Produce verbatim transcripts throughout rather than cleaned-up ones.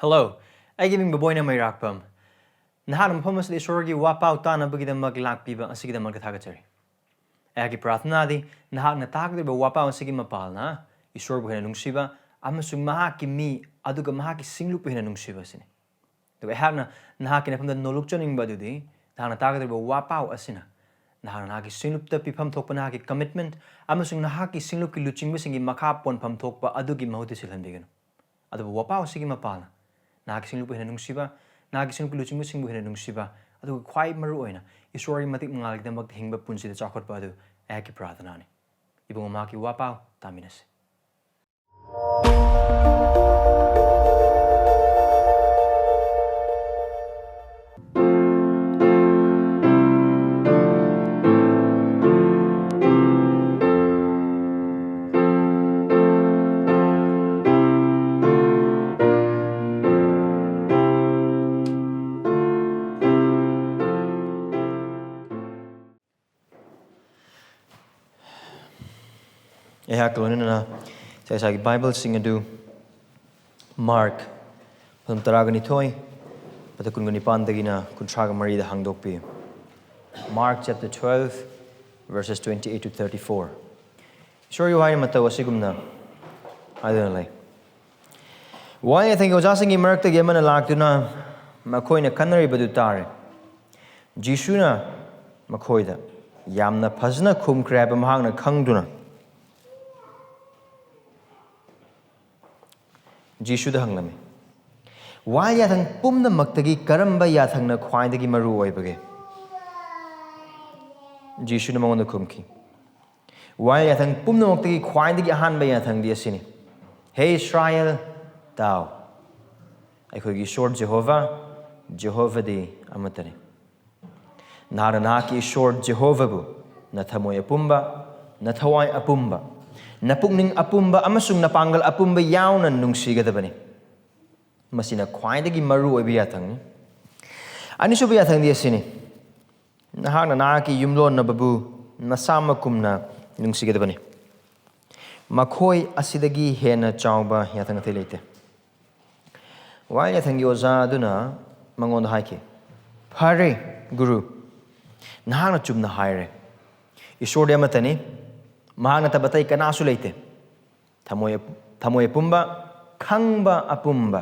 Hello, ꯑꯩꯒꯤ ꯃꯤꯡ ꯕꯣꯕꯣꯏꯅ ꯃꯩꯔꯥꯛꯄꯝ꯫ ꯅꯍꯥꯛꯅ ꯃꯐꯝ ꯑꯁꯤꯗ ꯏꯁꯣꯔꯒꯤ ꯋꯥꯄꯥꯎ ꯇꯥꯅꯕꯒꯤꯗꯃꯛ ꯂꯥꯛꯄꯤꯕ ꯑꯁꯤꯒꯤꯗꯃꯛꯇ ꯊꯥꯒꯠꯆꯔꯤ꯫ ꯑꯩꯍꯥꯛꯀꯤ ꯄ꯭ꯔꯥꯔꯊꯅꯥꯗꯤ ꯅꯍꯥꯛꯅ ꯇꯥꯒꯗꯧꯔꯤꯕ ꯋꯥꯄꯥꯎ ꯑꯁꯤꯒꯤ ꯃꯄꯥꯜꯅ ꯏꯁꯣꯔꯕꯨ ꯍꯦꯟꯅ ꯅꯨꯡꯁꯤꯕ ꯑꯃꯁꯨꯡ ꯃꯍꯥꯛꯀꯤ ꯃꯤ ꯑꯗꯨꯒ ꯃꯍꯥꯛꯀꯤ ꯁꯤꯡꯂꯨꯞꯄꯨ ꯍꯦꯟꯅ ꯅꯨꯡꯁꯤꯕ ꯑꯁꯤꯅꯤ꯫ ꯑꯗꯨꯒ ꯑꯩꯍꯥꯛꯅ ꯅꯍꯥꯛꯀꯤ ꯅꯐꯝꯗ ꯅꯣꯂꯨꯛꯆꯅꯤꯡꯕ ꯑꯗꯨꯗꯤ ꯅꯍꯥꯛꯅ ꯇꯥꯒꯗꯧꯔꯤꯕ ꯋꯥꯄꯥꯎ ꯑꯁꯤꯅ ꯅꯍꯥꯛꯅ ꯅꯍꯥꯛꯀꯤ ꯁꯤꯡꯂꯨꯞꯇ ꯄꯤꯐꯝ ꯊꯣꯛꯄ ꯅꯍꯥꯛꯀꯤ commitment ꯑꯃꯁꯨꯡ ꯅꯍꯥꯛꯀꯤ ꯁꯤꯡꯂꯨꯞꯀꯤ ꯂꯨꯆꯤꯡꯕꯁꯤꯡꯒꯤ ꯃꯈꯥ ꯄꯣꯟꯐꯝ ꯊꯣꯛꯄ ꯑꯗꯨꯒꯤ ꯃꯍꯨꯠꯇ ꯁꯤꯜꯍꯟꯕꯤꯒꯅꯨ꯫ ꯑꯗꯨꯕꯨ ꯋꯥꯄꯥꯎ ꯑꯁꯤꯒꯤ ꯃꯄꯥꯜꯅ ꯅꯍꯥꯛꯀꯤ ꯁꯤꯡꯂꯨꯞꯄꯨ ꯍꯦꯟꯅ ꯅꯨꯡꯁꯤꯕ, ꯅꯍꯥꯛꯀꯤ ꯁꯤꯡꯂꯨꯞꯀꯤ ꯂꯨꯆꯤꯡꯕꯁꯤꯡꯕꯨ ꯍꯦꯟꯅ ꯅꯨꯡꯁꯤꯕ, ꯑꯗꯨꯒ ꯈ꯭ꯋꯥꯏ ꯃꯔꯨ ꯑꯣꯏꯅ ꯏꯁꯣꯔꯒꯤ ꯃꯇꯤꯛ ꯃꯉꯥꯜꯒꯤꯗꯃꯛꯇ ꯍꯤꯡꯕ ꯄꯨꯟꯁꯤꯗ ꯆꯥꯎꯈꯠꯄ ꯑꯗꯨ ꯑꯩꯍꯥꯛꯀꯤ ꯄ꯭ꯔꯥꯔꯊꯅꯥꯅꯤ꯫ ꯏꯕꯨꯡꯉꯣ, ꯃꯍꯥꯛꯀꯤ ꯋꯥꯄꯥꯎ ꯇꯥꯃꯤꯟꯅꯁꯤ꯫ ꯑꯩꯍꯥꯛꯀ ꯂꯣꯏꯅꯅ ꯏꯁꯥ ꯏꯁꯥꯒꯤ ꯕꯥꯏꯕꯜꯁꯤꯡ ꯑꯗꯨ ꯃꯥꯔꯛ ꯐꯝ ꯇꯔꯥꯒ ꯅꯤꯊꯣꯏ, ꯃꯗꯨ ꯀꯨꯟꯒ ꯅꯤꯄꯥꯟꯗꯒꯤꯅ ꯀꯨꯟꯊ꯭ꯔꯥꯒ ꯃꯔꯤꯗ ꯍꯥꯡꯗꯣꯛꯄꯤꯌꯨ꯫ Mark chapter twelve, verses twenty-eight to thirty-four. ꯏꯁꯣꯔꯒꯤ ꯋꯥꯍꯩ ꯃꯇꯧ ꯑꯁꯤꯒꯨꯝꯅ ꯍꯥꯏꯗꯨꯅ ꯂꯩ꯫ ꯋꯥꯌꯦꯜ ꯌꯥꯊꯪꯒꯤ ꯑꯣꯖꯥꯁꯤꯡꯒꯤ ꯃꯔꯛꯇꯒꯤ ꯑꯃꯅ ꯂꯥꯛꯇꯨꯅ ꯃꯈꯣꯏꯅ ꯈꯟꯅꯔꯤꯕꯗꯨ ꯇꯥꯔꯦ꯫ ꯖꯤꯁꯨꯅ ꯃꯈꯣꯏꯗ ꯌꯥꯝꯅ ꯐꯖꯅ ꯈꯨꯝꯈ꯭ꯔꯦ ꯍꯥꯏꯕ ꯃꯍꯥꯛꯅ ꯈꯪꯗꯨꯅ ꯖꯤꯁꯨꯗ ꯍꯪꯂꯝꯃꯤ, "ꯋꯥꯌꯦꯜ ꯌꯥꯊꯪ ꯄꯨꯝꯅꯃꯛꯇꯒꯤ ꯀꯔꯝꯕ ꯌꯥꯊꯪꯅ ꯈ꯭ꯋꯥꯏꯗꯒꯤ ꯃꯔꯨ ꯑꯣꯏꯕꯒꯦ?" ꯖꯤꯁꯨꯅ ꯃꯉꯣꯟꯗ ꯈꯨꯝꯈꯤ, "ꯋꯥꯌꯦꯜ ꯌꯥꯊꯪ ꯄꯨꯝꯅꯃꯛꯇꯒꯤ ꯈ꯭ꯋꯥꯏꯗꯒꯤ ꯑꯍꯥꯟꯕ ꯌꯥꯊꯪꯗꯤ ꯑꯁꯤꯅꯤ, 'ꯍꯦ ꯏꯁ꯭ꯔꯥꯌꯦꯜ, ꯇꯥꯎ꯫ ꯑꯩꯈꯣꯏꯒꯤ ꯏꯁꯣꯔ ꯖꯦꯍꯣꯚꯥ, ꯖꯦꯍꯣꯚꯥꯗꯤ ꯑꯃꯠꯇꯅꯤ꯫ ꯅꯍꯥꯛꯅ ꯅꯍꯥꯛꯀꯤ ꯏꯁꯣꯔ ꯖꯦꯍꯣꯚꯥꯕꯨ ꯅꯊꯃꯣꯏ ꯑꯄꯨꯝꯕ, ꯅꯊꯋꯥꯏ ꯑꯄꯨꯝꯕ, ꯅꯄꯨꯛꯅꯤꯡ ꯑꯄꯨꯝꯕ ꯑꯃꯁꯨꯡ ꯅꯄꯥꯡꯒꯜ ꯑꯄꯨꯝꯕ ꯌꯥꯎꯅ ꯅꯨꯡꯁꯤꯒꯗꯕꯅꯤ꯫ ꯃꯁꯤꯅ ꯈ꯭ꯋꯥꯏꯗꯒꯤ ꯃꯔꯨ ꯑꯣꯏꯕ ꯌꯥꯊꯪꯅꯤ꯫ ꯑꯅꯤꯁꯨꯕ ꯌꯥꯊꯪꯗꯤ ꯑꯁꯤꯅꯤ, ꯅꯍꯥꯛꯅ ꯅꯍꯥꯛꯀꯤ ꯌꯨꯝꯂꯣꯟꯅꯕꯕꯨ ꯅꯁꯥꯃꯛꯀꯨꯝꯅ ꯅꯨꯡꯁꯤꯒꯗꯕꯅꯤ꯫ ꯃꯈꯣꯏ ꯑꯁꯤꯗꯒꯤ ꯍꯦꯟꯅ ꯆꯥꯎꯕ ꯌꯥꯊꯪ ꯑꯇꯩ ꯂꯩꯇꯦ"꯫ ꯋꯥꯌꯦꯜ ꯌꯥꯊꯪꯒꯤ ꯑꯣꯖꯥ ꯑꯗꯨꯅ ꯃꯉꯣꯟꯗ ꯍꯥꯏꯈꯤ, "ꯐꯔꯦ, ꯒꯨꯔꯨ, ꯅꯍꯥꯛꯅ ꯆꯨꯝꯅ ꯍꯥꯏꯔꯦ꯫ ꯏꯁꯣꯔꯗꯤ ꯑꯃꯠꯇꯅꯤ, ꯃꯍꯥꯛ ꯅꯠꯇꯕ ꯑꯇꯩ ꯀꯅꯥꯁꯨ ꯂꯩꯇꯦ꯫ ꯊꯃꯣꯏ, ꯊꯃꯣꯏ ꯑꯄꯨꯝꯕ, ꯈꯪꯕ ꯑꯄꯨꯝꯕ,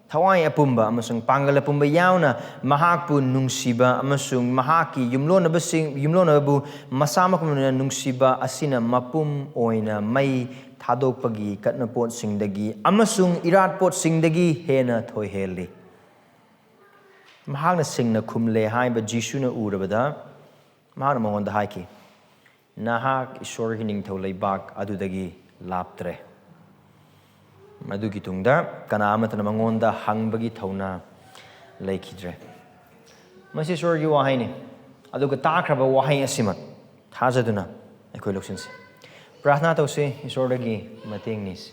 ꯊꯋꯥꯏ ꯑꯄꯨꯝꯕ ꯑꯃꯁꯨꯡ ꯄꯥꯡꯒꯜ ꯑꯄꯨꯝꯕ ꯌꯥꯎꯅ ꯃꯍꯥꯛꯄꯨ ꯅꯨꯡꯁꯤꯕ ꯑꯃꯁꯨꯡ ꯃꯍꯥꯛꯀꯤ ꯌꯨꯝꯂꯣꯟꯅꯕꯁꯤꯡ, ꯌꯨꯝꯂꯣꯟꯅꯕꯕꯨ ꯃꯁꯥꯃꯛ ꯅꯨꯡꯁꯤꯕ ꯑꯁꯤꯅ ꯃꯄꯨꯝ ꯑꯣꯏꯅ ꯃꯩ ꯊꯥꯗꯣꯛꯄꯒꯤ ꯀꯠꯅꯄꯣꯠꯁꯤꯡꯗꯒꯤ ꯑꯃꯁꯨꯡ ꯏꯔꯥꯠꯄꯣꯠꯁꯤꯡꯗꯒꯤ ꯍꯦꯟꯅ ꯊꯣꯏꯍꯦꯜꯂꯤ꯫" ꯃꯍꯥꯛꯅ ꯁꯦꯡꯅ ꯈꯨꯝꯂꯦ ꯍꯥꯏꯕ ꯖꯤꯁꯨꯅ ꯎꯔꯕꯗ, ꯃꯍꯥꯛꯅ ꯃꯉꯣꯟꯗ ꯍꯥꯏꯈꯤ, "ꯅꯍꯥꯛ ꯏꯁꯣꯔꯒꯤ ꯅꯤꯡꯊꯧ ꯂꯩꯕꯥꯛ ꯑꯗꯨꯗꯒꯤ ꯂꯥꯞꯇ꯭ꯔꯦ꯫" ꯃꯗꯨꯒꯤ ꯇꯨꯡꯗ ꯀꯅꯥ ꯑꯃꯠꯇꯅ ꯃꯉꯣꯟꯗ ꯍꯪꯕꯒꯤ ꯊꯧꯅꯥ ꯂꯩꯈꯤꯗ꯭ꯔꯦ꯫ ꯃꯁꯤ ꯏꯁꯣꯔꯒꯤ ꯋꯥꯍꯩꯅꯤ꯫ ꯑꯗꯨꯒ ꯇꯥꯈ꯭ꯔꯕ ꯋꯥꯍꯩ ꯑꯁꯤꯃꯛ ꯊꯥꯖꯗꯨꯅ ꯑꯩꯈꯣꯏ ꯂꯧꯁꯤꯟꯁꯤ꯫ ꯄ꯭ꯔꯥꯊꯅꯥ ꯇꯧꯁꯤ, ꯏꯁꯣꯔꯗꯒꯤ ꯃꯇꯦꯡ ꯅꯤꯁꯤ꯫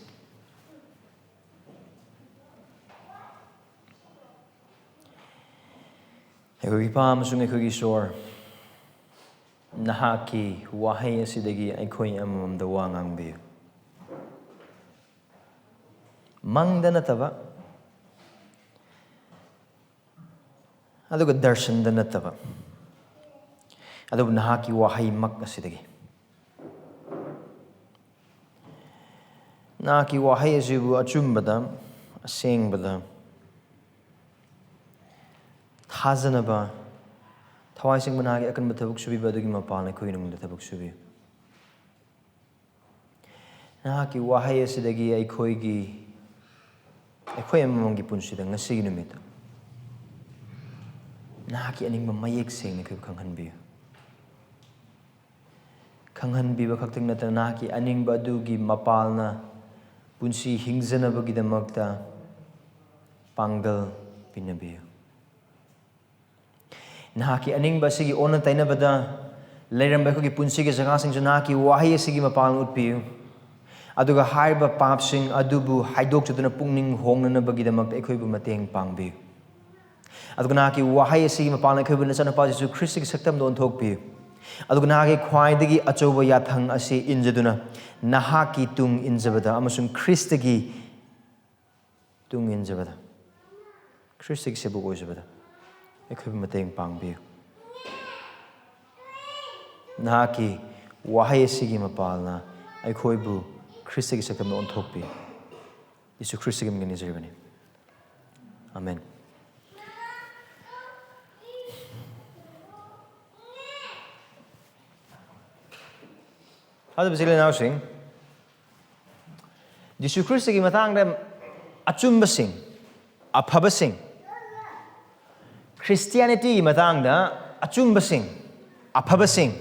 ꯑꯩꯈꯣꯏꯒꯤ ꯏꯄꯥ ꯑꯃꯁꯨꯡ ꯑꯩꯈꯣꯏꯒꯤ ꯏꯁꯣꯔ, ꯅꯍꯥꯛꯀꯤ ꯋꯥꯍꯩ ꯑꯁꯤꯗꯒꯤ ꯑꯩꯈꯣꯏ ꯑꯃꯃꯝꯗ ꯋꯥ ꯉꯥꯡꯕꯤꯌꯨ꯫ ꯃꯪꯗ ꯅꯠꯇꯕ, ꯑꯗꯨꯒ ꯗꯔꯁꯟꯗ ꯅꯠꯇꯕ, ꯑꯗꯨꯕꯨ ꯅꯍꯥꯛꯀꯤ ꯋꯥꯍꯩꯃꯛ ꯑꯁꯤꯗꯒꯤ꯫ ꯅꯍꯥꯛꯀꯤ ꯋꯥꯍꯩ ꯑꯁꯤꯕꯨ ꯑꯆꯨꯝꯕꯗ, ꯑꯁꯦꯡꯕꯗ, ꯊꯥꯖꯅꯕ, ꯊꯋꯥꯏ ꯁꯦꯡꯕ ꯅꯍꯥꯛꯀꯤ ꯑꯀꯟꯕ ꯊꯕꯛ ꯁꯨꯕꯤꯕ ꯑꯗꯨꯒꯤ ꯃꯄꯥꯜ ꯑꯩꯈꯣꯏꯒꯤ ꯅꯨꯡꯗ ꯊꯕꯛ ꯁꯨꯕꯤꯌꯨ꯫ ꯅꯍꯥꯛꯀꯤ ꯋꯥꯍꯩ ꯑꯁꯤꯗꯒꯤ ꯑꯩꯈꯣꯏꯒꯤ, ꯑꯩꯈꯣꯏ ꯑꯃꯃꯝꯒꯤ ꯄꯨꯟꯁꯤꯗ ꯉꯁꯤꯒꯤ ꯅꯨꯃꯤꯠꯇ ꯅꯍꯥꯛꯀꯤ ꯑꯅꯤꯡꯕ ꯃꯌꯦꯛ ꯁꯦꯡꯅ ꯑꯩꯈꯣꯏꯕꯨ ꯈꯪꯍꯟꯕꯤꯌꯨ꯫ ꯈꯪꯍꯟꯕꯤꯕ ꯈꯛꯇꯪ ꯅꯠꯇꯅ ꯅꯍꯥꯛꯀꯤ ꯑꯅꯤꯡꯕ ꯑꯗꯨꯒꯤ ꯃꯄꯥꯜꯅ ꯄꯨꯟꯁꯤ ꯍꯤꯡꯖꯅꯕꯒꯤꯗꯃꯛꯇ ꯄꯥꯡꯒꯜ ꯄꯤꯅꯕꯤꯌꯨ꯫ ꯅꯍꯥꯛꯀꯤ ꯑꯅꯤꯡꯕ ꯑꯁꯤꯒꯤ ꯑꯣꯟꯅ ꯇꯩꯅꯕꯗ ꯂꯩꯔꯝꯕ ꯑꯩꯈꯣꯏꯒꯤ ꯄꯨꯟꯁꯤꯒꯤ ꯖꯒꯥꯁꯤꯡꯁꯨ ꯅꯍꯥꯛꯀꯤ ꯋꯥꯍꯩ ꯑꯁꯤꯒꯤ ꯃꯄꯥꯜ ꯎꯠꯄꯤꯌꯨ꯫ ꯑꯗꯨꯒ ꯍꯥꯏꯔꯤꯕ ꯄꯥꯞꯁꯤꯡ ꯑꯗꯨꯕꯨ ꯍꯥꯏꯗꯣꯛꯆꯗꯨꯅ ꯄꯨꯛꯅꯤꯡ ꯍꯣꯡꯅꯅꯕꯒꯤꯗꯃꯛꯇ ꯑꯩꯈꯣꯏꯕꯨ ꯃꯇꯦꯡ ꯄꯥꯡꯕꯤꯌꯨ꯫ ꯑꯗꯨꯒ ꯅꯍꯥꯛꯀꯤ ꯋꯥꯍꯩ ꯑꯁꯤꯒꯤ ꯃꯄꯥꯜꯅ ꯑꯩꯈꯣꯏꯕꯨ ꯅꯆꯥꯅꯨꯄꯥ ꯖꯤꯁꯨ ꯈ꯭ꯔꯤꯁꯇꯒꯤ ꯁꯛꯇꯝꯗ ꯑꯣꯟꯊꯣꯛꯄꯤꯌꯨ꯫ ꯑꯗꯨꯒ ꯅꯍꯥꯛꯀꯤ ꯈ꯭ꯋꯥꯏꯗꯒꯤ ꯑꯆꯧꯕ ꯌꯥꯊꯪ ꯑꯁꯤ ꯏꯟꯖꯗꯨꯅ ꯅꯍꯥꯛꯀꯤ ꯇꯨꯡ ꯏꯟꯖꯕꯗ ꯑꯃꯁꯨꯡ ꯈ꯭ꯔꯤꯁꯇꯒꯤ ꯇꯨꯡ ꯏꯟꯖꯕꯗ ꯈ꯭ꯔꯤꯁꯇꯒꯤ ꯁꯦꯕꯣꯛ ꯑꯣꯏꯖꯕꯗ ꯑꯩꯈꯣꯏꯕꯨ ꯃꯇꯦꯡ ꯄꯥꯡꯕꯤꯌꯨ꯫ ꯅꯍꯥꯛꯀꯤ ꯋꯥꯍꯩ ꯑꯁꯤꯒꯤ ꯃꯄꯥꯜꯅ ꯑꯩꯈꯣꯏꯕꯨ ꯈ꯭ꯔꯤꯁꯇꯒꯤ ꯁꯛꯇꯝꯗ ꯑꯣꯟꯊꯣꯛꯄꯤꯌꯨ꯫ ꯌꯦꯁꯨ ꯈ꯭ꯔꯤꯁꯇꯒꯤ ꯃꯤꯡꯗ ꯅꯤꯖꯔꯤꯕꯅꯤ꯫ ꯑꯃꯦꯟ꯫ ꯊꯥꯖꯕ ꯏꯆꯤꯜ ꯏꯅꯥꯎꯁꯤꯡ, ꯖꯤꯁꯨ ꯈ꯭ꯔꯤꯁꯇꯒꯤ ꯃꯇꯥꯡꯗ ꯑꯆꯨꯝꯕꯁꯤꯡ, ꯑꯐꯕꯁꯤꯡ, ꯈ꯭ꯔꯤꯁꯇꯤꯌꯥꯅꯤꯇꯤꯒꯤ ꯃꯇꯥꯡꯗ ꯑꯆꯨꯝꯕꯁꯤꯡ, ꯑꯐꯕꯁꯤꯡ,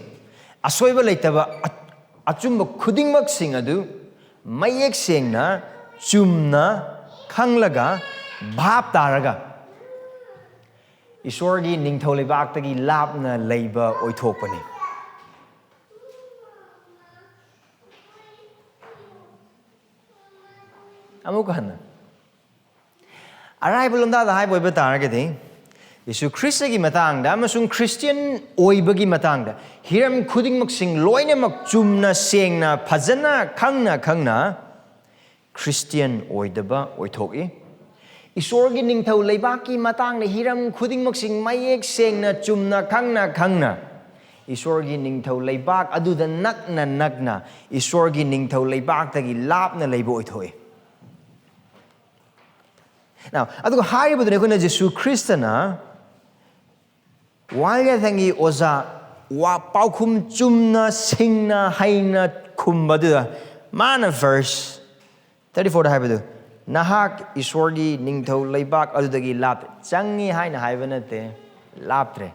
ꯑꯁꯣꯏꯕ ꯂꯩꯇꯕ ꯑ-, ꯑꯆꯨꯝꯕ ꯈꯨꯗꯤꯡꯃꯛꯁꯤꯡ ꯑꯗꯨ ꯃꯌꯦꯛ ꯁꯦꯡꯅ, ꯆꯨꯝꯅ ꯈꯪꯂꯒ, ꯚꯥꯞ ꯇꯥꯔꯒ, ꯏꯁꯣꯔꯒꯤ ꯅꯤꯡꯊꯧ ꯂꯩꯕꯥꯛꯇꯒꯤ ꯂꯥꯞꯅ ꯂꯩꯕ ꯑꯣꯏꯊꯣꯛꯄꯅꯤ꯫ ꯑꯃꯨꯛ ꯍꯟꯅ ꯑꯔꯥꯏꯕ ꯂꯣꯟꯗꯥꯗ ꯍꯥꯏꯕ ꯑꯣꯏꯕ ꯇꯥꯔꯒꯗꯤ, ꯌꯦꯁꯨ ꯈ꯭ꯔꯤꯁꯇꯒꯤ ꯃꯇꯥꯡꯗ ꯑꯃꯁꯨꯡ ꯈ꯭ꯔꯤꯁꯇꯤꯌꯟ ꯑꯣꯏꯕꯒꯤ ꯃꯇꯥꯡꯗ ꯍꯤꯔꯝ ꯈꯨꯗꯤꯡꯃꯛꯁꯤꯡ ꯂꯣꯏꯅꯃꯛ ꯆꯨꯝꯅ, ꯁꯦꯡꯅ, ꯐꯖꯅ ꯈꯪꯅ ꯈꯪꯅ ꯈ꯭ꯔꯤꯁꯇꯤꯌꯟ ꯑꯣꯏꯗꯕ ꯑꯣꯏꯊꯣꯛꯏ꯫ ꯏꯁꯣꯔꯒꯤ ꯅꯤꯡꯊꯧ ꯂꯩꯕꯥꯛꯀꯤ ꯃꯇꯥꯡꯗ ꯍꯤꯔꯝ ꯈꯨꯗꯤꯡꯃꯛꯁꯤꯡ ꯃꯌꯦꯛ ꯁꯦꯡꯅ, ꯆꯨꯝꯅ, ꯈꯪꯅ ꯈꯪꯅ, ꯏꯁꯣꯔꯒꯤ ꯅꯤꯡꯊꯧ ꯂꯩꯕꯥꯛ ꯑꯗꯨꯗ ꯅꯛꯅ ꯅꯛꯅ, ꯏꯁꯣꯔꯒꯤ ꯅꯤꯡꯊꯧ ꯂꯩꯕꯥꯛꯇꯒꯤ ꯂꯥꯞꯅ ꯂꯩꯕ ꯑꯣꯏꯊꯣꯛꯏ꯫ Now, ꯑꯗꯨꯒ ꯍꯥꯏꯔꯤꯕꯗꯨꯅꯤ ꯑꯩꯈꯣꯏꯅ ꯖꯤꯁꯨ ꯈ꯭ꯔꯤꯁꯇꯅ ꯋꯥꯌꯦꯜ ꯌꯥꯊꯪꯒꯤ ꯑꯣꯖꯥ ꯋꯥ ꯄꯥꯎꯈꯨꯝ ꯆꯨꯝꯅ, ꯁꯤꯡꯅ, ꯍꯩꯅ ꯈꯨꯝꯕꯗꯨꯗ ꯃꯥꯅ verse thirty fourꯗ ꯍꯥꯏꯕꯗꯨ, "ꯅꯍꯥꯛ ꯏꯁꯣꯔꯒꯤ ꯅꯤꯡꯊꯧ ꯂꯩꯕꯥꯛ ꯑꯗꯨꯗꯒꯤ ꯂꯥꯞ-, ꯆꯪꯉꯤ ꯍꯥꯏꯅ ꯍꯥꯏꯕ ꯅꯠꯇꯦ, ꯂꯥꯞꯇ꯭ꯔꯦ"꯫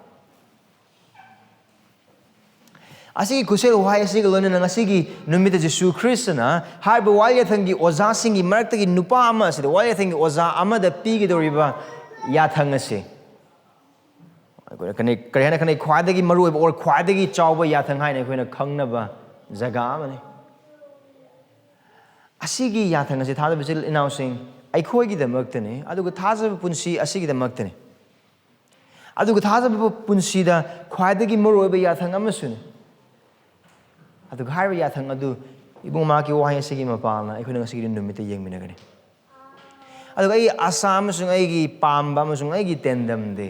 ꯑꯁꯤꯒꯤ ꯈꯨꯠꯁꯦꯜ ꯋꯥꯍꯩ ꯑꯁꯤꯒ ꯂꯣꯏꯅꯅ ꯉꯁꯤꯒꯤ ꯅꯨꯃꯤꯠꯇ ꯖꯤꯁꯨ ꯈ꯭ꯔꯤꯁꯇꯅ ꯍꯥꯏꯔꯤꯕ ꯋꯥꯌꯦꯜ ꯌꯥꯊꯪꯒꯤ ꯑꯣꯖꯥꯁꯤꯡꯒꯤ ꯃꯔꯛꯇꯒꯤ ꯅꯨꯄꯥ ꯑꯃ ꯑꯁꯤꯗ ꯋꯥꯌꯦꯜ ꯌꯥꯊꯪꯒꯤ ꯑꯣꯖꯥ ꯑꯃꯗ ꯄꯤꯒꯗꯧꯔꯤꯕ ꯌꯥꯊꯪ ꯑꯁꯤ ꯑꯩꯈꯣꯏꯅ ꯀꯔꯤ, ꯀꯔꯤ ꯍꯥꯏꯅ ꯈꯟꯅꯩ? ꯈ꯭ꯋꯥꯏꯗꯒꯤ ꯃꯔꯨꯑꯣꯏꯕ or ꯈ꯭ꯋꯥꯏꯗꯒꯤ ꯆꯥꯎꯕ ꯌꯥꯊꯪ ꯍꯥꯏꯅ ꯑꯩꯈꯣꯏꯅ ꯈꯪꯅꯕ ꯖꯒꯥ ꯑꯃꯅꯤ꯫ ꯑꯁꯤꯒꯤ ꯌꯥꯊꯪ ꯑꯁꯤ, ꯊꯥꯖꯕ ꯏꯆꯤꯜ ꯏꯅꯥꯎꯁꯤꯡ, ꯑꯩꯈꯣꯏꯒꯤꯗꯃꯛꯇꯅꯤ, ꯑꯗꯨꯒ ꯊꯥꯖꯕ ꯄꯨꯟꯁꯤ ꯑꯁꯤꯒꯤꯗꯃꯛꯇꯅꯤ꯫ ꯑꯗꯨꯒ ꯊꯥꯖꯕ ꯄꯨꯟꯁꯤꯗ ꯈ꯭ꯋꯥꯏꯗꯒꯤ ꯃꯔꯨꯑꯣꯏꯕ ꯌꯥꯊꯪ ꯑꯃꯁꯨꯅꯤ꯫ ꯑꯗꯨꯒ ꯍꯥꯏꯔꯤꯕ ꯌꯥꯊꯪ ꯑꯗꯨ ꯏꯕꯨꯡ ꯃꯍꯥꯛꯀꯤ ꯋꯥꯍꯩ ꯑꯁꯤꯒꯤ ꯃꯄꯥꯜꯅ ꯑꯩꯈꯣꯏꯅ ꯉꯁꯤꯒꯤ ꯅꯨꯃꯤꯠꯇ ꯌꯦꯡꯃꯤꯟꯅꯒꯅꯤ꯫ ꯑꯗꯨꯒ ꯑꯩꯒꯤ ꯑꯁꯥ ꯑꯃꯁꯨꯡ ꯑꯩꯒꯤ ꯄꯥꯝꯕ ꯑꯃꯁꯨꯡ ꯑꯩꯒꯤ ꯇꯦꯟꯗꯝꯗꯤ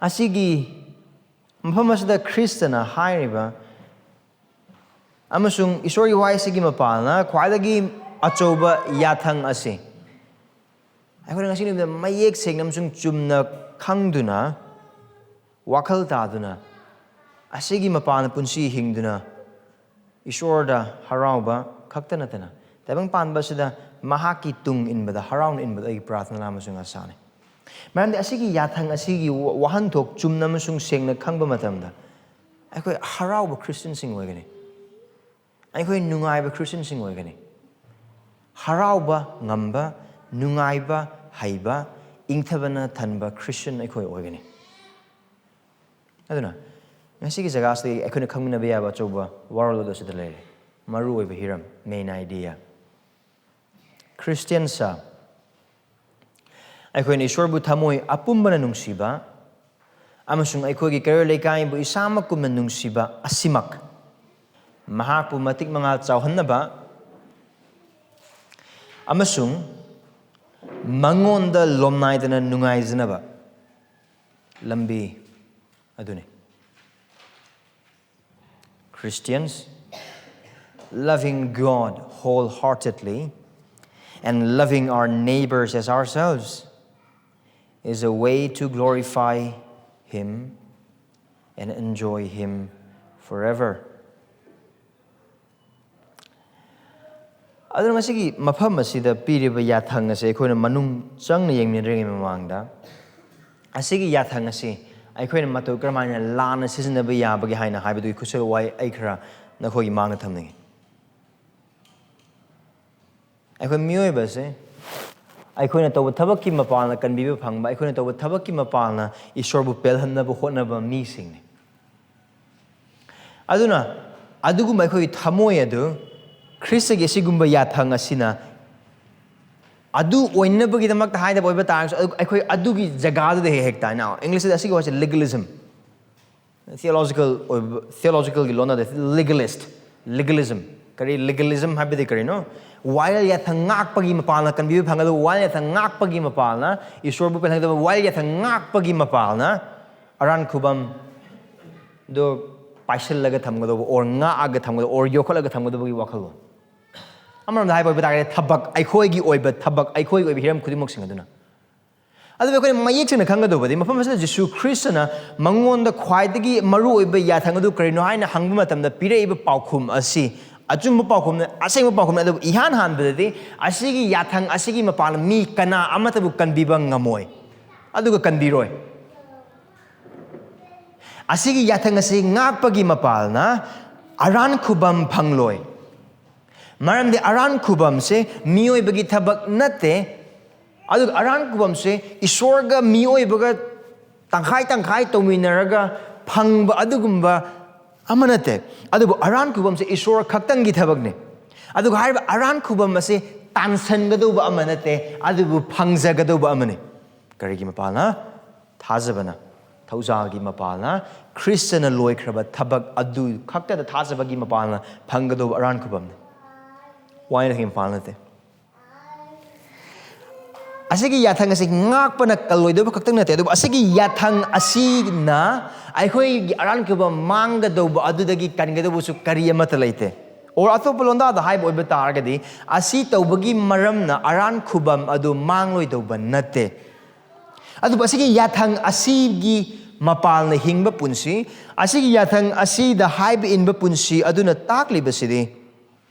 ꯑꯁꯤꯒꯤ ꯃꯐꯝ ꯑꯁꯤꯗ ꯈ꯭ꯔꯤꯁꯇꯅ ꯍꯥꯏꯔꯤꯕ ꯑꯃꯁꯨꯡ ꯏꯁꯣꯔꯒꯤ ꯋꯥꯍꯩꯁꯤꯒꯤ ꯃꯄꯥꯜꯅ ꯈ꯭ꯋꯥꯏꯗꯒꯤ ꯑꯆꯧꯕ ꯌꯥꯊꯪ ꯑꯁꯤ ꯑꯩꯈꯣꯏꯅ ꯉꯁꯤ ꯅꯨꯃꯤꯠꯇ ꯃꯌꯦꯛ ꯁꯦꯡꯅ ꯑꯃꯁꯨꯡ ꯆꯨꯝꯅ ꯈꯪꯗꯨꯅ, ꯋꯥꯈꯜ ꯇꯥꯗꯨꯅ, ꯑꯁꯤꯒꯤ ꯃꯄꯥꯟꯅ ꯄꯨꯟꯁꯤ ꯍꯤꯡꯗꯨꯅ ꯏꯁꯣꯔꯗ ꯍꯔꯥꯎꯕ ꯈꯛꯇ ꯅꯠꯇꯅ ꯇꯥꯏꯕꯪ ꯄꯥꯟꯕ ꯑꯁꯤꯗ ꯃꯍꯥꯛꯀꯤ ꯇꯨꯡ ꯏꯟꯕꯗ ꯍꯔꯥꯎꯅ ꯏꯟꯕꯗ ꯑꯩꯒꯤ ꯄ꯭ꯔꯥꯔꯊꯅꯥ ꯑꯃꯁꯨꯡ ꯑꯁꯥꯅꯤ꯫ ꯃꯔꯝꯗꯤ ꯑꯁꯤꯒꯤ ꯌꯥꯊꯪ ꯑꯁꯤꯒꯤ ꯋꯥ-, ꯋꯥꯍꯟꯊꯣꯛ ꯆꯨꯝꯅ ꯑꯃꯁꯨꯡ ꯁꯦꯡꯅ ꯈꯪꯕ ꯃꯇꯝꯗ ꯑꯩꯈꯣꯏ ꯍꯔꯥꯎꯕ ꯈ꯭ꯔꯤꯁꯇꯤꯌꯟꯁꯤꯡ ꯑꯣꯏꯒꯅꯤ꯫ ꯑꯩꯈꯣꯏ ꯅꯨꯡꯉꯥꯏꯕ ꯈ꯭ꯔꯤꯁꯇꯤꯌꯟꯁꯤꯡ ꯑꯣꯏꯒꯅꯤ꯫ ꯍꯔꯥꯎꯕ ꯉꯝꯕ, ꯅꯨꯡꯉꯥꯏꯕ ꯍꯩꯕ, ꯏꯪꯊꯕꯅ ꯊꯟꯕ ꯈ꯭ꯔꯤꯁꯇꯤꯌꯟ ꯑꯩꯈꯣꯏ ꯑꯣꯏꯒꯅꯤ꯫ ꯑꯗꯨꯅ ꯉꯁꯤꯒꯤ ꯖꯒꯥꯁꯤꯗꯒꯤ ꯑꯩꯈꯣꯏꯅ ꯈꯪꯃꯤꯟꯅꯕ ꯌꯥꯕ ꯑꯆꯧꯕ ꯋꯥꯔꯣꯜ ꯑꯗꯨ ꯑꯁꯤꯗ ꯂꯩꯔꯦ꯫ ꯃꯔꯨꯑꯣꯏꯕ ꯍꯤꯔꯝ, main idea꯫ ꯈ꯭ꯔꯤꯁꯇꯤꯌꯟꯁ ꯑꯩꯈꯣꯏꯅ ꯏꯁꯣꯔꯕꯨ ꯊꯃꯣꯏ ꯑꯄꯨꯝꯕꯅ ꯅꯨꯡꯁꯤꯕ ꯑꯃꯁꯨꯡ ꯑꯩꯈꯣꯏꯒꯤ ꯀꯩꯔꯣꯜ ꯂꯩꯀꯥꯏꯕꯨ ꯏꯁꯥꯃꯛꯀꯨꯝꯅ ꯅꯨꯡꯁꯤꯕ ꯑꯁꯤꯃꯛ, ꯃꯍꯥꯛꯄꯨ ꯃꯇꯤꯛ ꯃꯉꯥ ꯆꯥꯎꯍꯟꯅꯕ ꯑꯃꯁꯨꯡ ꯃꯉꯣꯟꯗ ꯂꯣꯝꯅꯥꯏꯗꯅ ꯅꯨꯡꯉꯥꯏꯖꯅꯕ ꯂꯝꯕꯤ ꯑꯗꯨꯅꯤ꯫ Christians, loving God wholeheartedly and loving our neighbors as ourselves is a way to glorify Him and enjoy Him forever. ꯑꯗꯨꯅ ꯉꯁꯤꯒꯤ ꯃꯐꯝ ꯑꯁꯤꯗ ꯄꯤꯔꯤꯕ ꯌꯥꯊꯪ ꯑꯁꯦ ꯑꯩꯈꯣꯏꯅ ꯃꯅꯨꯡ ꯆꯪꯅ ꯌꯦꯡꯃꯤꯟꯅꯗ꯭ꯔꯤꯉꯩ ꯃꯃꯥꯡꯗ, ꯑꯁꯤꯒꯤ ꯌꯥꯊꯪ ꯑꯁꯤ ꯑꯩꯈꯣꯏꯅ ꯃꯇꯧ ꯀꯔꯝꯍꯥꯏꯅ ꯂꯥꯟꯅ ꯁꯤꯖꯤꯟꯅꯕ ꯌꯥꯕꯒꯦ ꯍꯥꯏꯅ ꯍꯥꯏꯕꯗꯨꯒꯤ ꯈꯨꯠꯁꯦ ꯋꯥꯍꯩ ꯑꯩ ꯈꯔ ꯅꯈꯣꯏꯒꯤ ꯃꯥꯡꯗ ꯊꯝꯅꯤꯡꯉꯤ꯫ ꯑꯩꯈꯣꯏ ꯃꯤꯑꯣꯏꯕꯁꯦ ꯑꯩꯈꯣꯏꯅ ꯇꯧꯕ ꯊꯕꯛꯀꯤ ꯃꯄꯥꯟꯅ ꯀꯟꯕꯤꯕ ꯐꯪꯕ, ꯑꯩꯈꯣꯏꯅ ꯇꯧꯕ ꯊꯕꯛꯀꯤ ꯃꯄꯥꯟꯅ ꯏꯁꯣꯔꯕꯨ ꯄꯦꯜꯍꯟꯅꯕ ꯍꯣꯠꯅꯕ ꯃꯤꯁꯤꯡꯅꯤ꯫ ꯑꯗꯨꯅ ꯑꯗꯨꯒꯨꯝꯕ ꯑꯩꯈꯣꯏꯒꯤ ꯊꯃꯣꯏ ꯑꯗꯨ ꯈ꯭ꯔꯤꯁꯇꯒꯤ ꯑꯁꯤꯒꯨꯝꯕ ꯌꯥꯊꯪ ꯑꯁꯤꯅ ꯑꯗꯨ ꯑꯣꯏꯅꯕꯒꯤꯗꯃꯛꯇ ꯍꯥꯏꯗꯕ ꯑꯣꯏꯕ ꯇꯥꯔꯒꯁꯨ, ꯑꯗꯨ ꯑꯩꯈꯣꯏ ꯑꯗꯨꯒꯤ ꯖꯒꯥꯗꯨꯗ ꯍꯦꯛ ꯍꯦꯛ ꯇꯥꯏꯅ꯫ ꯏꯪꯂꯤꯁꯇ ꯑꯁꯤꯒꯤ ꯋꯥꯁꯦ legalism, theological ꯑꯣꯏꯕ, theologicalꯒꯤ ꯂꯣꯟꯗ legalist, legalism꯫ ꯀꯔꯤ legalism ꯍꯥꯏꯕꯗꯤ ꯀꯔꯤꯅꯣ? ꯋꯥꯌꯦꯜ ꯌꯥꯊꯪ ꯉꯥꯛꯄꯒꯤ ꯃꯄꯥꯜꯅ ꯀꯟꯕꯤꯕ ꯐꯪꯒꯗꯕ, ꯋꯥꯌꯦꯜ ꯌꯥꯊꯪ ꯉꯥꯛꯄꯒꯤ ꯃꯄꯥꯜꯅ ꯏꯁꯣꯔꯕꯨ ꯄꯦꯜꯍꯟꯒꯗꯕ, ꯋꯥꯌꯦꯜ ꯌꯥꯊꯪ ꯉꯥꯛꯄꯒꯤ ꯃꯄꯥꯜꯅ ꯑꯔꯥꯟ ꯈꯨꯕꯝꯗꯣ ꯄꯥꯏꯁꯤꯜꯂꯒ ꯊꯝꯒꯗꯧꯕ, ꯑꯣꯔ ꯉꯥꯛꯑꯒ ꯊꯝꯒꯗꯧꯕ, ꯑꯣꯔ ꯌꯣꯛꯈꯠꯂꯒ ꯊꯝꯒꯗꯕꯒꯤ ꯋꯥꯈꯜꯂꯣꯟ꯫ ꯑꯃꯔꯣꯝꯗ ꯍꯥꯏꯕ ꯑꯣꯏꯕ ꯇꯥꯔꯒꯗꯤ ꯊꯕꯛ, ꯑꯩꯈꯣꯏꯒꯤ ꯑꯣꯏꯕ ꯊꯕꯛ, ꯑꯩꯈꯣꯏꯒꯤ ꯑꯣꯏꯕ ꯍꯤꯔꯝ ꯈꯨꯗꯤꯡꯃꯛꯁꯤꯡ ꯑꯗꯨꯅ꯫ ꯑꯗꯨꯕꯨ ꯑꯩꯈꯣꯏꯅ ꯃꯌꯦꯛ ꯁꯦꯡꯅ ꯈꯪꯒꯗꯧꯕꯗꯤ, ꯃꯐꯝ ꯑꯁꯤꯗ ꯖꯤꯁꯨ ꯈ꯭ꯔꯤꯁꯇꯅ ꯃꯉꯣꯟꯗ ꯈ꯭ꯋꯥꯏꯗꯒꯤ ꯃꯔꯨꯑꯣꯏꯕ ꯌꯥꯊꯪ ꯑꯗꯨ ꯀꯔꯤꯅꯣ ꯍꯥꯏꯅ ꯍꯪꯕ ꯃꯇꯝꯗ ꯄꯤꯔꯛꯏꯕ ꯄꯥꯎꯈꯨꯝ ꯑꯁꯤ ꯑꯆꯨꯝꯕ ꯄꯥꯎꯈꯨꯝꯅ, ꯑꯁꯦꯡꯕ ꯄꯥꯎꯈꯨꯝꯅ, ꯑꯗꯨꯕꯨ ꯏꯍꯥꯟ ꯍꯥꯟꯕꯗꯗꯤ ꯑꯁꯤꯒꯤ ꯌꯥꯊꯪ ꯑꯁꯤꯒꯤ ꯃꯄꯥꯟ ꯃꯤ ꯀꯅꯥ ꯑꯃꯠꯇꯕꯨ ꯀꯟꯕꯤꯕ ꯉꯝꯃꯣꯏ, ꯑꯗꯨꯒ ꯀꯟꯕꯤꯔꯣꯏ꯫ ꯑꯁꯤꯒꯤ ꯌꯥꯊꯪ ꯑꯁꯤ ꯉꯥꯛꯄꯒꯤ ꯃꯄꯥꯜꯅ ꯑꯔꯥꯟ ꯈꯨꯕꯝ ꯐꯪꯂꯣꯏ꯫ ꯃꯔꯝꯗꯤ ꯑꯔꯥꯟ ꯈꯨꯕꯝꯁꯦ ꯃꯤꯑꯣꯏꯕꯒꯤ ꯊꯕꯛ ꯅꯠꯇꯦ, ꯑꯗꯨꯒ ꯑꯔꯥꯟ ꯈꯨꯕꯝꯁꯦ ꯏꯁꯣꯔꯒ ꯃꯤꯑꯣꯏꯕꯒ ꯇꯪꯈꯥꯏ ꯇꯪꯈꯥꯏ ꯇꯧꯃꯤꯟꯅꯔꯒ ꯐꯪꯕ ꯑꯗꯨꯒꯨꯝꯕ ꯑꯃ ꯅꯠꯇꯦ꯫ ꯑꯗꯨꯕꯨ ꯑꯔꯥꯟ ꯈꯨꯕꯝꯁꯦ ꯏꯁꯣꯔ ꯈꯛꯇꯪꯒꯤ ꯊꯕꯛꯅꯤ꯫ ꯑꯗꯨꯒ ꯍꯥꯏꯔꯤꯕ ꯑꯔꯥꯟ ꯈꯨꯕꯝ ꯑꯁꯤ ꯇꯥꯟꯁꯟꯒꯗꯧꯕ ꯑꯃ ꯅꯠꯇꯦ, ꯑꯗꯨꯕꯨ ꯐꯪꯖꯒꯗꯧꯕ ꯑꯃꯅꯤ꯫ ꯀꯔꯤꯒꯤ ꯃꯄꯥꯜꯅ? ꯊꯥꯖꯕꯅ, ꯊꯧꯖꯥꯜꯒꯤ ꯃꯄꯥꯜꯅ, ꯈ꯭ꯔꯤꯁꯇꯅ ꯂꯣꯏꯈ꯭ꯔꯕ ꯊꯕꯛ ꯑꯗꯨ ꯈꯛꯇꯗ ꯊꯥꯖꯕꯒꯤ ꯃꯄꯥꯜꯅ ꯐꯪꯒꯗꯧꯕ ꯑꯔꯥꯟ ꯈꯨꯕꯝꯅꯤ꯫ ꯋꯥꯌꯦꯜꯒꯤ ꯃꯄꯥꯜ ꯅꯠꯇꯦ꯫ ꯑꯁꯤꯒꯤ ꯌꯥꯊꯪ ꯑꯁꯤ ꯉꯥꯛꯄꯅ ꯀꯜꯂꯣꯏꯗꯧꯕ ꯈꯛꯇꯪ ꯅꯠꯇꯦ, ꯑꯗꯨꯕꯨ ꯑꯁꯤꯒꯤ ꯌꯥꯊꯪ ꯑꯁꯤꯅ ꯑꯩꯈꯣꯏꯒꯤ ꯑꯔꯥꯟ ꯈꯨꯕꯝ ꯃꯥꯡꯒꯗꯧꯕ ꯑꯗꯨꯗꯒꯤ ꯀꯟꯒꯗꯧꯕꯁꯨ ꯀꯔꯤ ꯑꯃꯠꯇ ꯂꯩꯇꯦ꯫ ꯑꯣꯔ ꯑꯇꯣꯞꯄ ꯂꯣꯟꯗꯥꯗ ꯍꯥꯏꯕ ꯑꯣꯏꯕ ꯇꯥꯔꯒꯗꯤ, ꯑꯁꯤ ꯇꯧꯕꯒꯤ ꯃꯔꯝꯅ ꯑꯔꯥꯟ ꯈꯨꯕꯝ ꯑꯗꯨ ꯃꯥꯡꯂꯣꯏꯗꯧꯕ ꯅꯠꯇꯦ꯫ ꯑꯗꯨꯕꯨ ꯑꯁꯤꯒꯤ ꯌꯥꯊꯪ ꯑꯁꯤꯒꯤ ꯃꯄꯥꯜꯅ ꯍꯤꯡꯕ ꯄꯨꯟꯁꯤ, ꯑꯁꯤꯒꯤ ꯌꯥꯊꯪ ꯑꯁꯤꯗ ꯍꯥꯏꯕ ꯏꯟꯕ ꯄꯨꯟꯁꯤ ꯑꯗꯨꯅ ꯇꯥꯛꯂꯤꯕꯁꯤꯗꯤ,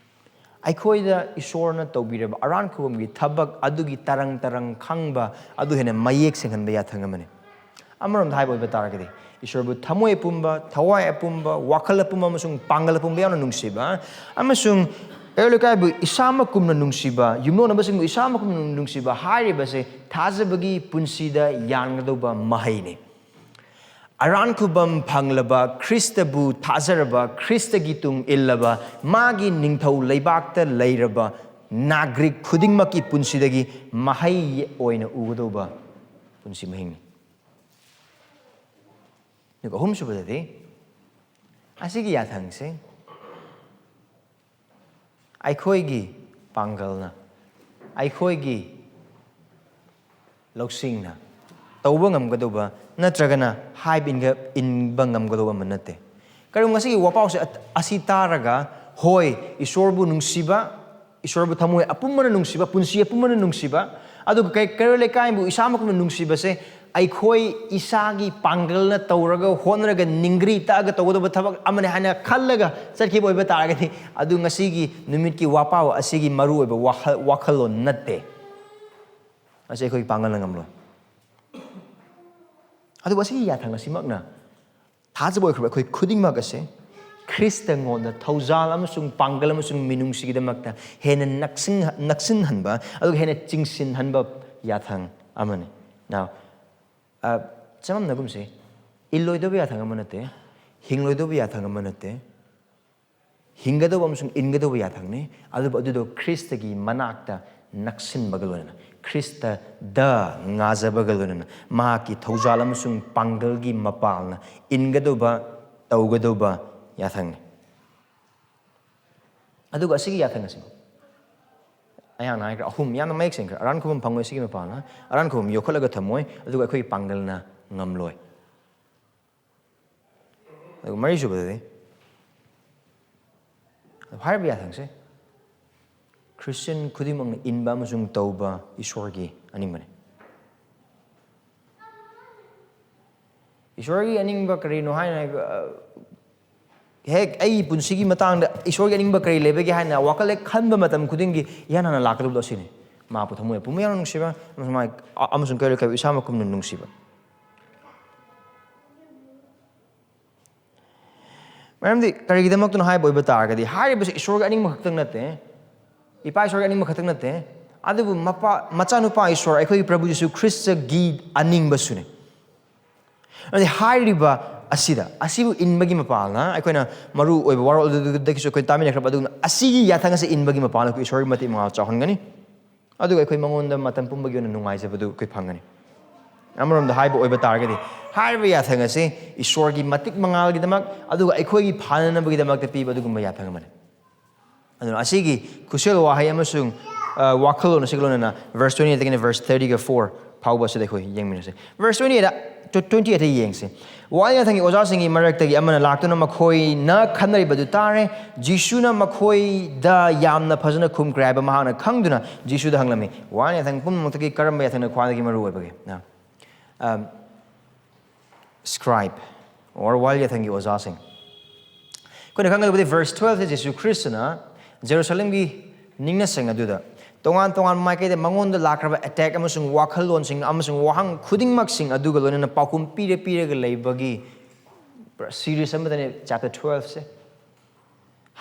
ꯑꯩꯈꯣꯏꯗ ꯏꯁꯣꯔꯅ ꯇꯧꯕꯤꯔꯕ ꯑꯔꯥꯟ ꯈꯨꯕꯝꯒꯤ ꯊꯕꯛ ꯑꯗꯨꯒꯤ ꯇꯔꯪ ꯇꯔꯪ ꯈꯪꯕ ꯑꯗꯨ ꯍꯦꯟꯅ ꯃꯌꯦꯛ ꯁꯦꯡꯍꯟꯕ ꯌꯥꯊꯪ ꯑꯃꯅꯤ꯫ ꯑꯃꯔꯣꯝꯗ ꯍꯥꯏꯕ ꯑꯣꯏꯕ ꯇꯥꯔꯒꯗꯤ, ꯏꯁꯣꯔꯕꯨ ꯊꯃꯣꯏ ꯑꯄꯨꯝꯕ, ꯊꯋꯥꯏ ꯑꯄꯨꯝꯕ, ꯋꯥꯈꯜ ꯑꯄꯨꯝꯕ ꯑꯃꯁꯨꯡ ꯄꯥꯡꯒꯜ ꯑꯄꯨꯝꯕ ꯌꯥꯎꯅ ꯅꯨꯡꯁꯤꯕ, ꯑꯃꯁꯨꯡ ꯀꯩꯔꯣꯜ ꯂꯩꯀꯥꯏꯕꯨ ꯏꯁꯥꯃꯛꯀꯨꯝꯅ ꯅꯨꯡꯁꯤꯕ, ꯌꯨꯝꯂꯣꯟꯅꯕꯁꯤꯡꯕꯨ ꯏꯁꯥꯃꯛꯀꯨꯝꯅ ꯅꯨꯡꯁꯤꯕ ꯍꯥꯏꯔꯤꯕꯁꯦ ꯊꯥꯖꯕꯒꯤ ꯄꯨꯟꯁꯤꯗ ꯌꯥꯟꯒꯗꯧꯕ ꯃꯍꯩꯅꯤ꯫ ꯑꯔꯥꯟ ꯈꯨꯕꯝ ꯐꯪꯂꯕ ꯈ꯭ꯔꯤꯁꯇꯕꯨ ꯊꯥꯖꯔꯕ, ꯈ꯭ꯔꯤꯁꯇꯒꯤ ꯇꯨꯡ ꯏꯜꯂꯕ, ꯃꯥꯒꯤ ꯅꯤꯡꯊꯧ ꯂꯩꯕꯥꯛꯇ ꯂꯩꯔꯕ ꯅꯥꯒ꯭ꯔꯤꯛ ꯈꯨꯗꯤꯡꯃꯛꯀꯤ ꯄꯨꯟꯁꯤꯗꯒꯤ ꯃꯍꯩ ꯑꯣꯏꯅ ꯎꯒꯗꯧꯕ ꯄꯨꯟꯁꯤ ꯃꯍꯤꯡꯅꯤ꯫ ꯑꯗꯨꯒ ꯑꯍꯨꯝꯁꯨꯕꯗꯗꯤ, ꯑꯁꯤꯒꯤ ꯌꯥꯊꯪꯁꯦ ꯑꯩꯈꯣꯏꯒꯤ ꯄꯥꯡꯒꯜꯅ, ꯑꯩꯈꯣꯏꯒꯤ ꯂꯧꯁꯤꯡꯅ ꯇꯧꯕ ꯉꯝꯒꯗꯧꯕ ꯅꯠꯇ꯭ꯔꯒꯅ ꯍꯥꯏꯕ ꯏꯟꯒ-, ꯏꯟꯕ ꯉꯝꯒꯗꯧꯕ ꯑꯃ ꯅꯠꯇꯦ꯫ ꯀꯔꯤꯒꯨꯝꯕ ꯉꯁꯤꯒꯤ ꯋꯥꯄꯥꯎꯁꯦ ꯑꯠ-, ꯑꯁꯤ ꯇꯥꯔꯒ, ꯍꯣꯏ, ꯏꯁꯣꯔꯕꯨ ꯅꯨꯡꯁꯤꯕ, ꯏꯁꯣꯔꯕꯨ ꯊꯃꯣꯏ ꯑꯄꯨꯝꯕꯅ ꯅꯨꯡꯁꯤꯕ, ꯄꯨꯟꯁꯤ ꯑꯄꯨꯝꯕꯅ ꯅꯨꯡꯁꯤꯕ, ꯑꯗꯨꯒ ꯀꯩ-, ꯀꯩꯔꯣꯜ ꯂꯩꯀꯥꯏꯕꯨ ꯏꯁꯥꯃꯛꯅ ꯅꯨꯡꯁꯤꯕꯁꯦ ꯑꯩꯈꯣꯏ ꯏꯁꯥꯒꯤ ꯄꯥꯡꯒꯜꯅ ꯇꯧꯔꯒ, ꯍꯣꯠꯅꯔꯒ, ꯅꯤꯡꯒ꯭ꯔꯤ ꯇꯛꯑꯒ ꯇꯧꯒꯗꯧꯕ ꯊꯕꯛ ꯑꯃꯅꯤ ꯍꯥꯏꯅ ꯈꯜꯂꯒ ꯆꯠꯈꯤꯕ ꯑꯣꯏꯕ ꯇꯥꯔꯒꯗꯤ, ꯑꯗꯨ ꯉꯁꯤꯒꯤ ꯅꯨꯃꯤꯠꯀꯤ ꯋꯥꯄꯥꯎ ꯑꯁꯤꯒꯤ ꯃꯔꯨꯑꯣꯏꯕ ꯋꯥꯈꯜ, ꯋꯥꯈꯜꯂꯣꯟ ꯅꯠꯇꯦ꯫ ꯃꯁꯤ ꯑꯩꯈꯣꯏꯒꯤ ꯄꯥꯡꯒꯜꯅ ꯉꯝꯂꯣꯏ꯫ ꯑꯗꯨꯕꯨ ꯑꯁꯤꯒꯤ ꯌꯥꯊꯪ ꯑꯁꯤꯃꯛꯅ ꯊꯥꯖꯕ ꯑꯣꯏꯈ꯭ꯔꯕ ꯑꯩꯈꯣꯏ ꯈꯨꯗꯤꯡꯃꯛ ꯑꯁꯦ ꯈ꯭ꯔꯤꯁꯇꯉꯣꯟꯗ ꯊꯧꯖꯥꯜ ꯑꯃꯁꯨꯡ ꯄꯥꯡꯒꯜ ꯑꯃꯁꯨꯡ ꯃꯤꯅꯨꯡꯁꯤꯒꯤꯗꯃꯛꯇ ꯍꯦꯟꯅ ꯅꯛꯁꯤꯟ-, ꯅꯛꯁꯤꯟꯍꯟꯕ, ꯑꯗꯨꯒ ꯍꯦꯟꯅ ꯆꯤꯡꯁꯤꯟꯍꯟꯕ ꯌꯥꯊꯪ ꯑꯃꯅꯤ꯫ Now, ꯑ, ꯆꯃꯝꯅꯒꯨꯝꯁꯦ, ꯏꯜꯂꯣꯏꯗꯕ ꯌꯥꯊꯪ ꯑꯃ ꯅꯠꯇꯦ, ꯍꯤꯡꯂꯣꯏꯗꯕ ꯌꯥꯊꯪ ꯑꯃ ꯅꯠꯇꯦ, ꯍꯤꯡꯒꯗꯧꯕ ꯑꯃꯁꯨꯡ ꯏꯟꯒꯗꯧꯕ ꯌꯥꯊꯪꯅꯤ꯫ ꯑꯗꯨꯕꯨ ꯑꯗꯨꯗꯣ ꯈ꯭ꯔꯤꯁꯇꯒꯤ ꯃꯅꯥꯛꯇ ꯅꯛꯁꯤꯟꯕꯒ ꯂꯣꯏꯅꯅ, ꯈ꯭ꯔꯤꯁꯇꯗ ꯉꯥꯖꯕꯒ ꯂꯣꯏꯅꯅ, ꯃꯍꯥꯛꯀꯤ ꯊꯧꯖꯥꯜ ꯑꯃꯁꯨꯡ ꯄꯥꯡꯒꯜꯒꯤ ꯃꯄꯥꯜꯅ ꯏꯟꯒꯗꯧꯕ, ꯇꯧꯒꯗꯧꯕ ꯌꯥꯊꯪꯅꯤ꯫ ꯑꯗꯨꯒ ꯑꯁꯤꯒꯤ ꯌꯥꯊꯪ ꯑꯁꯤ ꯑꯩꯍꯥꯛꯅ ꯍꯥꯏꯈ꯭ꯔꯦ, ꯑꯍꯨꯝ ꯌꯥꯝꯅ ꯃꯌꯦꯛ ꯁꯦꯡꯈ꯭ꯔꯦ꯫ ꯑꯔꯥꯟ ꯈꯨꯕꯝ ꯐꯪꯂꯣꯏ ꯁꯤꯒꯤ ꯃꯄꯥꯜꯅ, ꯑꯔꯥꯟ ꯈꯨꯕꯝ ꯌꯣꯛꯈꯠꯂꯒ ꯊꯝꯃꯣꯏ, ꯑꯗꯨꯒ ꯑꯩꯈꯣꯏꯒꯤ ꯄꯥꯡꯒꯜꯅ ꯉꯝꯂꯣꯏ꯫ ꯑꯗꯨꯒ ꯃꯔꯤꯁꯨꯕꯗꯗꯤ, ꯍꯥꯏꯔꯤꯕ ꯌꯥꯊꯪꯁꯦ ꯈ꯭ꯔꯤꯁꯇꯤꯌꯟ ꯈꯨꯗꯤꯡꯃꯛꯅ ꯏꯟꯕ ꯑꯃꯁꯨꯡ ꯇꯧꯕ ꯏꯁꯣꯔꯒꯤ ꯑꯅꯤꯡꯕꯅꯤ꯫ ꯏꯁꯣꯔꯒꯤ ꯑꯅꯤꯡꯕ ꯀꯔꯤꯅꯣ ꯍꯥꯏꯅ, ꯑ, ꯍꯦꯛ ꯑꯩꯒꯤ ꯄꯨꯟꯁꯤꯒꯤ ꯃꯇꯥꯡꯗ ꯏꯁꯣꯔꯒꯤ ꯑꯅꯤꯡꯕ ꯀꯔꯤ ꯂꯩꯕꯒꯦ ꯍꯥꯏꯅ ꯋꯥꯈꯜ ꯍꯦꯛ ꯈꯟꯕ ꯃꯇꯝ ꯈꯨꯗꯤꯡꯒꯤ ꯏꯍꯥꯟ ꯍꯥꯟꯅ ꯂꯥꯛꯀꯗꯕꯗꯣ ꯑꯁꯤꯅꯤ: ꯃꯍꯥꯛꯄꯨ ꯊꯃꯣꯏ ꯄꯨꯝꯕ ꯌꯥꯝꯅ ꯅꯨꯡꯁꯤꯕ, ꯑꯃꯁꯨꯡ ꯃꯥꯒꯤ, ꯑ-, ꯑꯃꯁꯨꯡ ꯀꯩꯔꯣꯜ ꯂꯩꯀꯥꯏꯕꯨ ꯏꯁꯥꯃꯛ ꯀꯨꯝꯅ ꯅꯨꯡꯁꯤꯕ꯫ ꯃꯔꯝꯗꯤ ꯀꯔꯤꯒꯤꯗꯃꯛꯇꯅꯣ ꯍꯥꯏꯕ ꯑꯣꯏꯕ ꯇꯥꯔꯒꯗꯤ, ꯍꯥꯏꯔꯤꯕꯁꯤ ꯏꯁꯣꯔꯒꯤ ꯑꯅꯤꯡꯕ ꯈꯛꯇꯪ ꯅꯠꯇꯦ, ꯏꯄꯥ ꯏꯁꯣꯔꯒꯤ ꯑꯅꯤꯡꯕ ꯈꯛꯇꯪ ꯅꯠꯇꯦ, ꯑꯗꯨꯕꯨ ꯃꯄꯥ, ꯃꯆꯥꯅꯨꯄꯥ ꯏꯁꯣꯔ, ꯑꯩꯈꯣꯏꯒꯤ ꯄ꯭ꯔꯚꯨ ꯖꯤꯁꯨ ꯈ꯭ꯔꯤꯁꯇꯒꯤ ꯑꯅꯤꯡꯕꯁꯨꯅꯤ꯫ ꯑꯗꯨꯗꯤ ꯍꯥꯏꯔꯤꯕ ꯑꯁꯤꯗ, ꯑꯁꯤꯕꯨ ꯏꯟꯕꯒꯤ ꯃꯄꯥꯜꯅ ꯑꯩꯈꯣꯏꯅ ꯃꯔꯨ ꯑꯣꯏꯕ ꯋꯥꯔꯣꯜ ꯑꯗꯨꯗꯒꯤꯁꯨ ꯑꯩꯈꯣꯏ ꯇꯥꯃꯤꯟꯅꯈ꯭ꯔꯕ, ꯑꯗꯨꯅ ꯑꯁꯤꯒꯤ ꯌꯥꯊꯪ ꯑꯁꯤ ꯏꯟꯕꯒꯤ ꯃꯄꯥꯜꯅ ꯑꯩꯈꯣꯏ ꯏꯁꯣꯔꯒꯤ ꯃꯇꯤꯛ ꯃꯉꯥꯜ ꯆꯥꯎꯍꯟꯒꯅꯤ꯫ ꯑꯗꯨꯒ ꯑꯩꯈꯣꯏ ꯃꯉꯣꯟꯗ ꯃꯇꯝ ꯄꯨꯝꯕꯒꯤ ꯑꯣꯏꯅ ꯅꯨꯡꯉꯥꯏꯖꯕꯗꯨ ꯑꯩꯈꯣꯏ ꯐꯪꯒꯅꯤ꯫ ꯑꯃꯔꯣꯝꯗ ꯍꯥꯏꯕ ꯑꯣꯏꯕ ꯇꯥꯔꯒꯗꯤ, ꯍꯥꯏꯔꯤꯕ ꯌꯥꯊꯪ ꯑꯁꯤ ꯏꯁꯣꯔꯒꯤ ꯃꯇꯤꯛ ꯃꯉꯥꯜꯒꯤꯗꯃꯛ, ꯑꯗꯨꯒ ꯑꯩꯈꯣꯏꯒꯤ ꯐꯅꯅꯕꯒꯤꯗꯃꯛꯇ ꯄꯤꯕ ꯑꯗꯨꯒꯨꯝꯕ ꯌꯥꯊꯪ ꯑꯃꯅꯤ꯫ ꯑꯗꯨꯅ ꯑꯁꯤꯒꯤ ꯈꯨꯠꯁꯦꯜ ꯋꯥꯍꯩ ꯑꯃꯁꯨꯡ, ꯑ, ꯋꯥꯈꯜꯂꯣꯟ ꯑꯁꯤꯒ ꯂꯣꯏꯅꯅ verse twenty-eightꯇꯒꯤꯅ verse thirty-four ꯐꯥꯎꯕ ꯑꯁꯤꯗ ꯑꯩꯈꯣꯏ ꯌꯦꯡꯃꯤꯟꯅꯁꯦ꯫ Verse twenty-eight, tw-, twenty-eightꯇ ꯌꯦꯡꯁꯦ꯫ ꯋꯥꯌꯦꯜ ꯌꯥꯊꯪꯒꯤ ꯑꯣꯖꯥꯁꯤꯡꯒꯤ ꯃꯔꯛꯇꯒꯤ ꯑꯃꯅ ꯂꯥꯛꯇꯨꯅ ꯃꯈꯣꯏꯅ ꯈꯟꯅꯔꯤꯕꯗꯨ ꯇꯥꯔꯦ꯫ ꯖꯤꯁꯨꯅ ꯃꯈꯣꯏꯗ ꯌꯥꯝꯅ ꯐꯖꯅ ꯈꯨꯝꯈ꯭ꯔꯦ ꯍꯥꯏꯕ ꯃꯍꯥꯛꯅ ꯈꯪꯗꯨꯅ ꯖꯤꯁꯨꯗ ꯍꯪꯂꯝꯃꯤ, "ꯋꯥꯌꯦꯜ ꯌꯥꯊꯪ ꯄꯨꯝꯅꯃꯛꯇꯒꯤ ꯀꯔꯝꯕ ꯌꯥꯊꯪꯅ ꯈ꯭ꯋꯥꯏꯗꯒꯤ ꯃꯔꯨ ꯑꯣꯏꯕꯒꯦ?" ꯅ, ꯑꯝ, scribe or ꯋꯥꯌꯦꯜ ꯌꯥꯊꯪꯒꯤ ꯑꯣꯖꯥꯁꯤꯡ꯫ ꯑꯩꯈꯣꯏꯅ ꯈꯪꯒꯗꯕꯗꯤ verse twelveꯇ ꯖꯤꯁꯨ ꯈ꯭ꯔꯤꯁꯇꯅ ꯖꯦꯔꯨꯁꯂꯦꯝꯒꯤ ꯅꯤꯡꯅꯁꯪ ꯑꯗꯨꯗ ꯇꯣꯉꯥꯟ ꯇꯣꯉꯥꯟꯕ ꯃꯥꯏꯀꯩꯗ ꯃꯉꯣꯟꯗ ꯂꯥꯛꯈ꯭ꯔꯕ attack ꯑꯃꯁꯨꯡ ꯋꯥꯈꯜꯂꯣꯟꯁꯤꯡ ꯑꯃꯁꯨꯡ ꯋꯥꯍꯪ ꯈꯨꯗꯤꯡꯃꯛꯁꯤꯡ ꯑꯗꯨꯒ ꯂꯣꯏꯅꯅ ꯄꯥꯎꯈꯨꯝ ꯄꯤꯔ ꯄꯤꯔꯒ ꯂꯩꯕꯒꯤ series ꯑꯃꯗꯅꯦ chapter twelveꯁꯦ꯫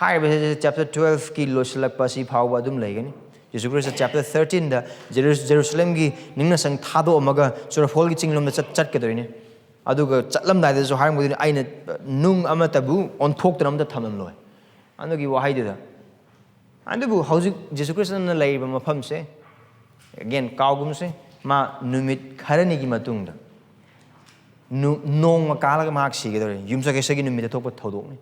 ꯍꯥꯏꯔꯤꯕꯁꯦ chapter twelveꯀꯤ ꯂꯣꯏꯁꯤꯜꯂꯛꯄ ꯑꯁꯤ ꯐꯥꯎꯕ ꯑꯗꯨꯝ ꯂꯩꯒꯅꯤ꯫ ꯖꯤꯁꯨ ꯈ꯭ꯔꯤꯁꯇ chapter thirteenꯗ ꯖꯦꯔꯨ-, ꯖꯦꯔꯨꯁꯂꯦꯝꯒꯤ ꯅꯤꯡꯅꯁꯪ ꯊꯥꯗꯣꯛꯑꯝꯃꯒ ꯆꯨꯔꯐꯣꯜꯒꯤ ꯆꯤꯡꯂꯣꯝꯗ ꯆꯠ-, ꯆꯠꯀꯗꯣꯏꯅꯤ꯫ ꯑꯗꯨꯒ ꯆꯠꯂꯝꯗꯥꯏꯗꯁꯨ ꯍꯥꯏꯔꯝꯒꯗꯣꯏꯅꯤ, "ꯑꯩꯅ ꯅꯨꯡ ꯑꯃꯠꯇꯕꯨ ꯑꯣꯟꯊꯣꯛꯇꯨꯅ ꯑꯝꯇ ꯊꯝꯂꯝꯂꯣꯏ"꯫ ꯑꯗꯨꯒꯤ ꯋꯥꯍꯩꯗꯨꯗ꯫ ꯑꯗꯨꯕꯨ ꯍꯧꯖꯤꯛ ꯖꯤꯁꯨ ꯈ꯭ꯔꯤꯁꯇꯅ ꯂꯩꯔꯤꯕ ꯃꯐꯝꯁꯦ, again, ꯀꯥꯎꯒꯨꯝꯁꯦ, ꯃꯥ ꯅꯨꯃꯤꯠ ꯈꯔꯅꯤꯒꯤ ꯃꯇꯨꯡꯗ ꯅꯨ-, ꯅꯣꯡꯃ ꯀꯥꯜꯂꯒ ꯃꯍꯥꯛ ꯁꯤꯒꯗꯧꯔꯤ꯫ ꯌꯨꯝꯁꯀꯩꯁꯒꯤ ꯅꯨꯃꯤꯠꯇ ꯊꯣꯛꯄ ꯊꯧꯗꯣꯛꯅꯤ꯫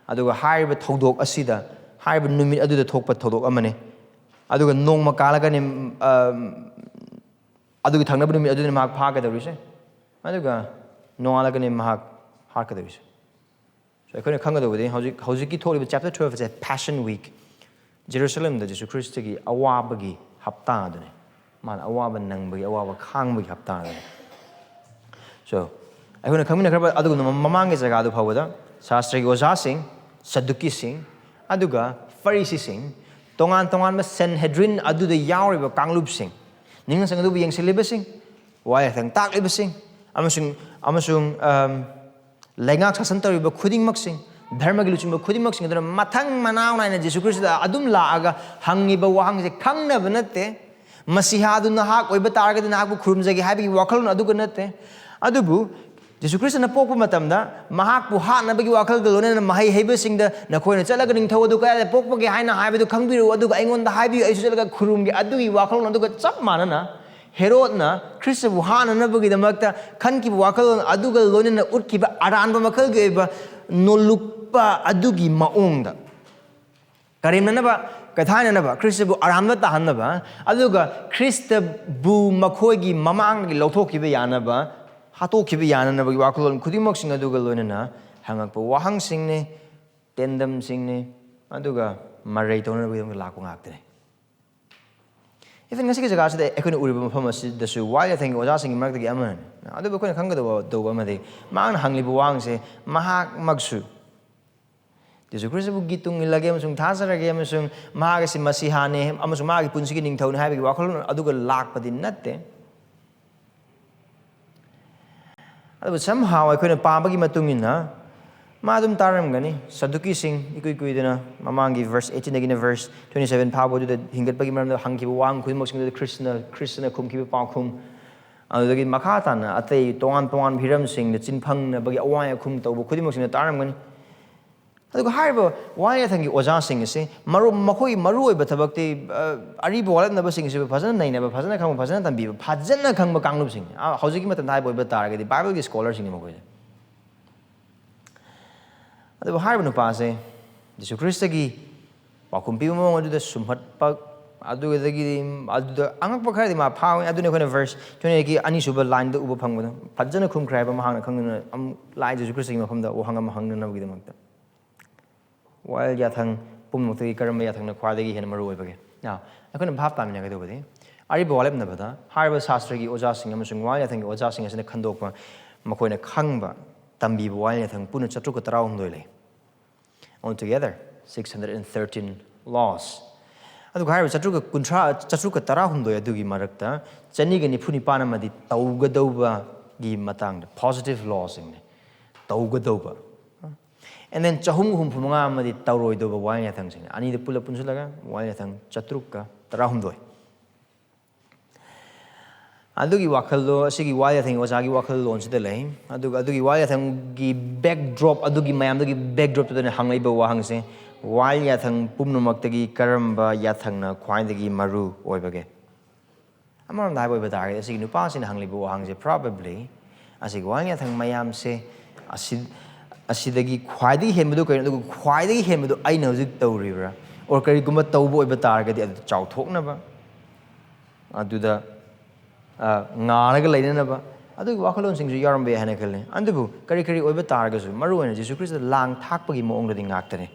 ꯑꯗꯨꯒ ꯍꯥꯏꯔꯤꯕ ꯊꯧꯗꯣꯛ ꯑꯁꯤꯗ, ꯍꯥꯏꯔꯤꯕ ꯅꯨꯃꯤꯠ ꯑꯗꯨꯗ ꯊꯣꯛꯄ ꯊꯧꯗꯣꯛ ꯑꯃꯅꯤ꯫ ꯑꯗꯨꯒ ꯅꯣꯡꯃ ꯀꯥꯜꯂꯒꯅꯤ, ꯑꯝ, ꯑꯗꯨꯒꯤ ꯊꯪꯅꯕ ꯅꯨꯃꯤꯠ ꯑꯗꯨꯗꯅꯤ ꯃꯍꯥꯛ ꯐꯥꯒꯗꯧꯔꯤꯁꯦ꯫ ꯑꯗꯨꯒ ꯅꯣꯡꯉꯥꯜꯂꯒꯅꯤ ꯃꯍꯥꯛ ꯍꯥꯠꯀꯗꯧꯔꯤꯁꯦ꯫ So, ꯑꯩꯈꯣꯏꯅ ꯈꯪꯒꯗꯧꯕꯗꯤ ꯍꯧꯖꯤꯛ, ꯍꯧꯖꯤꯛꯀꯤ ꯊꯣꯛꯂꯤꯕ chapter twelveꯁꯦ Passion Week, ꯖꯦꯔꯨꯁꯂꯦꯝꯗ ꯖꯤꯁꯨ ꯈ꯭ꯔꯤꯁꯇꯒꯤ ꯑꯋꯥꯕꯒꯤ ꯍꯞꯇꯥ ꯑꯗꯨꯅꯤ꯫ ꯃꯥꯅ ꯑꯋꯥꯕ ꯅꯪꯕꯒꯤ, ꯑꯋꯥꯕ ꯈꯥꯡꯕꯒꯤ ꯍꯞꯇꯥ ꯑꯗꯨꯅꯤ꯫ So, ꯑꯩꯈꯣꯏꯅ ꯈꯪꯃꯤꯟꯅꯈ꯭ꯔꯕ ꯑꯗꯨꯒꯨꯝꯕ ꯃꯃꯥꯡꯒꯤ ꯖꯒꯥꯗꯨ ꯐꯥꯎꯕꯗ ꯁꯥꯁꯇ꯭ꯔꯒꯤ ꯑꯣꯖꯥꯁꯤꯡ, ꯁꯗꯨꯀꯤꯁꯤꯡ, ꯑꯗꯨꯒ ꯐꯔꯤꯁꯤꯁꯤꯡ, ꯇꯣꯉꯥꯟ ꯇꯣꯉꯥꯟꯕ ꯁꯦꯟꯍꯦꯗ꯭ꯔꯤꯟ ꯑꯗꯨꯗ ꯌꯥꯎꯔꯤꯕ ꯀꯥꯡꯂꯨꯞꯁꯤꯡ, ꯅꯤꯡꯅꯁꯪ ꯑꯗꯨꯕꯨ ꯌꯦꯡꯁꯤꯜꯂꯤꯕꯁꯤꯡ, ꯋꯥꯌꯦꯜ ꯌꯥꯊꯪ ꯇꯥꯛꯂꯤꯕꯁꯤꯡ, ꯑꯃꯁꯨꯡ, ꯑꯃꯁꯨꯡ, ꯑꯝ, ꯂꯩꯉꯥꯛ ꯁꯥꯁꯟ ꯇꯧꯔꯤꯕ ꯈꯨꯗꯤꯡꯃꯛꯁꯤꯡ, ꯙꯔꯃꯒꯤ ꯂꯨꯆꯤꯡꯕ ꯈꯨꯗꯤꯡꯃꯛꯁꯤꯡ ꯑꯗꯨꯅ ꯃꯊꯪ ꯃꯅꯥꯎ ꯅꯥꯏꯅ ꯖꯤꯁꯨ ꯈ꯭ꯔꯤꯁꯇꯗ ꯑꯗꯨꯝ ꯂꯥꯛꯑꯒ ꯍꯪꯉꯤꯕ ꯋꯥꯍꯪꯁꯦ ꯈꯪꯅꯕ ꯅꯠꯇꯦ꯫ ꯃꯁꯤꯍꯥꯗꯨ ꯅꯍꯥꯛ ꯑꯣꯏꯕ ꯇꯥꯔꯒꯗꯤ ꯅꯍꯥꯛꯄꯨ ꯈꯨꯔꯨꯝꯖꯒꯦ ꯍꯥꯏꯕꯒꯤ ꯋꯥꯈꯜꯂꯣꯟ ꯑꯗꯨꯒ ꯅꯠꯇꯦ꯫ ꯑꯗꯨꯕꯨ ꯖꯤꯁꯨ ꯈ꯭ꯔꯤꯁꯇꯅ ꯄꯣꯛꯄ ꯃꯇꯝꯗ ꯃꯍꯥꯛꯄꯨ ꯍꯥꯠꯅꯕꯒꯤ ꯋꯥꯈꯜꯒ ꯂꯣꯏꯅꯅ ꯃꯍꯩ ꯍꯩꯕꯁꯤꯡꯗ, "ꯅꯈꯣꯏꯅ ꯆꯠꯂꯒ ꯅꯤꯡꯊꯧ ꯑꯗꯨ ꯀꯗꯥꯏꯗ ꯄꯣꯛꯄꯒꯦ ꯍꯥꯏꯅ ꯍꯥꯏꯕꯗꯨ ꯈꯪꯕꯤꯔꯛꯎ, ꯑꯗꯨꯒ ꯑꯩꯉꯣꯟꯗ ꯍꯥꯏꯕꯤꯌꯨ, ꯑꯩꯁꯨ ꯆꯠꯂꯒ ꯈꯨꯔꯨꯝꯒꯦ"꯫ ꯑꯗꯨꯒꯤ ꯋꯥꯈꯜꯂꯣꯟ ꯑꯗꯨꯒ ꯆꯞ ꯃꯥꯟꯅꯅ ꯍꯦꯔꯣꯗꯅ ꯈ꯭ꯔꯤꯁꯇꯕꯨ ꯍꯥꯠꯅꯅꯕꯒꯤꯗꯃꯛꯇ ꯈꯟꯈꯤꯕ ꯋꯥꯈꯜꯂꯣꯟ ꯑꯗꯨꯒ ꯂꯣꯏꯅꯅ ꯎꯠꯈꯤꯕ ꯑꯔꯥꯟꯕ ꯃꯈꯜꯒꯤ ꯑꯣꯏꯕ ꯅꯣꯜꯂꯨꯛꯄ ꯑꯗꯨꯒꯤ ꯃꯑꯣꯡꯗ ꯀꯔꯦꯝꯅꯅꯕ, ꯀꯊꯥꯏꯅꯅꯕ, ꯈ꯭ꯔꯤꯁꯇꯕꯨ ꯑꯔꯥꯟꯕ ꯇꯥꯍꯟꯅꯕ, ꯑꯗꯨꯒ ꯈ꯭ꯔꯤꯁꯇꯕꯨ ꯃꯈꯣꯏꯒꯤ ꯃꯃꯥꯡꯗꯒꯤ ꯂꯧꯊꯣꯛꯈꯤꯕ ꯌꯥꯅꯕ, ꯍꯥꯠꯇꯣꯛꯈꯤꯕ ꯌꯥꯅꯅꯕꯒꯤ ꯋꯥꯈꯜꯂꯣꯟ ꯈꯨꯗꯤꯡꯃꯛꯁꯤꯡ ꯑꯗꯨꯒ ꯂꯣꯏꯅꯅ ꯍꯪꯉꯛꯄ ꯋꯥꯍꯪꯁꯤꯡꯅꯤ, ꯇꯦꯟꯗꯝꯁꯤꯡꯅꯤ, ꯑꯗꯨꯒ ꯃꯔꯩ ꯇꯧꯅꯅꯕꯒꯤꯗꯃꯛꯇ ꯂꯥꯛꯄ ꯉꯥꯛꯇꯅꯤ꯫ Even ꯉꯁꯤꯒꯤ ꯖꯒꯥꯁꯤꯗ ꯑꯩꯈꯣꯏꯅ ꯎꯔꯤꯕ ꯃꯐꯝ ꯑꯁꯤꯗꯁꯨ ꯋꯥꯌꯦꯜ ꯌꯥꯊꯪꯒꯤ ꯑꯣꯖꯥꯁꯤꯡꯒꯤ ꯃꯔꯛꯇꯒꯤ ꯑꯃꯅꯤ꯫ ꯑꯗꯨꯕꯨ ꯑꯩꯈꯣꯏꯅ ꯈꯪꯒꯗꯧꯕ ꯇꯧꯕ ꯑꯃꯗꯤ, ꯃꯍꯥꯛꯅ ꯍꯪꯂꯤꯕ ꯋꯥꯍꯪꯁꯦ, ꯃꯍꯥꯛꯃꯛꯁꯨ ꯖꯤꯁꯨ ꯈ꯭ꯔꯤꯁꯇꯕꯨ ꯒꯤ ꯇꯨꯡ ꯏꯜꯂꯒꯦ ꯑꯃꯁꯨꯡ ꯊꯥꯖꯔꯒꯦ ꯑꯃꯁꯨꯡ ꯃꯍꯥꯛ ꯑꯁꯤ ꯃꯁꯤꯍꯥꯅꯦ ꯑꯃꯁꯨꯡ ꯃꯥꯒꯤ ꯄꯨꯟꯁꯤꯒꯤ ꯅꯤꯡꯊꯧꯅꯤ ꯍꯥꯏꯕꯒꯤ ꯋꯥꯈꯜꯂꯣꯟ ꯑꯗꯨꯒ ꯂꯥꯛꯄꯗꯤ ꯅꯠꯇꯦ꯫ ꯑꯗꯨꯕꯨ somehow ꯑꯩꯈꯣꯏꯅ ꯄꯥꯕꯒꯤ ꯃꯇꯨꯡ ꯏꯟꯅ ꯃꯥ ꯑꯗꯨꯝ ꯇꯥꯔꯝꯒꯅꯤ꯫ ꯁꯗꯨꯀꯤꯁꯤꯡ ꯏꯀꯨꯏ ꯀꯨꯏꯗꯅ ꯃꯃꯥꯡꯒꯤ verse eighteen ꯗꯒꯤꯅ verse twenty seven ꯐꯥꯎꯕꯗꯨꯗ ꯍꯤꯡꯒꯠꯄꯒꯤ ꯃꯔꯝꯗ ꯍꯪꯈꯤꯕ ꯋꯥꯍꯪ ꯈꯨꯗꯤꯡꯃꯛꯁꯤꯡꯗꯨꯗ ꯈ꯭ꯔꯤꯁꯇꯅ, ꯈ꯭ꯔꯤꯁꯇꯅ ꯈꯨꯝꯈꯤꯕ ꯄꯥꯎꯈꯨꯝ, ꯑꯗꯨꯗꯒꯤ ꯃꯈꯥ ꯇꯥꯅ ꯑꯇꯩ ꯇꯣꯉꯥꯟ ꯇꯣꯉꯥꯟꯕ ꯍꯤꯔꯝꯁꯤꯡꯗ ꯆꯤꯟꯐꯪꯅꯕꯒꯤ ꯑꯋꯥꯏ ꯑꯈꯨꯝ ꯇꯧꯕ ꯈꯨꯗꯤꯡꯃꯛꯁꯤꯡꯗ ꯇꯥꯔꯝꯒꯅꯤ꯫ ꯑꯗꯨꯒ ꯍꯥꯏꯔꯤꯕ ꯋꯥꯌꯦꯜ ꯌꯥꯊꯪꯒꯤ ꯑꯣꯖꯥꯁꯤꯡ ꯑꯁꯤ ꯃꯔꯨ-, ꯃꯈꯣꯏꯒꯤ ꯃꯔꯨꯑꯣꯏꯕ ꯊꯕꯛꯇꯤ, ꯑ, ꯑꯔꯤꯕ ꯋꯥꯠꯂꯝꯅꯕꯁꯤꯡ ꯑꯁꯤꯕꯨ ꯐꯖꯅ ꯅꯩꯅꯕ, ꯐꯖꯅ ꯈꯪꯕ, ꯐꯖꯅ ꯇꯝꯕꯤꯕ, ꯐꯖꯅ ꯈꯪꯕ ꯀꯥꯡꯂꯨꯞꯁꯤꯡ, ꯑ, ꯍꯧꯖꯤꯛꯀꯤ ꯃꯇꯝꯗ ꯍꯥꯏꯕ ꯑꯣꯏꯕ ꯇꯥꯔꯒꯗꯤ Bible ꯒꯤ scholar ꯁꯤꯡꯅꯤ ꯃꯈꯣꯏꯁꯦ꯫ ꯑꯗꯨꯕꯨ ꯍꯥꯏꯔꯤꯕ ꯅꯨꯄꯥꯁꯦ ꯖꯤꯁꯨ ꯈ꯭ꯔꯤꯁꯇꯒꯤ ꯄꯥꯎꯈꯨꯝ ꯄꯤꯕ ꯃꯑꯣꯡ ꯑꯗꯨꯗ ꯁꯨꯝꯍꯠꯄ, ꯑꯗꯨꯗꯒꯤꯗꯤ ꯑꯗꯨꯗ ꯑꯉꯛꯄ ꯈꯔꯗꯤ ꯃꯥ ꯐꯥꯎꯏ꯫ ꯑꯗꯨꯅ ꯑꯩꯈꯣꯏꯅ verse twenty eight ꯀꯤ ꯑꯅꯤꯁꯨꯕ line ꯗ ꯎꯕ ꯐꯪꯕꯗꯣ, ꯐꯖꯅ ꯈꯨꯝꯈ꯭ꯔꯦ ꯍꯥꯏꯕ ꯃꯍꯥꯛꯅ ꯈꯪꯗꯨꯅ ꯑꯃꯨꯛ ꯂꯥꯏ ꯖꯤꯁꯨ ꯈ꯭ꯔꯤꯁꯇꯒꯤ ꯃꯐꯝꯗ ꯋꯥꯍꯪ ꯑꯃ ꯍꯪꯅꯅꯕꯒꯤꯗꯃꯛꯇ꯫ ꯋꯥꯌꯦꯜ ꯌꯥꯊꯪ ꯄꯨꯝꯅꯃꯛꯇꯒꯤ ꯀꯔꯝꯕ ꯌꯥꯊꯪꯅ ꯈ꯭ꯋꯥꯏꯗꯒꯤ ꯍꯦꯟꯅ ꯃꯔꯨ ꯑꯣꯏꯕꯒꯦ? Now, ꯑꯩꯈꯣꯏꯅ ꯚꯥꯞ ꯇꯥꯃꯤꯟꯅꯒꯗꯧꯕꯗꯤ, ꯑꯔꯤꯕ ꯋꯥꯔꯦꯞꯅꯕꯗ ꯍꯥꯏꯔꯤꯕ ꯁꯥꯁꯇ꯭ꯔꯒꯤ ꯑꯣꯖꯥꯁꯤꯡ ꯑꯃꯁꯨꯡ ꯋꯥꯌꯦꯜ ꯌꯥꯊꯪꯒꯤ ꯑꯣꯖꯥꯁꯤꯡ ꯑꯁꯤꯅ ꯈꯟꯗꯣꯛꯄ, ꯃꯈꯣꯏꯅ ꯈꯪꯕ, ꯇꯝꯕꯤꯕ ꯋꯥꯌꯦꯜ ꯌꯥꯊꯪ ꯄꯨꯟꯅ ꯆꯥꯇ꯭ꯔꯨꯛꯀ ꯇꯔꯥꯍꯨꯝꯗꯣꯏ ꯂꯩ꯫ Altogether, six hundred and thirteen laws. ꯑꯗꯨꯒ ꯍꯥꯏꯔꯤꯕ ꯆꯥꯇ꯭ꯔꯨꯛꯀ ꯀꯨꯟꯊ꯭ꯔꯥ, ꯆꯥꯇ꯭ꯔꯨꯛꯀ ꯇꯔꯥꯍꯨꯝꯗꯣꯏ ꯑꯗꯨꯒꯤ ꯃꯔꯛꯇ ꯆꯅꯤꯒ ꯅꯤꯐꯨ ꯅꯤꯄꯥꯟ ꯑꯃꯗꯤ ꯇꯧꯒꯗꯧꯕꯒꯤ ꯃꯇꯥꯡꯗ positive law ꯁꯤꯡꯅꯤ꯫ ꯇꯧꯒꯗꯧꯕ꯫ And then ꯆꯍꯨꯝ ꯍꯨꯝꯐꯨ ꯃꯉꯥ ꯑꯃꯗꯤ ꯇꯧꯔꯣꯏꯗꯧꯕ ꯋꯥꯌꯦꯜ ꯌꯥꯊꯪꯁꯤꯡꯅꯤ꯫ ꯑꯅꯤꯗ ꯄꯨꯂꯞ ꯄꯨꯟꯁꯤꯜꯂꯒ ꯋꯥꯌꯦꯜ ꯌꯥꯊꯪ ꯆꯥꯇ꯭ꯔꯨꯛꯀ ꯇꯔꯥꯍꯨꯝꯗꯣꯏ꯫ ꯑꯗꯨꯒꯤ ꯋꯥꯈꯜꯗꯣ, ꯑꯁꯤꯒꯤ ꯋꯥꯌꯦꯜ ꯌꯥꯊꯪꯒꯤ ꯑꯣꯖꯥꯒꯤ ꯋꯥꯈꯜꯂꯣꯟꯁꯤꯗ ꯂꯩ꯫ ꯑꯗꯨꯒ ꯑꯗꯨꯒꯤ ꯋꯥꯌꯦꯜ ꯌꯥꯊꯪꯒꯤ backdrop, ꯑꯗꯨꯒꯤ ꯃꯌꯥꯝꯗꯨꯒꯤ backdrop ꯇꯨꯗꯅ ꯍꯪꯂꯛꯏꯕ ꯋꯥꯍꯪꯁꯦ, ꯋꯥꯌꯦꯜ ꯌꯥꯊꯪ ꯄꯨꯝꯅꯃꯛꯇꯒꯤ ꯀꯔꯝꯕ ꯌꯥꯊꯪꯅ ꯈ꯭ꯋꯥꯏꯗꯒꯤ ꯃꯔꯨ ꯑꯣꯏꯕꯒꯦ? ꯑꯃꯔꯣꯝꯗ ꯍꯥꯏꯕ ꯑꯣꯏꯕ ꯇꯥꯔꯒꯗꯤ, ꯑꯁꯤꯒꯤ ꯅꯨꯄꯥꯁꯤꯅ ꯍꯪꯂꯤꯕ ꯋꯥꯍꯪꯁꯦ, probably ꯑꯁꯤꯒꯤ ꯋꯥꯌꯦꯜ ꯌꯥꯊꯪ ꯃꯌꯥꯝꯁꯦ ꯑꯁꯤ, ꯑꯁꯤꯗꯒꯤ ꯈ꯭ꯋꯥꯏꯗꯒꯤ ꯍꯦꯟꯕꯗꯨ ꯀꯔꯤꯅꯣ? ꯑꯗꯨꯒ ꯈ꯭ꯋꯥꯏꯗꯒꯤ ꯍꯦꯟꯕꯗꯨ ꯑꯩꯅ ꯍꯧꯖꯤꯛ ꯇꯧꯔꯤꯕ꯭ꯔꯥ? ꯑꯣꯔ ꯀꯔꯤꯒꯨꯝꯕ ꯇꯧꯕ ꯑꯣꯏꯕ ꯇꯥꯔꯒꯗꯤ ꯑꯗꯨꯗ ꯆꯥꯎꯊꯣꯛꯅꯕ, ꯑꯗꯨꯗ ꯉꯥꯔꯒ ꯂꯩꯅꯅꯕ ꯑꯗꯨꯒꯤ ꯋꯥꯈꯜꯂꯣꯟꯁꯤꯡꯁꯨ ꯌꯥꯎꯔꯝꯕ ꯌꯥꯏ ꯍꯥꯏꯅ ꯈꯜꯂꯤ꯫ ꯑꯗꯨꯕꯨ ꯀꯔꯤ ꯀꯔꯤ ꯑꯣꯏꯕ ꯇꯥꯔꯒꯁꯨ, ꯃꯔꯨꯑꯣꯏꯅ ꯖꯤꯁꯨ ꯈ꯭ꯔꯤꯁꯇ ꯂꯥꯡ ꯊꯥꯛꯄꯒꯤ ꯃꯑꯣꯡꯗꯗꯤ ꯉꯥꯛꯇꯅꯤ꯫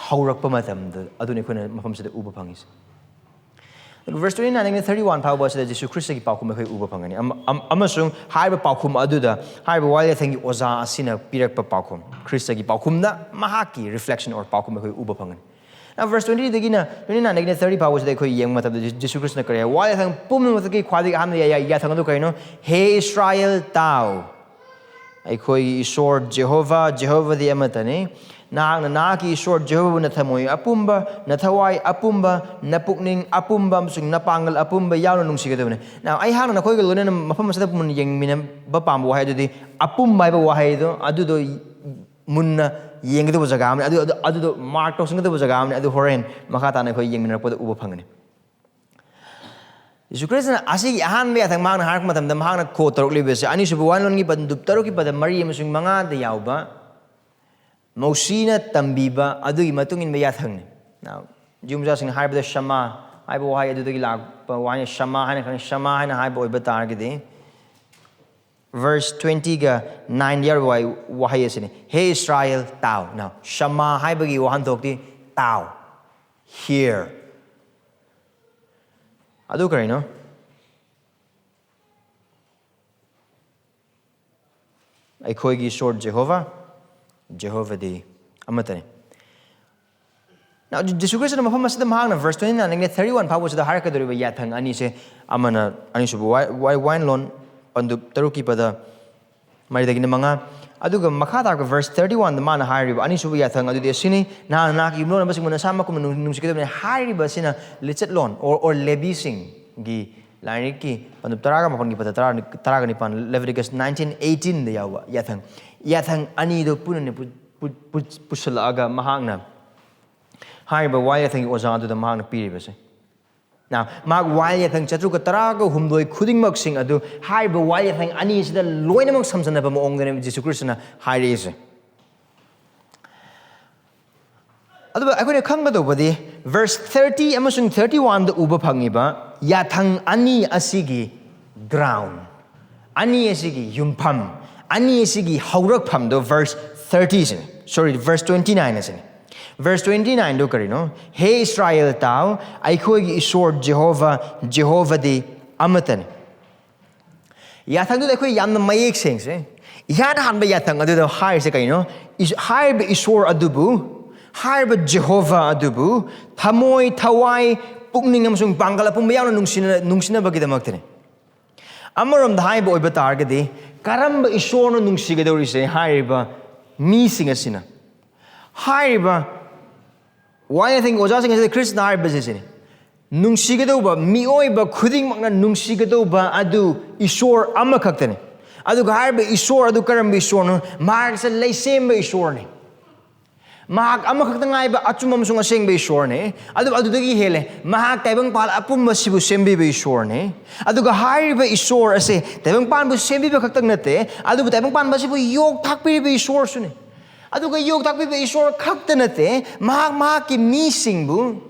ꯍꯧꯔꯛꯄ ꯃꯇꯝꯗ ꯑꯗꯨꯅꯤ ꯑꯩꯈꯣꯏꯅ ꯃꯐꯝꯁꯤꯗ ꯎꯕ ꯐꯪꯉꯤꯁꯦ꯫ Verse twenty nine ꯗꯒꯤꯅ thirty one ꯐꯥꯎꯕ ꯑꯁꯤꯗ ꯖꯤꯁꯨ ꯈ꯭ꯔꯤꯁꯇꯒꯤ ꯄꯥꯎꯈꯨꯝ ꯑꯩꯈꯣꯏ ꯎꯕ ꯐꯪꯒꯅꯤ꯫ ꯑꯃꯁꯨꯡ ꯍꯥꯏꯔꯤꯕ ꯄꯥꯎꯈꯨꯝ ꯑꯗꯨꯗ ꯍꯥꯏꯔꯤꯕ ꯋꯥꯌꯦꯜ ꯌꯥꯊꯪꯒꯤ ꯑꯣꯖꯥ ꯑꯁꯤꯅ ꯄꯤꯔꯛꯄ ꯄꯥꯎꯈꯨꯝ, ꯈ꯭ꯔꯤꯁꯇꯒꯤ ꯄꯥꯎꯈꯨꯝꯅ ꯃꯍꯥꯛꯀꯤ reflection or ꯄꯥꯎꯈꯨꯝ ꯑꯩꯈꯣꯏ ꯎꯕ ꯐꯪꯒꯅꯤ꯫ Now, verse twenty ꯗꯒꯤꯅ twenty nine ꯗꯒꯤꯅ thirty ꯐꯥꯎꯕꯁꯤꯗ ꯑꯩꯈꯣꯏ ꯌꯦꯡꯕ ꯃꯇꯝꯗ ꯖꯤꯁꯨ ꯈ꯭ꯔꯤꯁꯇꯅ ꯀꯔꯤ ꯍꯥꯏ? ꯋꯥꯌꯦꯜ ꯌꯥꯊꯪ ꯄꯨꯝꯅꯃꯛꯇꯒꯤ ꯈ꯭ꯋꯥꯏꯗꯒꯤ ꯑꯍꯥꯟꯕ ꯌꯥꯊꯪ ꯑꯗꯨ ꯀꯔꯤꯅꯣ? ꯍꯦ ꯏꯁ꯭ꯔꯥꯌꯦꯜ, ꯇꯥꯎ꯫ ꯑꯩꯈꯣꯏꯒꯤ ꯏꯁꯣꯔ ꯖꯦꯍꯣꯚꯥ, ꯖꯦꯍꯣꯚꯥꯗꯤ ꯑꯃꯠꯇꯅꯤ꯫ ꯅꯍꯥꯛꯅ ꯅꯍꯥꯛꯀꯤ ꯏꯁꯣꯔ ꯖꯦꯍꯣꯚꯥꯕꯨ ꯅꯊꯝꯃꯣꯏ ꯑꯄꯨꯝꯕ, ꯅꯊꯋꯥꯏ ꯑꯄꯨꯝꯕ, ꯅꯄꯨꯛꯅꯤꯡ ꯑꯄꯨꯝꯕ ꯑꯃꯁꯨꯡ ꯅꯄꯥꯡꯒꯜ ꯑꯄꯨꯝꯕ ꯌꯥꯎꯅ ꯅꯨꯡꯁꯤꯒꯗꯕꯅꯤ꯫ Now, ꯑꯩꯍꯥꯛꯅ ꯅꯈꯣꯏꯒ ꯂꯣꯏꯅꯅ ꯃꯐꯝ ꯑꯁꯤꯗ ꯃꯨꯟꯅ ꯌꯦꯡꯃꯤꯟꯅꯕ ꯄꯥꯝꯕ ꯋꯥꯍꯩ ꯑꯗꯨꯗꯤ ꯑꯄꯨꯝꯕ ꯍꯥꯏꯕ ꯋꯥꯍꯩꯗꯣ, ꯑꯗꯨꯗꯣ ꯃꯨꯟꯅ ꯌꯦꯡꯒꯗꯕ ꯖꯒꯥ ꯑꯃꯅꯤ꯫ ꯑꯗꯨ, ꯑꯗꯨ, ꯑꯗꯨꯗꯣ mark ꯇꯧꯁꯤꯟꯒꯗꯕ ꯖꯒꯥ ꯑꯃꯅꯤ꯫ ꯑꯗꯨ ꯍꯣꯔꯦꯟ ꯃꯈꯥ ꯇꯥꯅ ꯑꯩꯈꯣꯏ ꯌꯦꯡꯃꯤꯟꯅꯔꯛꯄꯗ ꯎꯕ ꯐꯪꯒꯅꯤ꯫ ꯖꯤꯁꯨ ꯈ꯭ꯔꯤꯁꯇꯅ ꯑꯁꯤꯒꯤ ꯑꯍꯥꯟꯕ ꯌꯥꯊꯪ ꯃꯍꯥꯛꯅ ꯍꯥꯏꯔꯛꯄ ꯃꯇꯝꯗ ꯃꯍꯥꯛꯅ quote ꯇꯧꯔꯛꯂꯤꯕꯁꯦ ꯑꯅꯤꯁꯨꯕ ꯋꯥꯌꯦꯜꯂꯣꯟꯒꯤ ꯄꯟꯗꯨꯞ ꯇꯔꯨꯛꯀꯤ ꯄꯗ ꯃꯔꯤ ꯑꯃꯁꯨꯡ ꯃꯉꯥꯗ ꯌꯥꯎꯕ ꯃꯧꯁꯤꯅ ꯇꯝꯕꯤꯕ ꯑꯗꯨꯒꯤ ꯃꯇꯨꯡ ꯏꯟꯕ ꯌꯥꯊꯪꯅꯤ꯫ Now, ꯖꯤꯎ ꯃꯆꯥꯁꯤꯡꯅ ꯍꯥꯏꯕꯗ ꯁꯃꯥ ꯍꯥꯏꯕ ꯋꯥꯍꯩ ꯑꯗꯨꯗꯒꯤ ꯂꯥꯛꯄ ꯋꯥꯍꯩ ꯁꯃꯥ ꯍꯥꯏꯅ ꯈꯪꯅꯩ꯫ ꯁꯃꯥ ꯍꯥꯏꯅ ꯍꯥꯏꯕ ꯑꯣꯏꯕ ꯇꯥꯔꯒꯗꯤ verse twenty ꯒ nine ꯌꯥꯎꯔꯤꯕ ꯋꯥꯍꯩ, ꯋꯥꯍꯩ ꯑꯁꯤꯅꯤ, "ꯍꯦ ꯏꯁ꯭ꯔꯥꯌꯦꯜ, ꯇꯥꯎ"꯫ Now, ꯁꯃꯥ ꯍꯥꯏꯕꯒꯤ ꯋꯥꯍꯟꯊꯣꯛꯇꯤ ꯇꯥꯎ, hear꯫ ꯑꯗꯨ ꯀꯔꯤꯅꯣ? ꯑꯩꯈꯣꯏꯒꯤ ꯏꯁꯣꯔ ꯖꯦꯍꯣꯚꯥ, ꯖꯦꯍꯣꯚꯥꯗꯤ ꯑꯃꯠꯇꯅꯤ꯫ Now, ꯖꯤꯁꯨ ꯈ꯭ꯔꯤꯁꯇꯅ ꯃꯐꯝ ꯑꯁꯤꯗ ꯃꯍꯥꯛꯅ verse twenty nine ꯗꯒꯤꯅ thirty one ꯐꯥꯎꯕꯁꯤꯗ ꯍꯥꯏꯔꯛꯀꯗꯧꯔꯤꯕ ꯌꯥꯊꯪ ꯑꯅꯤꯁꯦ, ꯑꯃꯅ ꯑꯅꯤꯁꯨꯕ ꯋꯥ-, ꯋꯥ-, ꯋꯥꯌꯦꯜꯂꯣꯟ ꯄꯟꯗꯨꯞ ꯇꯔꯨꯛꯀꯤ ꯄꯗ ꯃꯔꯤꯗꯒꯤꯅ ꯃꯉꯥ, ꯑꯗꯨꯒ ꯃꯈꯥ ꯇꯥꯔꯛꯄ verse thirty one ꯗ ꯃꯥꯅ ꯍꯥꯏꯔꯤꯕ ꯑꯅꯤꯁꯨꯕ ꯌꯥꯊꯪ ꯑꯗꯨꯗꯤ ꯑꯁꯤꯅꯤ, "ꯅꯍꯥꯛꯅ ꯅꯍꯥꯛꯀꯤ ꯌꯨꯝꯂꯣꯟꯅꯕꯁꯤꯡꯕꯨ ꯅꯁꯥꯃꯛꯀꯨꯝꯅ ꯅꯨꯡ-, ꯅꯨꯡꯁꯤꯒꯗꯕꯅꯤ" ꯍꯥꯏꯔꯤꯕ ꯑꯁꯤꯅ ꯂꯤꯆꯠꯂꯣꯟ or, or ꯂꯦꯕꯤꯁꯤꯡꯒꯤ ꯂꯥꯏꯔꯤꯛꯀꯤ ꯄꯟꯗꯨꯞ ꯇꯔꯥꯒ ꯃꯥꯄꯟꯒꯤ ꯄꯗ ꯇꯔꯥ, ꯇꯔꯥꯒ ꯅꯤꯄꯥꯟ, Leviticus nineteen eighteen ꯗ ꯌꯥꯎꯕ ꯌꯥꯊꯪ, ꯌꯥꯊꯪ ꯑꯅꯤꯗꯨ ꯄꯨꯟꯅ ꯄꯨ-, ꯄꯨ-, ꯄꯨ-, ꯄꯨꯁꯜꯂꯛꯑꯒ ꯃꯍꯥꯛꯅ ꯍꯥꯏꯔꯤꯕ ꯋꯥꯌꯦꯜ ꯌꯥꯊꯪꯒꯤ ꯑꯣꯖꯥ ꯑꯗꯨꯗ ꯃꯍꯥꯛꯅ ꯄꯤꯔꯤꯕꯁꯦ꯫ Now, ꯃꯍꯥꯛ ꯋꯥꯌꯦꯜ ꯌꯥꯊꯪ ꯆꯥꯇ꯭ꯔꯨꯛꯀ ꯇꯔꯥꯒ ꯍꯨꯝꯗꯣꯏ ꯈꯨꯗꯤꯡꯃꯛꯁꯤꯡ ꯑꯗꯨ ꯍꯥꯏꯔꯤꯕ ꯋꯥꯌꯦꯜ ꯌꯥꯊꯪ ꯑꯅꯤ ꯑꯁꯤꯗ ꯂꯣꯏꯅꯃꯛ ꯁꯝꯖꯟꯅꯕ ꯃꯑꯣꯡꯗꯅꯦꯕ ꯖꯤꯁꯨ ꯈ꯭ꯔꯤꯁꯇꯅ ꯍꯥꯏꯔꯛꯏꯁꯦ꯫ ꯑꯗꯨꯒ ꯑꯩꯈꯣꯏꯅ ꯈꯪꯒꯗꯧꯕꯗꯤ verse thirty ꯑꯃꯁꯨꯡ thirty oneꯗ ꯎꯕ ꯐꯪꯉꯤꯕ ꯌꯥꯊꯪ ꯑꯅꯤ ꯑꯁꯤꯒꯤ ground, ꯑꯅꯤ ꯑꯁꯤꯒꯤ ꯌꯨꯝꯐꯝ, ꯑꯅꯤ ꯑꯁꯤꯒꯤ ꯍꯧꯔꯛꯐꯝꯗꯣ verse thirty ꯁꯤꯅꯤ, sorry, verse twenty nine ꯑꯁꯤꯅꯤ꯫ Verse twenty nineꯗꯣ ꯀꯔꯤꯅꯣ? ꯍꯦ ꯏꯁ꯭ꯔꯥꯌꯦꯜ ꯇꯥꯎ, ꯑꯩꯈꯣꯏꯒꯤ ꯏꯁꯣꯔ ꯖꯦꯍꯣꯚꯥ, ꯖꯦꯍꯣꯚꯥꯗꯤ ꯑꯃꯠꯇꯅꯤ꯫ ꯌꯥꯊꯪꯗꯨꯗ ꯑꯩꯈꯣꯏ ꯌꯥꯝꯅ ꯃꯌꯦꯛ ꯁꯦꯡꯁꯦ꯫ ꯏꯍꯥꯟ ꯍꯥꯟꯕ ꯌꯥꯊꯪ ꯑꯗꯨꯗ ꯍꯥꯏꯔꯤꯁꯦ ꯀꯩꯅꯣ? ꯏꯁ-, ꯍꯥꯏꯔꯤꯕ ꯏꯁꯣꯔ ꯑꯗꯨꯕꯨ, ꯍꯥꯏꯔꯤꯕ ꯖꯦꯍꯣꯚꯥ ꯑꯗꯨꯕꯨ ꯊꯃꯣꯏ, ꯊꯋꯥꯏ, ꯄꯨꯛꯅꯤꯡ ꯑꯃꯁꯨꯡ ꯄꯥꯡꯒꯜ ꯑꯄꯨꯝꯕ ꯌꯥꯎꯅ ꯅꯨꯡꯁꯤꯅ-, ꯅꯨꯡꯁꯤꯅꯕꯒꯤꯗꯃꯛꯇꯅꯤ꯫ ꯑꯃꯔꯣꯝꯗ ꯍꯥꯏꯕ ꯑꯣꯏꯕ ꯇꯥꯔꯒꯗꯤ, ꯀꯔꯝꯕ ꯏꯁꯣꯔꯅꯣ ꯅꯨꯡꯁꯤꯒꯗꯧꯔꯤꯁꯦ? ꯍꯥꯏꯔꯤꯕ ꯃꯤꯁꯤꯡ ꯑꯁꯤꯅ꯫ ꯍꯥꯏꯔꯤꯕ ꯋꯥꯍꯩ ꯑꯣꯖꯥꯁꯤꯡ ꯑꯁꯤꯗ ꯈ꯭ꯔꯤꯁꯅ ꯍꯥꯏꯔꯤꯕꯁꯦ ꯁꯤꯅꯤ, ꯅꯨꯡꯁꯤꯒꯗꯧꯕ ꯃꯤꯑꯣꯏꯕ ꯈꯨꯗꯤꯡꯃꯛꯅ ꯅꯨꯡꯁꯤꯒꯗꯧꯕ ꯑꯗꯨ ꯏꯁꯣꯔ ꯑꯃꯈꯛꯇꯅꯤ꯫ ꯑꯗꯨꯒ ꯍꯥꯏꯔꯤꯕ ꯏꯁꯣꯔ ꯑꯗꯨ ꯀꯔꯝꯕ ꯏꯁꯣꯔꯅꯣ? ꯃꯍꯥꯛꯁꯦ ꯂꯩꯁꯦꯝꯕ ꯏꯁꯣꯔꯅꯤ꯫ ꯃꯍꯥꯛ ꯑꯃꯈꯛꯇ ꯉꯥꯏꯕ ꯑꯆꯨꯝꯕ ꯑꯃꯁꯨꯡ ꯑꯁꯦꯡꯕ ꯏꯁꯣꯔꯅꯤ꯫ ꯑꯗꯨꯕꯨ ꯑꯗꯨꯗꯒꯤ ꯍꯦꯜꯂꯦ, ꯃꯍꯥꯛ ꯇꯥꯏꯕꯪꯄꯥꯟ ꯑꯄꯨꯝꯕꯁꯤꯕꯨ ꯁꯦꯝꯕꯤꯕ ꯏꯁꯣꯔꯅꯤ꯫ ꯑꯗꯨꯒ ꯍꯥꯏꯔꯤꯕ ꯏꯁꯣꯔ ꯑꯁꯦ ꯇꯥꯏꯕꯪꯄꯥꯟꯕꯨ ꯁꯦꯝꯕꯤꯕ ꯈꯛꯇꯪ ꯅꯠꯇꯦ, ꯑꯗꯨꯕꯨ ꯇꯥꯏꯕꯪꯄꯥꯟꯕꯁꯤꯕꯨ ꯌꯣꯛ ꯊꯥꯛꯄꯤꯔꯤꯕ ꯏꯁꯣꯔꯁꯨꯅꯤ꯫ ꯑꯗꯨꯒ ꯌꯣꯛ ꯊꯥꯛꯄꯤꯕ ꯏꯁꯣꯔ ꯈꯛꯇ ꯅꯠꯇꯦ, ꯃꯍꯥꯛ ꯃꯍꯥꯛꯀꯤ ꯃꯤꯁꯤꯡꯕꯨ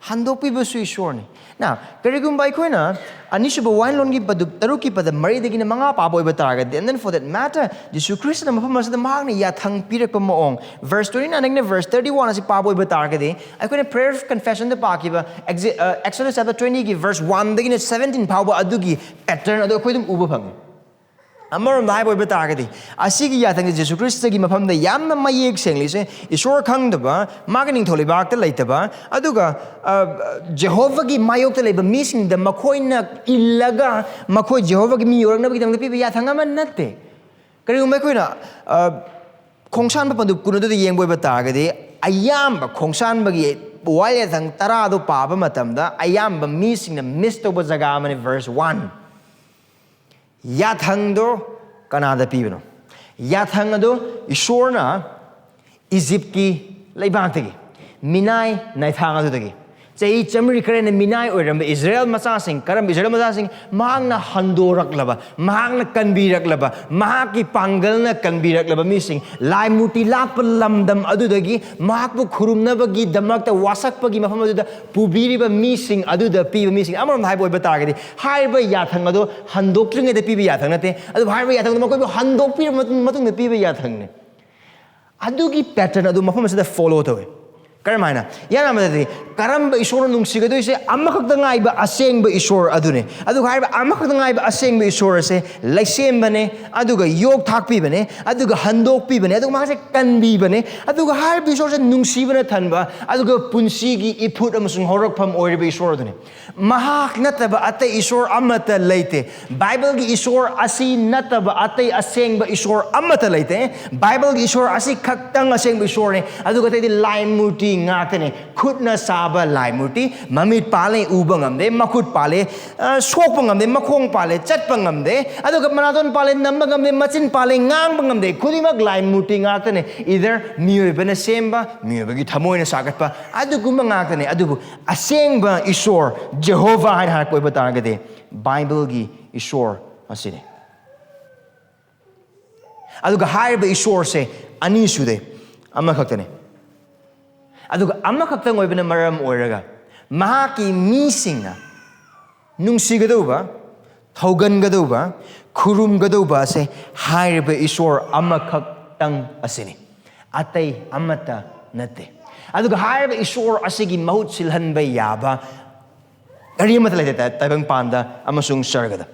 ꯍꯟꯗꯣꯛꯄꯤꯕꯁꯨ ꯏꯁꯣꯔꯅꯤ꯫ Now, ꯀꯔꯤꯒꯨꯝꯕ ꯑꯩꯈꯣꯏꯅ ꯑꯅꯤꯁꯨꯕ ꯋꯥꯍꯦꯟꯂꯣꯟꯒꯤ ꯄꯗꯨꯞ ꯇꯔꯨꯛꯀꯤ ꯄꯗ ꯃꯔꯤꯗꯒꯤꯅ ꯃꯉꯥ ꯄꯥꯕ ꯑꯣꯏꯕ ꯇꯥꯔꯒꯗꯤ, and then for that matter, ꯖꯤꯁꯨ ꯈ꯭ꯔꯤꯁꯇꯅ ꯃꯐꯝ ꯑꯁꯤꯗ ꯃꯍꯥꯛꯅ ꯌꯥꯊꯪ ꯄꯤꯔꯛꯄ ꯃꯑꯣꯡ, verse twenty nine ꯗꯒꯤꯅ verse thirty one ꯑꯁꯤ ꯄꯥꯕ ꯑꯣꯏꯕ ꯇꯥꯔꯒꯗꯤ, ꯑꯩꯈꯣꯏꯅ prayer of confessionꯗ ꯄꯥꯈꯤꯕ Exi-, ꯑ, Exodus chapter twentyꯒꯤ verse oneꯗꯒꯤꯅ seventeen ꯐꯥꯎꯕ ꯑꯗꯨꯒꯤ pattern ꯑꯗꯨ ꯑꯩꯈꯣꯏ ꯑꯗꯨꯝ ꯎꯕ ꯐꯪꯉꯤ꯫ ꯑꯃꯔꯣꯝꯗ ꯍꯥꯏꯕ ꯑꯣꯏꯕ ꯇꯥꯔꯒꯗꯤ, ꯑꯁꯤꯒꯤ ꯌꯥꯊꯪꯁꯦ ꯖꯤꯁꯨ ꯈ꯭ꯔꯤꯁꯇꯒꯤ ꯃꯐꯝꯗ ꯌꯥꯝꯅ ꯃꯌꯦꯛ ꯁꯦꯡꯂꯤꯁꯦ, ꯏꯁꯣꯔ ꯈꯪꯗꯕ, ꯃꯥꯒꯤ ꯅꯤꯡꯊꯧ ꯂꯩꯕꯥꯛꯇ ꯂꯩꯇꯕ, ꯑꯗꯨꯒ, ꯑ, ꯖꯦꯍꯣꯚꯥꯒꯤ ꯃꯥꯌꯣꯛꯇ ꯂꯩꯕ ꯃꯤꯁꯤꯡꯗ ꯃꯈꯣꯏꯅ ꯏꯜꯂꯒ ꯃꯈꯣꯏ ꯖꯦꯍꯣꯚꯥꯒꯤ ꯃꯤ ꯑꯣꯏꯔꯛꯅꯕꯒꯤꯗꯃꯛꯇ ꯄꯤꯕ ꯌꯥꯊꯪ ꯑꯃ ꯅꯠꯇꯦ꯫ ꯀꯔꯤꯒꯨꯝꯕ ꯑꯩꯈꯣꯏꯅ, ꯑ, ꯈꯣꯡꯁꯥꯟꯕ ꯄꯟꯗꯨꯞ ꯀꯨꯟ ꯑꯗꯨꯗ ꯌꯦꯡꯕ ꯑꯣꯏꯕ ꯇꯥꯔꯒꯗꯤ, ꯑꯌꯥꯝꯕ ꯈꯣꯡꯁꯥꯟꯕꯒꯤ ꯋꯥꯌꯦꯜ ꯌꯥꯊꯪ ꯇꯔꯥꯗꯣ ꯄꯥꯕ ꯃꯇꯝꯗ ꯑꯌꯥꯝꯕ ꯃꯤꯁꯤꯡꯅ miss ꯇꯧꯕ ꯖꯒꯥ ꯑꯃꯅꯤ verse one꯫ ꯌꯥꯊꯪꯗꯣ ꯀꯅꯥꯗ ꯄꯤꯕꯅꯣ? ꯌꯥꯊꯪ ꯑꯗꯨ ꯏꯁꯣꯔꯅ ꯏꯖꯤꯞꯀꯤ ꯂꯩꯕꯥꯛꯇꯒꯤ, ꯃꯤꯅꯥꯏ ꯅꯥꯏꯊꯥꯡ ꯑꯗꯨꯗꯒꯤ, ꯆꯍꯤ ꯆꯥꯃꯔꯤ ꯈꯔ ꯍꯦꯟꯅ ꯃꯤꯅꯥꯏ ꯑꯣꯏꯔꯝꯕ ꯏꯁꯔꯥꯌꯦꯜ ꯃꯆꯥꯁꯤꯡ, ꯀꯔꯝꯕ ꯏꯁꯔꯥꯌꯦꯜ ꯃꯆꯥꯁꯤꯡ? ꯃꯍꯥꯛꯅ ꯍꯟꯗꯣꯔꯛꯂꯕ, ꯃꯍꯥꯛꯅ ꯀꯟꯕꯤꯔꯛꯂꯕ, ꯃꯍꯥꯛꯀꯤ ꯄꯥꯡꯒꯜꯅ ꯀꯟꯕꯤꯔꯛꯂꯕ ꯃꯤꯁꯤꯡ, ꯂꯥꯏ ꯃꯨꯔꯇꯤ ꯂꯥꯠꯄ ꯂꯝꯗꯝ ꯑꯗꯨꯗꯒꯤ ꯃꯍꯥꯛꯄꯨ ꯈꯨꯔꯨꯝꯅꯕꯒꯤꯗꯃꯛꯇ ꯋꯥꯁꯛꯄꯒꯤ ꯃꯐꯝ ꯑꯗꯨꯗ ꯄꯨꯕꯤꯔꯤꯕ ꯃꯤꯁꯤꯡ ꯑꯗꯨꯗ ꯄꯤꯕ ꯃꯤꯁꯤꯡ꯫ ꯑꯃꯔꯣꯝꯗ ꯍꯥꯏꯕ ꯑꯣꯏꯕ ꯇꯥꯔꯒꯗꯤ, ꯍꯥꯏꯔꯤꯕ ꯌꯥꯊꯪ ꯑꯗꯣ ꯍꯟꯗꯣꯛꯇ꯭ꯔꯤꯉꯩꯗ ꯄꯤꯕ ꯌꯥꯊꯪ ꯅꯠꯇꯦ, ꯑꯗꯨꯕꯨ ꯍꯥꯏꯔꯤꯕ ꯌꯥꯊꯪ ꯑꯗꯣ ꯃꯈꯣꯏꯕꯨ ꯍꯟꯗꯣꯛꯄꯤꯔꯕ ꯃꯇꯨꯡ-, ꯃꯇꯨꯡꯗ ꯄꯤꯕ ꯌꯥꯊꯪꯅꯤ꯫ ꯑꯗꯨꯒꯤ pattern ꯑꯗꯨ ꯃꯐꯝ ꯑꯁꯤꯗ follow ꯇꯧꯏ꯫ ꯀꯔꯝꯍꯥꯏꯅ? ꯌꯥꯝꯕꯗꯗꯤ, ꯀꯔꯝꯕ ꯏꯁꯣꯔꯅ ꯅꯨꯡꯁꯤꯒꯗꯣꯏꯁꯦ? ꯑꯃꯈꯛꯇ ꯉꯥꯏꯕ ꯑꯁꯦꯡꯕ ꯏꯁꯣꯔ ꯑꯗꯨꯅꯤ꯫ ꯑꯗꯨꯒ ꯍꯥꯏꯔꯤꯕ ꯑꯃꯈꯛꯇ ꯉꯥꯏꯕ ꯑꯁꯦꯡꯕ ꯏꯁꯣꯔ ꯑꯁꯦ ꯂꯩꯁꯦꯝꯕꯅꯦ, ꯑꯗꯨꯒ ꯌꯣꯛ ꯊꯥꯛꯄꯤꯕꯅꯦ, ꯑꯗꯨꯒ ꯍꯟꯗꯣꯛꯄꯤꯕꯅꯦ, ꯑꯗꯨꯒ ꯃꯥꯁꯦ ꯀꯟꯕꯤꯕꯅꯦ, ꯑꯗꯨꯒ ꯍꯥꯏꯔꯤꯕ ꯏꯁꯣꯔꯁꯦ ꯅꯨꯡꯁꯤꯕꯅ ꯊꯟꯕ, ꯑꯗꯨꯒ ꯄꯨꯟꯁꯤꯒꯤ ꯏꯐꯨꯠ ꯑꯃꯁꯨꯡ ꯍꯧꯔꯛꯐꯝ ꯑꯣꯏꯔꯤꯕ ꯏꯁꯣꯔ ꯑꯗꯨꯅꯤ꯫ ꯃꯍꯥꯛ ꯅꯠꯇꯕ ꯑꯇꯩ ꯏꯁꯣꯔ ꯑꯃꯠꯇ ꯂꯩꯇꯦ꯫ ꯕꯥꯏꯕꯜꯒꯤ ꯏꯁꯣꯔ ꯑꯁꯤ ꯅꯠꯇꯕ ꯑꯇꯩ ꯑꯁꯦꯡꯕ ꯏꯁꯣꯔ ꯑꯃꯠꯇ ꯂꯩꯇꯦ꯫ ꯕꯥꯏꯕꯜꯒꯤ ꯏꯁꯣꯔ ꯑꯁꯤ ꯈꯛꯇꯪ ꯑꯁꯦꯡꯕ ꯏꯁꯣꯔꯅꯤ꯫ ꯑꯗꯨꯒ ꯑꯇꯩꯗꯤ ꯂꯥꯏ ꯃꯨꯔꯇꯤ ꯉꯥꯛꯇꯅꯤ꯫ ꯈꯨꯠꯅ ꯁꯥꯕ ꯂꯥꯏ ꯃꯨꯔꯇꯤ, ꯃꯃꯤꯠ ꯄꯥꯜꯂꯦ, ꯎꯕ ꯉꯝꯗꯦ, ꯃꯈꯨꯠ ꯄꯥꯜꯂꯦ, ꯑ, ꯁꯣꯛꯄ ꯉꯝꯗꯦ, ꯃꯈꯣꯡ ꯄꯥꯜꯂꯦ, ꯆꯠꯄ ꯉꯝꯗꯦ, ꯑꯗꯨꯒ ꯃꯅꯥꯇꯣꯟ ꯄꯥꯜꯂꯦ, ꯅꯝꯕ ꯉꯝꯗꯦ, ꯃꯆꯤꯟ ꯄꯥꯜꯂꯦ, ꯉꯥꯡꯕ ꯉꯝꯗꯦ, ꯈꯨꯗꯤꯡꯃꯛ ꯂꯥꯏ ꯃꯨꯔꯇꯤ ꯉꯥꯛꯇꯅꯤ꯫ Either ꯃꯤꯑꯣꯏꯕꯅ ꯁꯦꯝꯕ, ꯃꯤꯑꯣꯏꯕꯒꯤ ꯊꯃꯣꯏꯅ ꯁꯥꯒꯠꯄ, ꯑꯗꯨꯒꯨꯝꯕ ꯉꯥꯛꯇꯅꯤ꯫ ꯑꯗꯨꯕꯨ ꯑꯁꯦꯡꯕ ꯏꯁꯣꯔ, ꯖꯦꯍꯣꯚꯥ ꯍꯥꯏꯅ ꯍꯥꯏꯔꯛꯄ ꯑꯣꯏꯕ ꯇꯥꯔꯒꯗꯤ, ꯕꯥꯏꯕꯜꯒꯤ ꯏꯁꯣꯔ ꯑꯁꯤꯅꯤ꯫ ꯑꯗꯨꯒ ꯍꯥꯏꯔꯤꯕ ꯏꯁꯣꯔꯁꯦ ꯑꯅꯤ ꯁꯨꯗꯦ, ꯑꯃꯈꯛꯇꯅꯤ꯫ ꯑꯗꯨꯒ ꯑꯃꯈꯛꯇꯪ ꯑꯣꯏꯕꯅ ꯃꯔꯝ ꯑꯣꯏꯔꯒ, ꯃꯍꯥꯛꯀꯤ ꯃꯤꯁꯤꯡꯅ ꯅꯨꯡꯁꯤꯒꯗꯧꯕ, ꯊꯧꯒꯟꯒꯗꯧꯕ, ꯈꯨꯔꯨꯝꯒꯗꯧꯕ ꯑꯁꯦ ꯍꯥꯏꯔꯤꯕ ꯏꯁꯣꯔ ꯑꯃꯈꯛꯇꯪ ꯑꯁꯤꯅꯤ, ꯑꯇꯩ ꯑꯃꯠꯇ ꯅꯠꯇꯦ꯫ ꯑꯗꯨꯒ ꯍꯥꯏꯔꯤꯕ ꯏꯁꯣꯔ ꯑꯁꯤꯒꯤ ꯃꯍꯨꯠ ꯁꯤꯜꯍꯟꯕ ꯌꯥꯕ ꯀꯔꯤ ꯑꯃꯠꯇ ꯂꯩꯇꯦ, ꯇꯥꯏꯕꯪꯄꯥꯟꯗ ꯑꯃꯁꯨꯡ ꯁꯔꯒꯗ꯫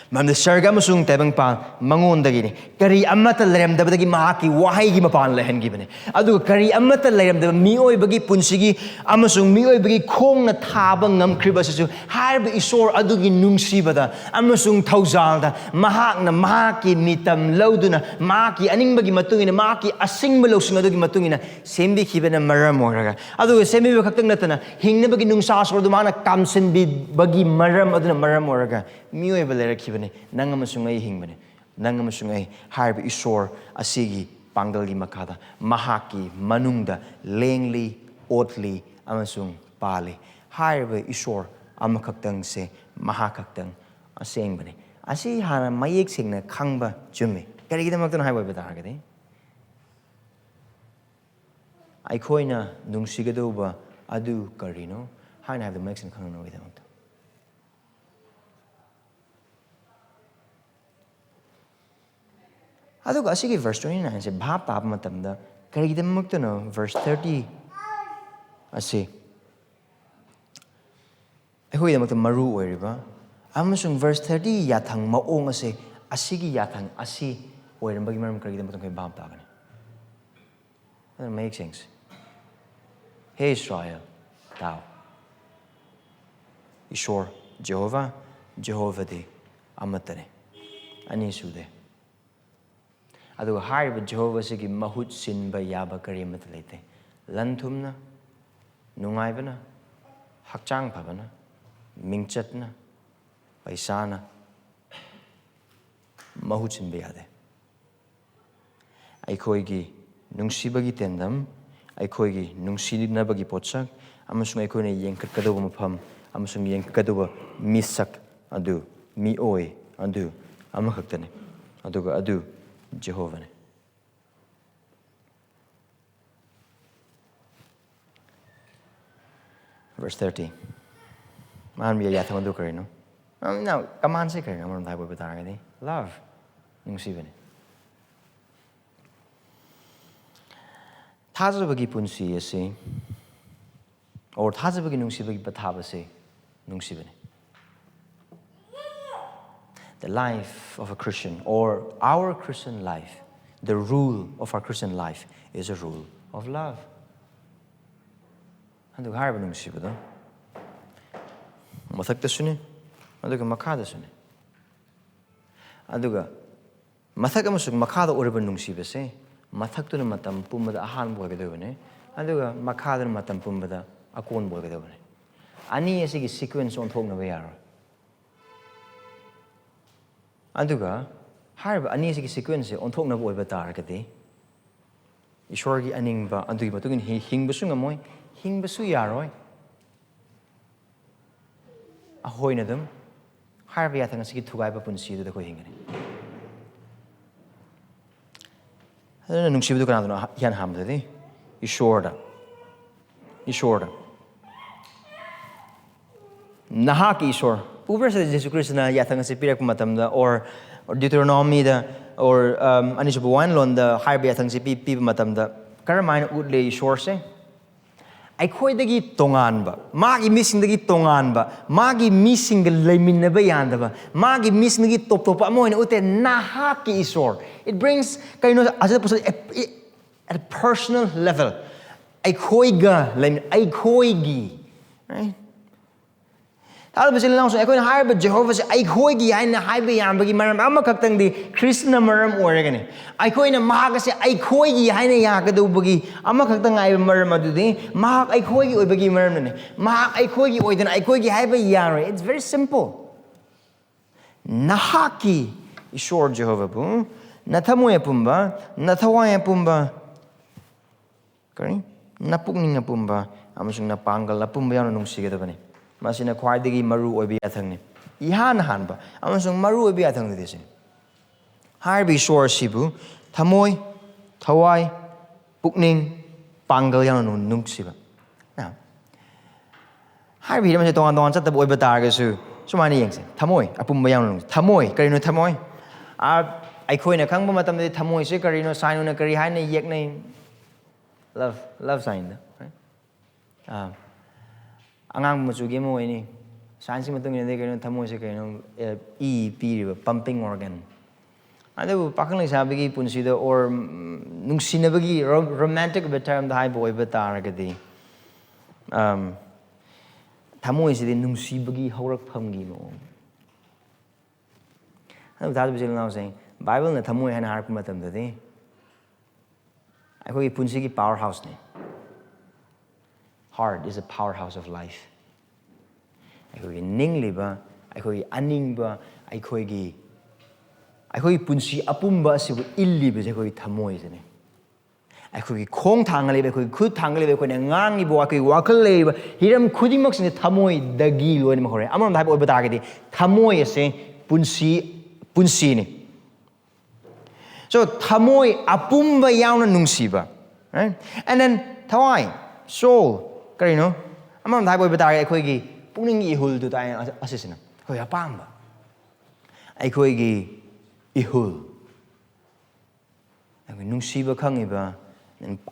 ꯃꯔꯝꯗꯤ ꯁꯔꯒ ꯑꯃꯁꯨꯡ ꯇꯥꯏꯕꯪꯄꯥꯟ ꯃꯉꯣꯟꯗꯒꯤꯅꯤ꯫ ꯀꯔꯤ ꯑꯃꯠꯇ ꯂꯩꯔꯝꯗꯕꯗꯒꯤ ꯃꯍꯥꯛꯀꯤ ꯋꯥꯍꯩꯒꯤ ꯃꯄꯥꯟ ꯂꯩꯍꯟꯈꯤꯕꯅꯤ꯫ ꯑꯗꯨꯒ ꯀꯔꯤ ꯑꯃꯠꯇ ꯂꯩꯔꯝꯗꯕ ꯃꯤꯑꯣꯏꯕꯒꯤ ꯄꯨꯟꯁꯤꯒꯤ ꯑꯃꯁꯨꯡ ꯃꯤꯑꯣꯏꯕꯒꯤ ꯈꯣꯡꯅ ꯊꯥꯕ ꯉꯝꯈ꯭ꯔꯤꯕ ꯑꯁꯤꯁꯨ ꯍꯥꯏꯔꯤꯕ ꯏꯁꯣꯔ ꯑꯗꯨꯒꯤ ꯅꯨꯡꯁꯤꯕꯗ ꯑꯃꯁꯨꯡ ꯊꯧꯖꯥꯜꯗ ꯃꯍꯥꯛꯅ ꯃꯍꯥꯛꯀꯤ ꯃꯤꯇꯝ ꯂꯧꯗꯨꯅ, ꯃꯍꯥꯛꯀꯤ ꯑꯅꯤꯡꯕꯒꯤ ꯃꯇꯨꯡ ꯏꯟꯅ, ꯃꯍꯥꯛꯀꯤ ꯑꯁꯤꯡꯕ ꯂꯧꯁꯤꯡ ꯑꯗꯨꯒꯤ ꯃꯇꯨꯡ ꯏꯟꯅ ꯁꯦꯝꯕꯤꯈꯤꯕꯅ ꯃꯔꯝ ꯑꯣꯏꯔꯒ, ꯑꯗꯨꯒ ꯁꯦꯝꯕꯤꯕ ꯈꯛꯇꯪ ꯅꯠꯇꯅ ꯍꯤꯡꯅꯕꯒꯤ ꯅꯨꯡꯁꯥ ꯁꯣꯔꯗꯨ ꯃꯍꯥꯛꯅ ꯀꯥꯝꯁꯤꯟꯕꯤꯕꯒꯤ ꯃꯔꯝ ꯑꯗꯨꯅ ꯃꯔꯝ ꯑꯣꯏꯔꯒ ꯃꯤꯑꯣꯏꯕ ꯂꯩꯔꯛꯈꯤꯕꯅꯤ꯫ ꯅꯪ ꯑꯃꯁꯨꯡ ꯑꯩ ꯍꯤꯡꯕꯅꯤ꯫ ꯅꯪ ꯑꯃꯁꯨꯡ ꯑꯩ ꯍꯥꯏꯔꯤꯕ ꯏꯁꯣꯔ ꯑꯁꯤꯒꯤ ꯄꯥꯡꯒꯜꯒꯤ ꯃꯈꯥꯗ, ꯃꯍꯥꯛꯀꯤ ꯃꯅꯨꯡꯗ ꯂꯦꯡꯂꯤ, ꯑꯣꯠꯂꯤ ꯑꯃꯁꯨꯡ ꯄꯥꯜꯂꯤ꯫ ꯍꯥꯏꯔꯤꯕ ꯏꯁꯣꯔ ꯑꯃꯈꯛꯇꯪꯁꯦ ꯃꯍꯥꯛ ꯈꯛꯇꯪ ꯑꯁꯦꯡꯕꯅꯤ꯫ ꯑꯁꯤ ꯍꯥꯟꯅ ꯃꯌꯦꯛ ꯁꯦꯡꯅ ꯈꯪꯕ ꯆꯨꯝꯃꯤ꯫ ꯀꯔꯤꯒꯤꯗꯃꯛꯇꯅꯣ ꯍꯥꯏꯕ ꯑꯣꯏꯕ ꯇꯥꯔꯒꯗꯤ, ꯑꯩꯈꯣꯏꯅ ꯅꯨꯡꯁꯤꯒꯗꯧꯕ ꯑꯗꯨ ꯀꯔꯤꯅꯣ ꯍꯥꯏꯅ ꯍꯥꯏꯕꯗꯨ ꯃꯌꯦꯛ ꯁꯦꯡꯅ ꯈꯪꯅꯕꯒꯤꯗꯃꯛꯇ꯫ ꯑꯗꯨꯒ ꯑꯁꯤꯒꯤ verse twenty nineꯁꯦ ꯚꯥꯞ ꯇꯥꯕ ꯃꯇꯝꯗ, ꯀꯔꯤꯒꯤꯗꯃꯛꯇꯅꯣ verse thirty ꯑꯁꯤ ꯑꯩꯈꯣꯏꯒꯤꯗꯃꯛꯇ ꯃꯔꯨ ꯑꯣꯏꯔꯤꯕ, ꯑꯃꯁꯨꯡ verse thirty ꯌꯥꯊꯪ ꯃꯑꯣꯡ ꯑꯁꯦ, ꯑꯁꯤꯒꯤ ꯌꯥꯊꯪ ꯑꯁꯤ ꯑꯣꯏꯔꯝꯕꯒꯤ ꯃꯔꯝ ꯀꯔꯤꯒꯤꯗꯃꯛꯇ ꯑꯩꯈꯣꯏ ꯚꯥꯞ ꯇꯥꯒꯅꯤ? ꯑꯗꯨꯅ ꯃꯌꯦꯛ ꯁꯦꯡꯁꯦ꯫ ꯍꯦ ꯏꯁꯔꯥꯌꯦꯜ, ꯇꯥꯎ꯫ ꯏꯁꯣꯔ ꯖꯦꯍꯣꯚꯥ, ꯖꯦꯍꯣꯚꯥꯗꯤ ꯑꯃꯠꯇꯅꯤ, ꯑꯅꯤ ꯁꯨꯗꯦ꯫ ꯑꯗꯨꯒ ꯍꯥꯏꯔꯤꯕ ꯖꯦꯍꯣꯚꯥꯁꯤꯒꯤ ꯃꯍꯨꯠ ꯁꯤꯟꯕ ꯌꯥꯕ ꯀꯔꯤ ꯑꯃꯠꯇ ꯂꯩꯇꯦ꯫ ꯂꯟ ꯊꯨꯝꯅ, ꯅꯨꯡꯉꯥꯏꯕꯅ, ꯍꯛꯆꯥꯡ ꯐꯕꯅ, ꯃꯤꯡꯆꯠꯅ, ꯄꯩꯁꯥꯅ ꯃꯍꯨꯠ ꯁꯤꯟꯕ ꯌꯥꯗꯦ꯫ ꯑꯩꯈꯣꯏꯒꯤ ꯅꯨꯡꯁꯤꯕꯒꯤ ꯇꯦꯟꯗꯝ, ꯑꯩꯈꯣꯏꯒꯤ ꯅꯨꯡꯁꯤꯅꯕꯒꯤ ꯄꯣꯠꯁꯛ, ꯑꯃꯁꯨꯡ ꯑꯩꯈꯣꯏꯅ ꯌꯦꯡꯈꯠꯀꯗꯧꯕ ꯃꯐꯝ ꯑꯃꯁꯨꯡ ꯌꯦꯡꯈꯠꯀꯗꯧꯕ ꯃꯤꯁꯛ ꯑꯗꯨ ꯃꯤꯑꯣꯏ ꯑꯗꯨ ꯑꯃꯈꯛꯇꯅꯤ, ꯑꯗꯨꯒ ꯑꯗꯨ ꯖꯦꯍꯣꯚꯥꯅꯤ꯫ Verse thirty꯫ ꯃꯥꯅ ꯌꯥꯊꯪ ꯑꯗꯨ ꯀꯔꯤꯅꯣ? ꯑꯝ, now, commandꯁꯦ ꯀꯔꯤꯅꯣ? ꯑꯃꯔꯣꯝꯗ ꯍꯥꯏꯕ ꯑꯣꯏꯕ ꯇꯥꯔꯒꯗꯤ, love, ꯅꯨꯡꯁꯤꯕꯅꯤ꯫ ꯊꯥꯖꯕꯒꯤ ꯄꯨꯟꯁꯤ ꯑꯁꯤ, or ꯊꯥꯖꯕꯒꯤ ꯅꯨꯡꯁꯤꯕꯒꯤ ꯄꯊꯥꯞ ꯑꯁꯤ ꯅꯨꯡꯁꯤꯕꯅꯤ꯫ The life of a Christian, or our Christian life, the rule of our Christian life is a rule of love. ꯑꯗꯨꯒ ꯍꯥꯏꯔꯤꯕ ꯅꯨꯡꯁꯤꯕꯗꯣ ꯃꯊꯛꯇꯁꯨꯅꯤ, ꯑꯗꯨꯒ ꯃꯈꯥꯗꯁꯨꯅꯤ꯫ ꯑꯗꯨꯒ ꯃꯊꯛ ꯑꯃꯁꯨꯡ ꯃꯈꯥꯗ ꯑꯣꯏꯔꯤꯕ ꯅꯨꯡꯁꯤꯕꯁꯦ ꯃꯊꯛꯇꯨꯅ ꯃꯇꯝ ꯄꯨꯝꯕꯗ ꯑꯍꯥꯟꯕ ꯑꯣꯏꯒꯗꯧꯕꯅꯤ, ꯑꯗꯨꯒ ꯃꯈꯥꯗꯨꯅ ꯃꯇꯝ ꯄꯨꯝꯕꯗ ꯑꯀꯣꯟꯕ ꯑꯣꯏꯒꯗꯧꯕꯅꯤ꯫ ꯑꯅꯤ ꯑꯁꯤꯒꯤ sequence ꯑꯣꯟꯊꯣꯛꯅꯕ ꯌꯥꯔꯣꯏ꯫ ꯑꯗꯨꯒ ꯍꯥꯏꯔꯤꯕ ꯑꯅꯤ ꯑꯁꯤꯒꯤ sequenceꯁꯦ ꯑꯣꯟꯊꯣꯛꯅꯕ ꯑꯣꯏꯕ ꯇꯥꯔꯒꯗꯤ, ꯏꯁꯣꯔꯒꯤ ꯑꯅꯤꯡꯕ ꯑꯗꯨꯒꯤ ꯃꯇꯨꯡ ꯏꯟꯅ ꯍꯤ-, ꯍꯤꯡꯕꯁꯨ ꯉꯝꯃꯣꯏ, ꯍꯤꯡꯕꯁꯨ ꯌꯥꯔꯣꯏ꯫ ꯑꯩꯈꯣꯏꯅ ꯑꯗꯨꯝ ꯍꯥꯏꯔꯤꯕ ꯌꯥꯊꯪ ꯑꯁꯤꯒꯤ ꯊꯨꯒꯥꯏꯕ ꯄꯨꯟꯁꯤ ꯑꯗꯨꯗ ꯑꯩꯈꯣꯏ ꯍꯤꯡꯒꯅꯤ꯫ ꯑꯗꯨꯅ ꯅꯨꯡꯁꯤꯕꯗꯨ ꯀꯅꯥꯗꯅꯣ ꯏꯍꯥꯟ ꯍꯥꯟꯕꯗꯗꯤ? ꯏꯁꯣꯔꯗ꯫ ꯏꯁꯣꯔꯗ꯫ ꯅꯍꯥꯛꯀꯤ ꯏꯁꯣꯔ꯫ ꯎꯕ꯭ꯔꯥ ꯁꯤꯗ ꯖꯤꯁꯨ ꯈ꯭ꯔꯤꯁꯇꯅ ꯌꯥꯊꯪ ꯑꯁꯤ ꯄꯤꯔꯛꯄ ꯃꯇꯝꯗ, or Deuteronomy-ꯗ, or, um, ꯑꯅꯤꯁꯨꯕ ꯋꯥꯌꯦꯜꯂꯣꯟꯗ ꯍꯥꯏꯔꯤꯕ ꯌꯥꯊꯪꯁꯤ ꯄꯤ-, ꯄꯤꯕ ꯃꯇꯝꯗ ꯀꯔꯝꯍꯥꯏꯅ ꯎꯠꯂꯦ ꯏꯁꯣꯔꯁꯦ? ꯑꯩꯈꯣꯏꯗꯒꯤ ꯇꯣꯉꯥꯟꯕ, ꯃꯥꯒꯤ ꯃꯤꯁꯤꯡꯗꯒꯤ ꯇꯣꯉꯥꯟꯕ, ꯃꯥꯒꯤ ꯃꯤꯁꯤꯡꯒ ꯂꯩꯃꯤꯟꯅꯕ ꯌꯥꯗꯕ, ꯃꯥꯒꯤ ꯃꯤꯁꯤꯡꯗꯒꯤ ꯇꯣꯞ ꯇꯣꯞꯄ ꯑꯃ ꯑꯣꯏꯅ ꯎꯠꯇꯦ, ꯅꯍꯥꯛꯀꯤ ꯏꯁꯣꯔ꯫ It brings, ꯀꯩꯅꯣ, ꯑꯁꯤꯗ ꯄꯨꯁꯜ-, at a personal level, ꯑꯩꯈꯣꯏꯒ ꯂꯩꯃꯤ-, ꯑꯩꯈꯣꯏꯒꯤ, right? ꯊꯥꯖꯕ ꯏꯆꯤꯜ ꯏꯅꯥꯎꯁꯤꯡ, ꯑꯩꯈꯣꯏꯅ ꯍꯥꯏꯔꯤꯕ ꯖꯦꯍꯣꯚꯥꯁꯦ ꯑꯩꯈꯣꯏꯒꯤ ꯍꯥꯏꯅ ꯍꯥꯏꯕ ꯌꯥꯕꯒꯤ ꯃꯔꯝ ꯑꯃꯈꯛꯇꯪꯗꯤ, ꯈ꯭ꯔꯤꯁꯇꯅ ꯃꯔꯝ ꯑꯣꯏꯔꯒꯅꯤ꯫ ꯑꯩꯈꯣꯏꯅ ꯃꯍꯥꯛ ꯑꯁꯦ ꯑꯩꯈꯣꯏꯒꯤ ꯍꯥꯏꯅ ꯌꯥꯒꯗꯧꯕꯒꯤ ꯑꯃꯈꯛꯇ ꯉꯥꯏꯕ ꯃꯔꯝ ꯑꯗꯨꯗꯤ, ꯃꯍꯥꯛ ꯑꯩꯈꯣꯏꯒꯤ ꯑꯣꯏꯕꯒꯤ ꯃꯔꯝꯅꯅꯤ꯫ ꯃꯍꯥꯛ ꯑꯩꯈꯣꯏꯒꯤ ꯑꯣꯏꯗꯅ ꯑꯩꯈꯣꯏꯒꯤ ꯍꯥꯏꯕ ꯌꯥꯔꯣꯏ꯫ It's very simple. ꯅꯍꯥꯛꯀꯤ ꯏꯁꯣꯔ ꯖꯦꯍꯣꯚꯥꯕꯨ ꯅꯊꯃꯣꯏ ꯑꯄꯨꯝꯕ, ꯅꯊꯋꯥꯏ ꯑꯄꯨꯝꯕ, ꯀꯔꯤ? ꯅꯄꯨꯛꯅꯤꯡ ꯑꯄꯨꯝꯕ ꯑꯃꯁꯨꯡ ꯅꯄꯥꯡꯒꯜ ꯑꯄꯨꯝꯕ ꯌꯥꯎꯅ ꯅꯨꯡꯁꯤꯒꯗꯕꯅꯤ꯫ ꯃꯁꯤꯅ ꯈ꯭ꯋꯥꯏꯗꯒꯤ ꯃꯔꯨ ꯑꯣꯏꯕ ꯌꯥꯊꯪꯅꯤ꯫ ꯏꯍꯥꯟ ꯍꯥꯟꯕ ꯑꯃꯁꯨꯡ ꯃꯔꯨ ꯑꯣꯏꯕ ꯌꯥꯊꯪꯗꯨꯗꯤ ꯁꯤꯅꯤ꯫ ꯍꯥꯏꯔꯤꯕ ꯏꯁꯣꯔ ꯑꯁꯤꯕꯨ ꯊꯃꯣꯏ, ꯊꯋꯥꯏ, ꯄꯨꯛꯅꯤꯡ, ꯄꯥꯡꯒꯜ ꯌꯥꯎꯅ ꯅꯨꯡ-, ꯅꯨꯡꯁꯤꯕ꯫ Now, ꯍꯥꯏꯔꯤꯕ ꯍꯤꯔꯝ ꯑꯁꯤ ꯇꯣꯉꯥꯟ ꯇꯣꯉꯥꯟ ꯆꯠꯇꯕ ꯑꯣꯏꯕ ꯇꯥꯔꯒꯁꯨ, ꯁꯨꯃꯥꯏꯅ ꯌꯦꯡꯁꯦ꯫ ꯊꯃꯣꯏ ꯑꯄꯨꯝꯕ ꯌꯥꯎꯅ ꯅꯨꯡꯁꯤ-, ꯊꯃꯣꯏ, ꯀꯔꯤꯅꯣ ꯊꯃꯣꯏ? ꯑꯥ, ꯑꯩꯈꯣꯏꯅ ꯈꯪꯕ ꯃꯇꯝꯗꯗꯤ ꯊꯃꯣꯏꯁꯦ ꯀꯔꯤꯅꯣ, ꯁꯥꯏꯟꯅ ꯀꯔꯤ ꯍꯥꯏꯅ ꯌꯦꯛꯅꯩ? Love, love sign-ꯗ, right? ꯑꯥ, ꯑꯉꯥꯡꯕ ꯃꯆꯨꯒꯤ ꯑꯃ ꯑꯣꯏꯅꯤ꯫ Science-ꯀꯤ ꯃꯇꯨꯡ ꯏꯟꯅꯗꯤ ꯀꯩꯅꯣ, ꯊꯃꯣꯏꯁꯦ ꯀꯩꯅꯣ, ꯑꯦ, ꯏ ꯄꯤꯔꯤꯕ pumping organ꯫ ꯑꯗꯨꯕꯨ ꯄꯥꯈꯪ ꯂꯩꯁꯥꯕꯤꯒꯤ ꯄꯨꯟꯁꯤꯗ, or, ꯎꯝ, ꯅꯨꯡꯁꯤꯅꯕꯒꯤ ro-, romantic ꯑꯣꯏꯕ term-ꯗ ꯍꯥꯏꯕ ꯑꯣꯏꯕ ꯇꯥꯔꯒꯗꯤ, ꯑꯝ, ꯊꯃꯣꯏꯁꯤꯗꯤ ꯅꯨꯡꯁꯤꯕꯒꯤ ꯍꯧꯔꯛꯐꯝꯒꯤ ꯃꯑꯣꯡ꯫ ꯑꯗꯨꯕꯨ ꯊꯥꯖꯕ ꯏꯆꯤꯜ ꯏꯅꯥꯎꯁꯤꯡ, ꯕꯥꯏꯕꯜꯅ ꯊꯃꯣꯏ ꯍꯥꯏꯅ ꯍꯥꯏꯔꯛꯄ ꯃꯇꯝꯗꯗꯤ, ꯑꯩꯈꯣꯏꯒꯤ ꯄꯨꯟꯁꯤꯒꯤ power house-ꯅꯤ꯫ Heart is a powerhouse of life. ꯑꯩꯈꯣꯏꯒꯤ ꯅꯤꯡꯂꯤꯕ, ꯑꯩꯈꯣꯏꯒꯤ ꯑꯅꯤꯡꯕ, ꯑꯩꯈꯣꯏꯒꯤ, ꯑꯩꯈꯣꯏꯒꯤ ꯄꯨꯟꯁꯤ ꯑꯄꯨꯝꯕ ꯑꯁꯤꯕꯨ ꯏꯜꯂꯤꯕꯁꯦ ꯑꯩꯈꯣꯏꯒꯤ ꯊꯃꯣꯏꯁꯤꯅꯤ꯫ ꯑꯩꯈꯣꯏꯒꯤ ꯈꯣꯡ ꯊꯥꯡꯒꯠꯂꯤꯕ, ꯑꯩꯈꯣꯏꯒꯤ ꯈꯨꯠ ꯊꯥꯡꯒꯠꯂꯤꯕ, ꯑꯩꯈꯣꯏꯅ ꯉꯥꯡꯉꯤꯕ, ꯑꯩꯈꯣꯏꯒꯤ ꯋꯥꯈꯜ ꯂꯩꯔꯤꯕ ꯍꯤꯔꯝ ꯈꯨꯗꯤꯡꯃꯛꯁꯤꯡꯁꯦ ꯊꯃꯣꯏꯗꯒꯤ ꯂꯣꯏꯅꯃꯛ ꯍꯧꯔꯛꯑꯦ꯫ ꯑꯃꯔꯣꯝꯗ ꯍꯥꯏꯕ ꯑꯣꯏꯕ ꯇꯥꯔꯒꯗꯤ ꯊꯃꯣꯏ ꯑꯁꯦ ꯄꯨꯟꯁꯤ, ꯄꯨꯟꯁꯤꯅꯤ꯫ So, ꯊꯃꯣꯏ ꯑꯄꯨꯝꯕ ꯌꯥꯎꯅ ꯅꯨꯡꯁꯤꯕ, right? And then ꯊꯋꯥꯏ, soul, ꯀꯔꯤꯅꯣ? ꯑꯃꯔꯣꯝꯗ ꯍꯥꯏꯕ ꯑꯣꯏꯕ ꯇꯥꯔꯒꯗꯤ ꯑꯩꯈꯣꯏꯒꯤ ꯄꯨꯛꯅꯤꯡꯒꯤ ꯏꯍꯨꯜꯗꯨ ꯇꯥꯏ꯫ ꯑꯁꯤꯁꯤꯅ ꯑꯩꯈꯣꯏ ꯑꯄꯥꯝꯕ, ꯑꯩꯈꯣꯏꯒꯤ ꯏꯍꯨꯜ, ꯑꯩꯈꯣꯏ ꯅꯨꯡꯁꯤꯕ ꯈꯪꯉꯤꯕ,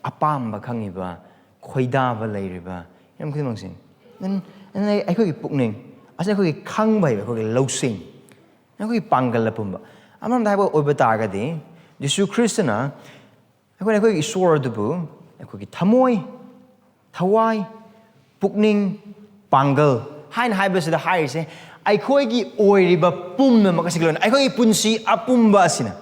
ꯑꯄꯥꯝꯕ ꯈꯪꯉꯤꯕ, ꯈꯣꯏꯗꯥꯕ ꯂꯩꯔꯤꯕ ꯍꯤꯔꯝ ꯈꯨꯗꯤꯡꯃꯛꯁꯦ꯫ Then, then ꯑꯩꯈꯣꯏꯒꯤ ꯄꯨꯛꯅꯤꯡ ꯑꯁꯤ ꯑꯩꯈꯣꯏꯒꯤ ꯈꯪꯕ ꯍꯩꯕ, ꯑꯩꯈꯣꯏꯒꯤ ꯂꯧꯁꯤꯡ, ꯑꯩꯈꯣꯏꯒꯤ ꯄꯥꯡꯒꯜ ꯑꯄꯨꯝꯕ꯫ ꯑꯃꯔꯣꯝꯗ ꯍꯥꯏꯕ ꯑꯣꯏꯕ ꯇꯥꯔꯒꯗꯤ, ꯖꯤꯁꯨ ꯈ꯭ꯔꯤꯁꯇꯅ ꯑꯩꯈꯣꯏꯅ ꯑꯩꯈꯣꯏꯒꯤ ꯏꯁꯣꯔ ꯑꯗꯨꯕꯨ ꯑꯩꯈꯣꯏꯒꯤ ꯊꯃꯣꯏ, ꯊꯋꯥꯏ, ꯄꯨꯛꯅꯤꯡ, ꯄꯥꯡꯒꯜ ꯍꯥꯏꯅ ꯍꯥꯏꯕꯁꯤꯗ ꯍꯥꯏꯔꯤꯁꯦ ꯑꯩꯈꯣꯏꯒꯤ ꯑꯣꯏꯔꯤꯕ ꯄꯨꯝꯅꯃꯛ ꯑꯁꯤꯒꯤ ꯂꯣꯏꯅ, ꯑꯩꯈꯣꯏꯒꯤ ꯄꯨꯟꯁꯤ ꯑꯄꯨꯝꯕ ꯑꯁꯤꯅ꯫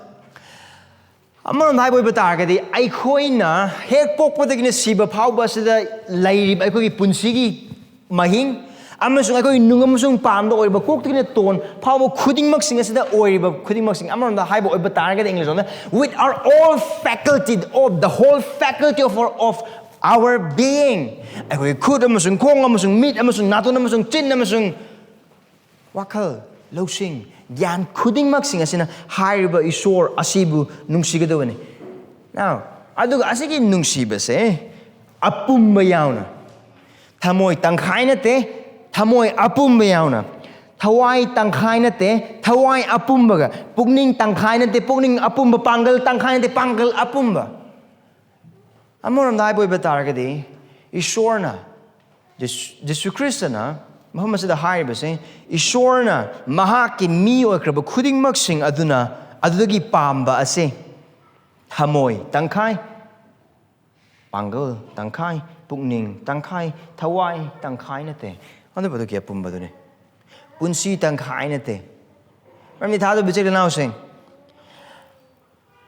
ꯑꯃꯔꯣꯝꯗ ꯍꯥꯏꯕ ꯑꯣꯏꯕ ꯇꯥꯔꯒꯗꯤ, ꯑꯩꯈꯣꯏꯅ ꯍꯦꯛ ꯄꯣꯛꯄꯗꯒꯤꯅ ꯁꯤꯕ ꯐꯥꯎꯕ ꯑꯁꯤꯗ ꯂꯩꯔꯤꯕ ꯑꯩꯈꯣꯏꯒꯤ ꯄꯨꯟꯁꯤꯒꯤ ꯃꯍꯤꯡ ꯑꯃꯁꯨꯡ ꯑꯩꯈꯣꯏꯒꯤ ꯅꯨꯡ ꯑꯃꯁꯨꯡ ꯄꯥꯝꯗ ꯑꯣꯏꯔꯤꯕ, ꯀꯣꯛꯇꯒꯤꯅ ꯇꯣꯟ ꯐꯥꯎꯕ ꯈꯨꯗꯤꯡꯃꯛꯁꯤꯡ ꯑꯁꯤꯗ ꯑꯣꯏꯔꯤꯕ ꯈꯨꯗꯤꯡꯃꯛꯁꯤꯡ, ꯑꯃꯔꯣꯝꯗ ꯍꯥꯏꯕ ꯑꯣꯏꯕ ꯇꯥꯔꯒꯗꯤ, ꯏꯪꯂꯤꯁ ꯂꯣꯟꯗ, with our all faculty, of the whole faculty of our, of our being, ꯑꯩꯈꯣꯏꯒꯤ ꯈꯨꯠ ꯑꯃꯁꯨꯡ ꯈꯣꯡ ꯑꯃꯁꯨꯡ ꯃꯤꯠ ꯑꯃꯁꯨꯡ ꯅꯥꯇꯣꯟ ꯑꯃꯁꯨꯡ ꯆꯤꯟ ꯑꯃꯁꯨꯡ ꯋꯥꯈꯜ, ꯂꯧꯁꯤꯡ, ꯒ꯭ꯌꯥꯟ ꯈꯨꯗꯤꯡꯃꯛꯁꯤꯡ ꯑꯁꯤꯅ ꯍꯥꯏꯔꯤꯕ ꯏꯁꯣꯔ ꯑꯁꯤꯕꯨ ꯅꯨꯡꯁꯤꯒꯗꯕꯅꯤ꯫ Now, ꯑꯗꯨꯒ ꯑꯁꯤꯒꯤ ꯅꯨꯡꯁꯤꯕꯁꯦ ꯑꯄꯨꯝꯕ ꯌꯥꯎꯅ, ꯊꯃꯣꯏ ꯇꯪꯈꯥꯏ ꯅꯠꯇꯦ, ꯊꯃꯣꯏ ꯑꯄꯨꯝꯕ ꯌꯥꯎꯅ, ꯊꯋꯥꯏ ꯇꯪꯈꯥꯏ ꯅꯠꯇꯦ, ꯊꯋꯥꯏ ꯑꯄꯨꯝꯕꯒ, ꯄꯨꯛꯅꯤꯡ ꯇꯪꯈꯥꯏ ꯅꯠꯇꯦ, ꯄꯨꯛꯅꯤꯡ ꯑꯄꯨꯝꯕ, ꯄꯥꯡꯒꯜ ꯇꯪꯈꯥꯏ ꯅꯠꯇꯦ, ꯄꯥꯡꯒꯜ ꯑꯄꯨꯝꯕ꯫ ꯑꯃꯔꯣꯝꯗ ꯍꯥꯏꯕ ꯑꯣꯏꯕ ꯇꯥꯔꯒꯗꯤ, ꯏꯁꯣꯔꯅ, ꯖꯤꯁꯨ, ꯖꯤꯁꯨ ꯈ꯭ꯔꯤꯁꯇꯅ ꯃꯐꯝ ꯑꯁꯤꯗ ꯍꯥꯏꯔꯤꯕꯁꯦ, ꯏꯁꯣꯔꯅ ꯃꯍꯥꯛꯀꯤ ꯃꯤ ꯑꯣꯏꯈ꯭ꯔꯕ ꯈꯨꯗꯤꯡꯃꯛꯁꯤꯡ ꯑꯗꯨꯅ ꯑꯗꯨꯗꯒꯤ ꯄꯥꯝꯕ ꯑꯁꯦ, ꯊꯃꯣꯏ ꯇꯪꯈꯥꯏ, ꯄꯥꯡꯒꯜ ꯇꯪꯈꯥꯏ, ꯄꯨꯛꯅꯤꯡ ꯇꯪꯈꯥꯏ, ꯊꯋꯥꯏ ꯇꯪꯈꯥꯏ ꯅꯠꯇꯦ, ꯑꯗꯨꯕꯨ ꯑꯗꯨꯒꯤ ꯑꯄꯨꯝꯕꯗꯨꯅꯤ꯫ ꯄꯨꯟꯁꯤ ꯇꯪꯈꯥꯏ ꯅꯠꯇꯦ꯫ ꯃꯔꯝꯗꯤ ꯊꯥꯗꯣ ꯕꯤꯆꯦꯛ ꯏꯅꯥꯎꯁꯤꯡ,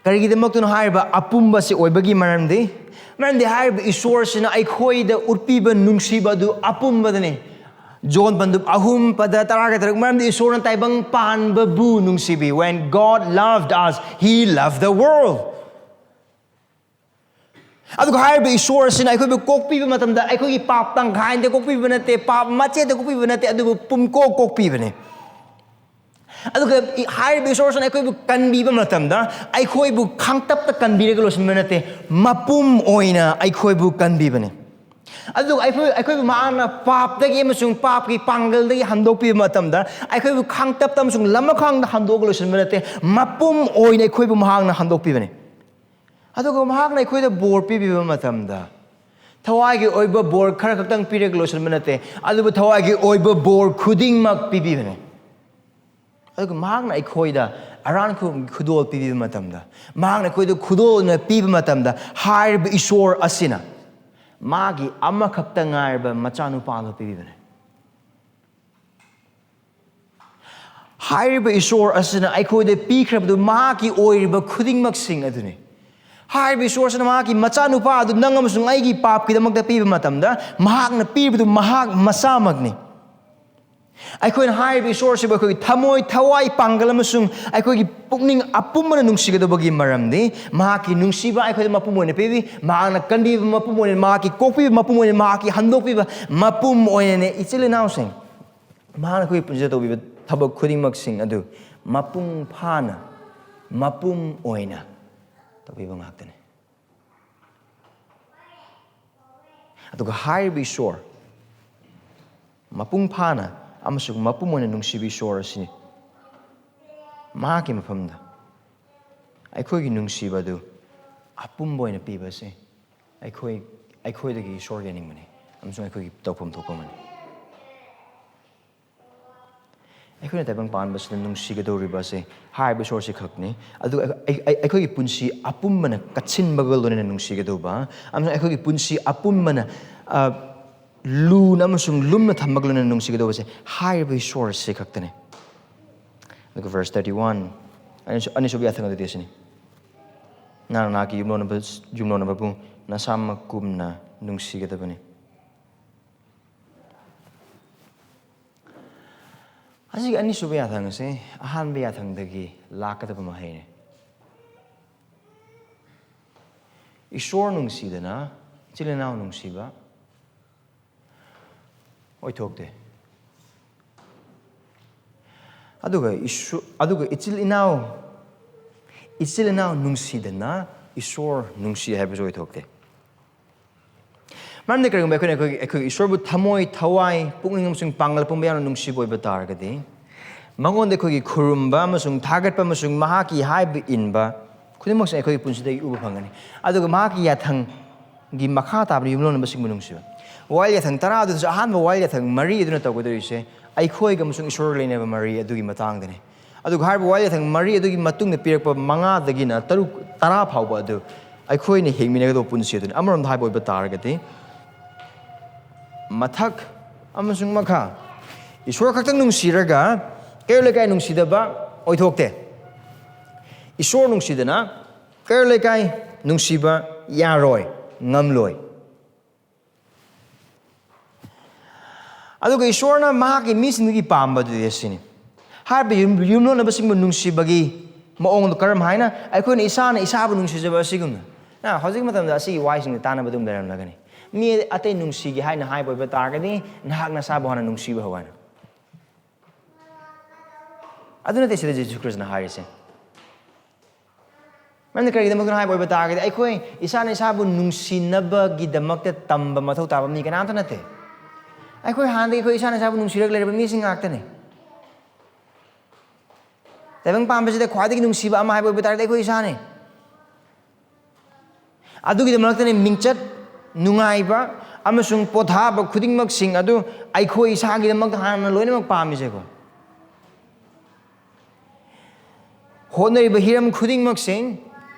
ꯀꯔꯤꯒꯤꯗꯃꯛꯇꯅꯣ ꯍꯥꯏꯔꯤꯕ ꯑꯄꯨꯝꯕꯁꯤ ꯑꯣꯏꯕꯒꯤ ꯃꯔꯝꯗꯤ? ꯃꯔꯝꯗꯤ ꯍꯥꯏꯔꯤꯕ ꯏꯁꯣꯔꯁꯤꯅ ꯑꯩꯈꯣꯏꯗ ꯎꯠꯄꯤꯕ ꯅꯨꯡꯁꯤꯕ ꯑꯗꯨ ꯑꯄꯨꯝꯕꯗꯅꯤ꯫ ꯖꯣꯟ ꯄꯟꯗꯨꯞ ꯑꯍꯨꯝ ꯄꯗ ꯇꯔꯥꯒ ꯇꯔꯨꯛ, ꯃꯔꯝꯗꯤ ꯏꯁꯣꯔꯅ ꯇꯥꯏꯕꯪ ꯄꯥꯟꯕꯕꯨ ꯅꯨꯡꯁꯤꯕꯤ꯫ When God loved us, He loved the world. ꯑꯗꯨꯒ ꯍꯥꯏꯔꯤꯕ ꯏꯁꯣꯔ ꯑꯁꯤꯅ ꯑꯩꯈꯣꯏꯕꯨ ꯀꯣꯛꯄꯤꯕ ꯃꯇꯝꯗ ꯑꯩꯈꯣꯏꯒꯤ ꯄꯥꯞ ꯇꯪꯈꯥꯏꯗ ꯀꯣꯛꯄꯤꯕ ꯅꯠꯇꯦ, ꯄꯥꯞ ꯃꯆꯦꯠꯇ ꯀꯣꯛꯄꯤꯕ ꯅꯠꯇꯦ, ꯑꯗꯨꯕꯨ ꯄꯨꯝꯀꯣꯛ ꯀꯣꯛꯄꯤꯕꯅꯤ꯫ ꯑꯗꯨꯒ ꯏ-, ꯍꯥꯏꯔꯤꯕ ꯏꯁꯣꯔꯁꯤꯅ ꯑꯩꯈꯣꯏꯕꯨ ꯀꯟꯕꯤꯕ ꯃꯇꯝꯗ ꯑꯩꯈꯣꯏꯕꯨ ꯈꯥꯡꯇꯞꯇ ꯀꯟꯕꯤꯔꯒ ꯂꯣꯏꯁꯤꯟꯕ ꯅꯠꯇꯦ, ꯃꯄꯨꯝ ꯑꯣꯏꯅ ꯑꯩꯈꯣꯏꯕꯨ ꯀꯟꯕꯤꯕꯅꯤ꯫ ꯑꯗꯨꯒ ꯑꯩꯈꯣꯏ, ꯑꯩꯈꯣꯏꯕꯨ ꯃꯍꯥꯛꯅ ꯄꯥꯞꯇꯒꯤ ꯑꯃꯁꯨꯡ ꯄꯥꯞꯀꯤ ꯄꯥꯡꯒꯜꯗꯒꯤ ꯍꯟꯗꯣꯛꯄꯤꯕ ꯃꯇꯝꯗ ꯑꯩꯈꯣꯏꯕꯨ ꯈꯥꯡꯇꯞꯇ ꯑꯃꯁꯨꯡ ꯂꯃꯈꯥꯡꯗ ꯍꯟꯗꯣꯛꯑꯒ ꯂꯣꯏꯁꯤꯟꯕ ꯅꯠꯇꯦ, ꯃꯄꯨꯝ ꯑꯣꯏꯅ ꯑꯩꯈꯣꯏꯕꯨ ꯃꯍꯥꯛꯅ ꯍꯟꯗꯣꯛꯄꯤꯕꯅꯤ꯫ ꯑꯗꯨꯒ ꯃꯍꯥꯛꯅ ꯑꯩꯈꯣꯏꯗ ꯕꯣꯔ ꯄꯤꯕꯤꯕ ꯃꯇꯝꯗ ꯊꯋꯥꯏꯒꯤ ꯑꯣꯏꯕ ꯕꯣꯔ ꯈꯔ ꯈꯛꯇꯪ ꯄꯤꯔꯒ ꯂꯣꯏꯁꯤꯟꯕ ꯅꯠꯇꯦ, ꯑꯗꯨꯕꯨ ꯊꯋꯥꯏꯒꯤ ꯑꯣꯏꯕ ꯕꯣꯔ ꯈꯨꯗꯤꯡꯃꯛ ꯄꯤꯕꯤꯕꯅꯤ꯫ ꯑꯗꯨꯒ ꯃꯍꯥꯛꯅ ꯑꯩꯈꯣꯏꯗ ꯑꯔꯥꯟ ꯈꯨ-, ꯈꯨꯗꯣꯜ ꯄꯤꯕꯤꯕ ꯃꯇꯝꯗ, ꯃꯍꯥꯛꯅ ꯑꯩꯈꯣꯏꯗ ꯈꯨꯗꯣꯜꯅ ꯄꯤꯕ ꯃꯇꯝꯗ, ꯍꯥꯏꯔꯤꯕ ꯏꯁꯣꯔ ꯑꯁꯤꯅ ꯃꯥꯒꯤ ꯑꯃꯈꯛꯇ ꯉꯥꯏꯔꯕ ꯃꯆꯥꯅꯨꯄꯥꯗꯨ ꯄꯤꯕꯤꯕꯅꯤ꯫ ꯍꯥꯏꯔꯤꯕ ꯏꯁꯣꯔ ꯑꯁꯤꯅ ꯑꯩꯈꯣꯏꯗ ꯄꯤꯈ꯭ꯔꯕꯗꯨ ꯃꯍꯥꯛꯀꯤ ꯑꯣꯏꯔꯤꯕ ꯈꯨꯗꯤꯡꯃꯛꯁꯤꯡ ꯑꯗꯨꯅꯤ꯫ ꯍꯥꯏꯔꯤꯕ ꯏꯁꯣꯔ ꯑꯁꯤꯅ ꯃꯍꯥꯛꯀꯤ ꯃꯆꯥꯅꯨꯄꯥ ꯑꯗꯨ ꯅꯪ ꯑꯃꯁꯨꯡ ꯑꯩꯒꯤ ꯄꯥꯞꯀꯤꯗꯃꯛꯇ ꯄꯤꯕ ꯃꯇꯝꯗ, ꯃꯍꯥꯛꯅ ꯄꯤꯔꯤꯕꯗꯨ ꯃꯍꯥꯛ ꯃꯁꯥꯃꯛꯅꯤ꯫ ꯑꯩꯈꯣꯏꯅ ꯍꯥꯏꯔꯤꯕ ꯏꯁꯣꯔꯁꯤꯕꯨ ꯑꯩꯈꯣꯏꯒꯤ ꯊꯃꯣꯏ, ꯊꯋꯥꯏ, ꯄꯥꯡꯒꯜ ꯑꯃꯁꯨꯡ ꯑꯩꯈꯣꯏꯒꯤ ꯄꯨꯛꯅꯤꯡ ꯑꯄꯨꯝꯕꯅ ꯅꯨꯡꯁꯤꯒꯗꯕꯒꯤ ꯃꯔꯝꯗꯤ, ꯃꯍꯥꯛꯀꯤ ꯅꯨꯡꯁꯤꯕ ꯑꯩꯈꯣꯏꯗ ꯃꯄꯨꯝ ꯑꯣꯏꯅ ꯄꯤꯕꯤ, ꯃꯍꯥꯛꯅ ꯀꯟꯕꯤꯕ ꯃꯄꯨꯝ ꯑꯣꯏꯅ, ꯃꯍꯥꯛꯀꯤ ꯀꯣꯛꯄꯤꯕ ꯃꯄꯨꯝ ꯑꯣꯏꯅ, ꯃꯍꯥꯛꯀꯤ ꯍꯟꯗꯣꯛꯄꯤꯕ ꯃꯄꯨꯝ ꯑꯣꯏꯅꯅꯦ꯫ ꯏꯆꯤꯜ ꯏꯅꯥꯎꯁꯤꯡ, ꯃꯍꯥꯛꯅ ꯑꯩꯈꯣꯏꯒꯤ ꯄꯨꯟꯁꯤꯗ ꯇꯧꯕꯤꯕ ꯊꯕꯛ ꯈꯨꯗꯤꯡꯃꯛꯁꯤꯡ ꯑꯗꯨ ꯃꯄꯨꯡ ꯐꯥꯅ, ꯃꯄꯨꯝ ꯑꯣꯏꯅ ꯇꯧꯕꯤꯕ ꯉꯥꯛꯇꯅꯤ꯫ ꯑꯗꯨꯒ ꯍꯥꯏꯔꯤꯕ ꯏꯁꯣꯔ, ꯃꯄꯨꯡ ꯐꯥꯅ ꯑꯃꯁꯨꯡ ꯃꯄꯨꯝ ꯑꯣꯏꯅ ꯅꯨꯡꯁꯤꯕ ꯏꯁꯣꯔ ꯑꯁꯤ, ꯃꯍꯥꯛꯀꯤ ꯃꯐꯝꯗ ꯑꯩꯈꯣꯏꯒꯤ ꯅꯨꯡꯁꯤꯕ ꯑꯗꯨ ꯑꯄꯨꯝꯕ ꯑꯣꯏꯅ ꯄꯤꯕ ꯑꯁꯤ ꯑꯩꯈꯣꯏ, ꯑꯩꯈꯣꯏꯗꯒꯤ ꯏꯁꯣꯔ ꯌꯦꯡꯅꯤꯡꯕꯅꯤ ꯑꯃꯁꯨꯡ ꯑꯩꯈꯣꯏꯒꯤ ꯇꯧꯐꯝ ꯊꯣꯛꯄ ꯑꯃꯅꯤ꯫ ꯑꯩꯈꯣꯏꯅ ꯇꯥꯏꯕꯪ ꯄꯥꯟꯕꯁꯤꯗ ꯅꯨꯡꯁꯤꯒꯗꯧꯔꯤꯕ ꯑꯁꯦ ꯍꯥꯏꯔꯤꯕ ꯏꯁꯣꯔꯁꯤ ꯈꯛꯅꯤ꯫ ꯑꯗꯨꯒ ꯑꯩ-, ꯑꯩ-, ꯑꯩꯈꯣꯏꯒꯤ ꯄꯨꯟꯁꯤ ꯑꯄꯨꯝꯕꯅ ꯀꯠꯁꯤꯟꯕꯒ ꯂꯣꯏꯅꯅ ꯅꯨꯡꯁꯤꯒꯗꯧꯕ, ꯑꯃꯁꯨꯡ ꯑꯩꯈꯣꯏꯒꯤ ꯄꯨꯟꯁꯤ ꯑꯄꯨꯝꯕꯅ, ꯑ, ꯂꯨꯅ ꯑꯃꯁꯨꯡ ꯂꯨꯝꯅ ꯊꯝꯕꯒ ꯂꯣꯏꯅꯅ ꯅꯨꯡꯁꯤꯒꯗꯧꯕꯁꯦ ꯍꯥꯏꯔꯤꯕ ꯏꯁꯣꯔꯁꯤ ꯈꯛꯇꯅꯤ꯫ ꯑꯗꯨꯒ verse thirty-one, ꯑꯅꯤꯁꯨ-, ꯑꯅꯤꯁꯨꯕ ꯌꯥꯊꯪ ꯑꯗꯨꯗꯤ ꯑꯁꯤꯅꯤ: "ꯅꯍꯥꯛ ꯅꯍꯥꯛꯀꯤ ꯌꯨꯝꯂꯣꯟꯅꯕ, ꯌꯨꯝꯂꯣꯟꯅꯕꯕꯨ ꯅꯁꯥꯃꯛꯀꯨꯝꯅ ꯅꯨꯡꯁꯤꯒꯗꯕꯅꯤ"꯫ ꯑꯁꯤꯒꯤ ꯑꯅꯤꯁꯨꯕ ꯌꯥꯊꯪ ꯑꯁꯤ ꯑꯍꯥꯟꯕ ꯌꯥꯊꯪꯗꯒꯤ ꯂꯥꯛꯀꯗꯕ ꯃꯍꯩꯅꯤ꯫ ꯏꯁꯣꯔ ꯅꯨꯡꯁꯤꯗꯅ ꯏꯆꯤꯜ ꯏꯅꯥꯎ ꯅꯨꯡꯁꯤꯕ ꯑꯣꯏꯊꯣꯛꯇꯦ꯫ ꯑꯗꯨꯒ ꯏꯁꯣ-, ꯑꯗꯨꯒ ꯏꯆꯤꯜ ꯏꯅꯥꯎ, ꯏꯆꯤꯜ ꯏꯅꯥꯎ ꯅꯨꯡꯁꯤꯗꯅ ꯏꯁꯣꯔ ꯅꯨꯡꯁꯤ ꯍꯥꯏꯕꯁꯨ ꯑꯣꯏꯊꯣꯛꯇꯦ꯫ ꯃꯔꯝꯗꯤ ꯀꯔꯤꯒꯨꯝꯕ ꯑꯩꯈꯣꯏꯅ ꯑꯩꯈꯣꯏꯒꯤ, ꯑꯩꯈꯣꯏꯒꯤ ꯏꯁꯣꯔꯕꯨ ꯊꯃꯣꯏ, ꯊꯋꯥꯏ, ꯄꯨꯛꯅꯤꯡ ꯑꯃꯁꯨꯡ ꯄꯥꯡꯒꯜ ꯄꯨꯝꯕ ꯌꯥꯎꯅ ꯅꯨꯡꯁꯤꯕ ꯑꯣꯏꯕ ꯇꯥꯔꯒꯗꯤ, ꯃꯉꯣꯟꯗ ꯑꯩꯈꯣꯏꯒꯤ ꯈꯨꯔꯨꯝꯕ ꯑꯃꯁꯨꯡ ꯊꯥꯒꯠꯄ ꯑꯃꯁꯨꯡ ꯃꯍꯥꯛꯀꯤ ꯍꯥꯏꯕ ꯏꯟꯕ ꯈꯨꯗꯤꯡꯃꯛꯁꯦ ꯑꯩꯈꯣꯏꯒꯤ ꯄꯨꯟꯁꯤꯗꯒꯤ ꯎꯕ ꯐꯪꯒꯅꯤ꯫ ꯑꯗꯨꯒ ꯃꯍꯥꯛꯀꯤ ꯌꯥꯊꯪꯒꯤ ꯃꯈꯥ ꯇꯥꯕꯗ ꯌꯨꯝꯂꯣꯟꯅꯕꯁꯤꯡꯕꯨ ꯅꯨꯡꯁꯤꯕ꯫ ꯋꯥꯌꯦꯜ ꯌꯥꯊꯪ ꯇꯔꯥ ꯑꯗꯨꯗꯁꯨ ꯑꯍꯥꯟꯕ ꯋꯥꯌꯦꯜ ꯌꯥꯊꯪ ꯃꯔꯤ ꯑꯗꯨꯅ ꯇꯧꯒꯗꯧꯔꯤꯁꯦ ꯑꯩꯈꯣꯏꯒ ꯑꯃꯁꯨꯡ ꯏꯁꯣꯔꯒ ꯂꯩꯅꯕ ꯃꯔꯤ ꯑꯗꯨꯒꯤ ꯃꯇꯥꯡꯗꯅꯤ꯫ ꯑꯗꯨꯒ ꯍꯥꯏꯔꯤꯕ ꯋꯥꯌꯦꯜ ꯌꯥꯊꯪ ꯃꯔꯤ ꯑꯗꯨꯒꯤ ꯃꯇꯨꯡꯗ ꯄꯤꯔꯛꯄ ꯃꯉꯥꯗꯒꯤꯅ ꯇꯔꯨꯛ, ꯇꯔꯥ ꯐꯥꯎꯕ ꯑꯗꯨ ꯑꯩꯈꯣꯏꯅ ꯍꯤꯡꯃꯤꯟꯅꯒꯗꯧꯕ ꯄꯨꯟꯁꯤ ꯑꯗꯨꯅꯤ꯫ ꯑꯃꯔꯣꯝꯗ ꯍꯥꯏꯕ ꯑꯣꯏꯕ ꯇꯥꯔꯒꯗꯤ, ꯃꯊꯛ ꯑꯃꯁꯨꯡ ꯃꯈꯥ, ꯏꯁꯣꯔ ꯈꯛꯇꯪ ꯅꯨꯡꯁꯤꯔꯒ ꯀꯩꯔꯣꯜ ꯂꯩꯀꯥꯏ ꯅꯨꯡꯁꯤꯗꯕ ꯑꯣꯏꯊꯣꯛꯇꯦ꯫ ꯏꯁꯣꯔ ꯅꯨꯡꯁꯤꯗꯅ ꯀꯩꯔꯣꯜ ꯂꯩꯀꯥꯏ ꯅꯨꯡꯁꯤꯕ ꯌꯥꯔꯣꯏ, ꯉꯝꯂꯣꯏ꯫ ꯑꯗꯨꯒ ꯏꯁꯣꯔꯅ ꯃꯍꯥꯛꯀꯤ ꯃꯤꯁꯤꯡꯗꯨꯒꯤ ꯄꯥꯝꯕꯗꯨꯗꯤ ꯑꯁꯤꯅꯤ꯫ ꯍꯥꯏꯔꯤꯕ ꯌꯨꯝ-, ꯌꯨꯝꯂꯣꯟꯅꯕꯁꯤꯡꯕꯨ ꯅꯨꯡꯁꯤꯕꯒꯤ ꯃꯑꯣꯡꯗꯣ ꯀꯔꯝ ꯍꯥꯏꯅ ꯑꯩꯈꯣꯏꯅ ꯏꯁꯥꯅ ꯏꯁꯥꯕꯨ ꯅꯨꯡꯁꯤꯖꯕ ꯑꯁꯤꯒꯨꯝꯅ? ꯑ, ꯍꯧꯖꯤꯛ ꯃꯇꯝꯗ ꯑꯁꯤꯒꯤ ꯋꯥꯍꯩꯁꯤꯡꯁꯦ ꯇꯥꯟꯅꯕ ꯑꯗꯨꯝ ꯂꯩꯔꯝꯂꯒꯅꯤ꯫ ꯃꯤ ꯑꯇꯩ ꯅꯨꯡꯁꯤꯒꯦ ꯍꯥꯏꯅ ꯍꯥꯏꯕ ꯑꯣꯏꯕ ꯇꯥꯔꯒꯗꯤ, "ꯅꯍꯥꯛ ꯅꯁꯥꯕꯨ ꯍꯥꯟꯅ ꯅꯨꯡꯁꯤꯕ ꯍꯧ" ꯍꯥꯏꯅ꯫ ꯑꯗꯨ ꯅꯠꯇꯦ ꯁꯤꯗ ꯖꯤꯁꯨ ꯈ꯭ꯔꯤꯁꯅ ꯍꯥꯏꯔꯤꯁꯦ꯫ ꯃꯔꯝꯗꯤ ꯀꯔꯤꯒꯤꯗꯃꯛꯇꯅꯣ ꯍꯥꯏꯕ ꯑꯣꯏꯕ ꯇꯥꯔꯒꯗꯤ, ꯑꯩꯈꯣꯏ ꯏꯁꯥꯅ ꯏꯁꯥꯕꯨ ꯅꯨꯡꯁꯤꯅꯕꯒꯤꯗꯃꯛꯇ ꯇꯝꯕ ꯃꯊꯧ ꯇꯥꯕ ꯃꯤ ꯀꯅꯥꯝꯇ ꯅꯠꯇꯦ꯫ ꯑꯩꯈꯣꯏ ꯍꯥꯟꯅꯗꯒꯤ ꯑꯩꯈꯣꯏ ꯏꯁꯥꯅ ꯏꯁꯥꯕꯨ ꯅꯨꯡꯁꯤꯔꯒ ꯂꯩꯔꯕ ꯃꯤꯁꯤꯡ ꯉꯥꯛꯇꯅꯤ꯫ ꯇꯥꯏꯕꯪ ꯄꯥꯟꯕꯁꯤꯗ ꯈ꯭ꯋꯥꯏꯗꯒꯤ ꯅꯨꯡꯁꯤꯕ ꯑꯃ ꯍꯥꯏꯕ ꯑꯣꯏꯕ ꯇꯥꯔꯒꯗꯤ ꯑꯩꯈꯣꯏ ꯏꯁꯥꯅꯤ꯫ ꯑꯗꯨꯒꯤꯗꯃꯛꯇꯅꯤ ꯃꯤꯡꯆꯠ, ꯅꯨꯡꯉꯥꯏꯕ ꯑꯃꯁꯨꯡ ꯄꯣꯊꯥꯕ ꯈꯨꯗꯤꯡꯃꯛꯁꯤꯡ ꯑꯗꯨ ꯑꯩꯈꯣꯏ ꯏꯁꯥꯒꯤꯗꯃꯛꯇ ꯍꯥꯟꯅ ꯂꯣꯏꯅꯃꯛ ꯄꯥꯝꯃꯤꯁꯦꯀꯣ꯫ ꯍꯣꯠꯅꯔꯤꯕ ꯍꯤꯔꯝ ꯈꯨꯗꯤꯡꯃꯛꯁꯤꯡ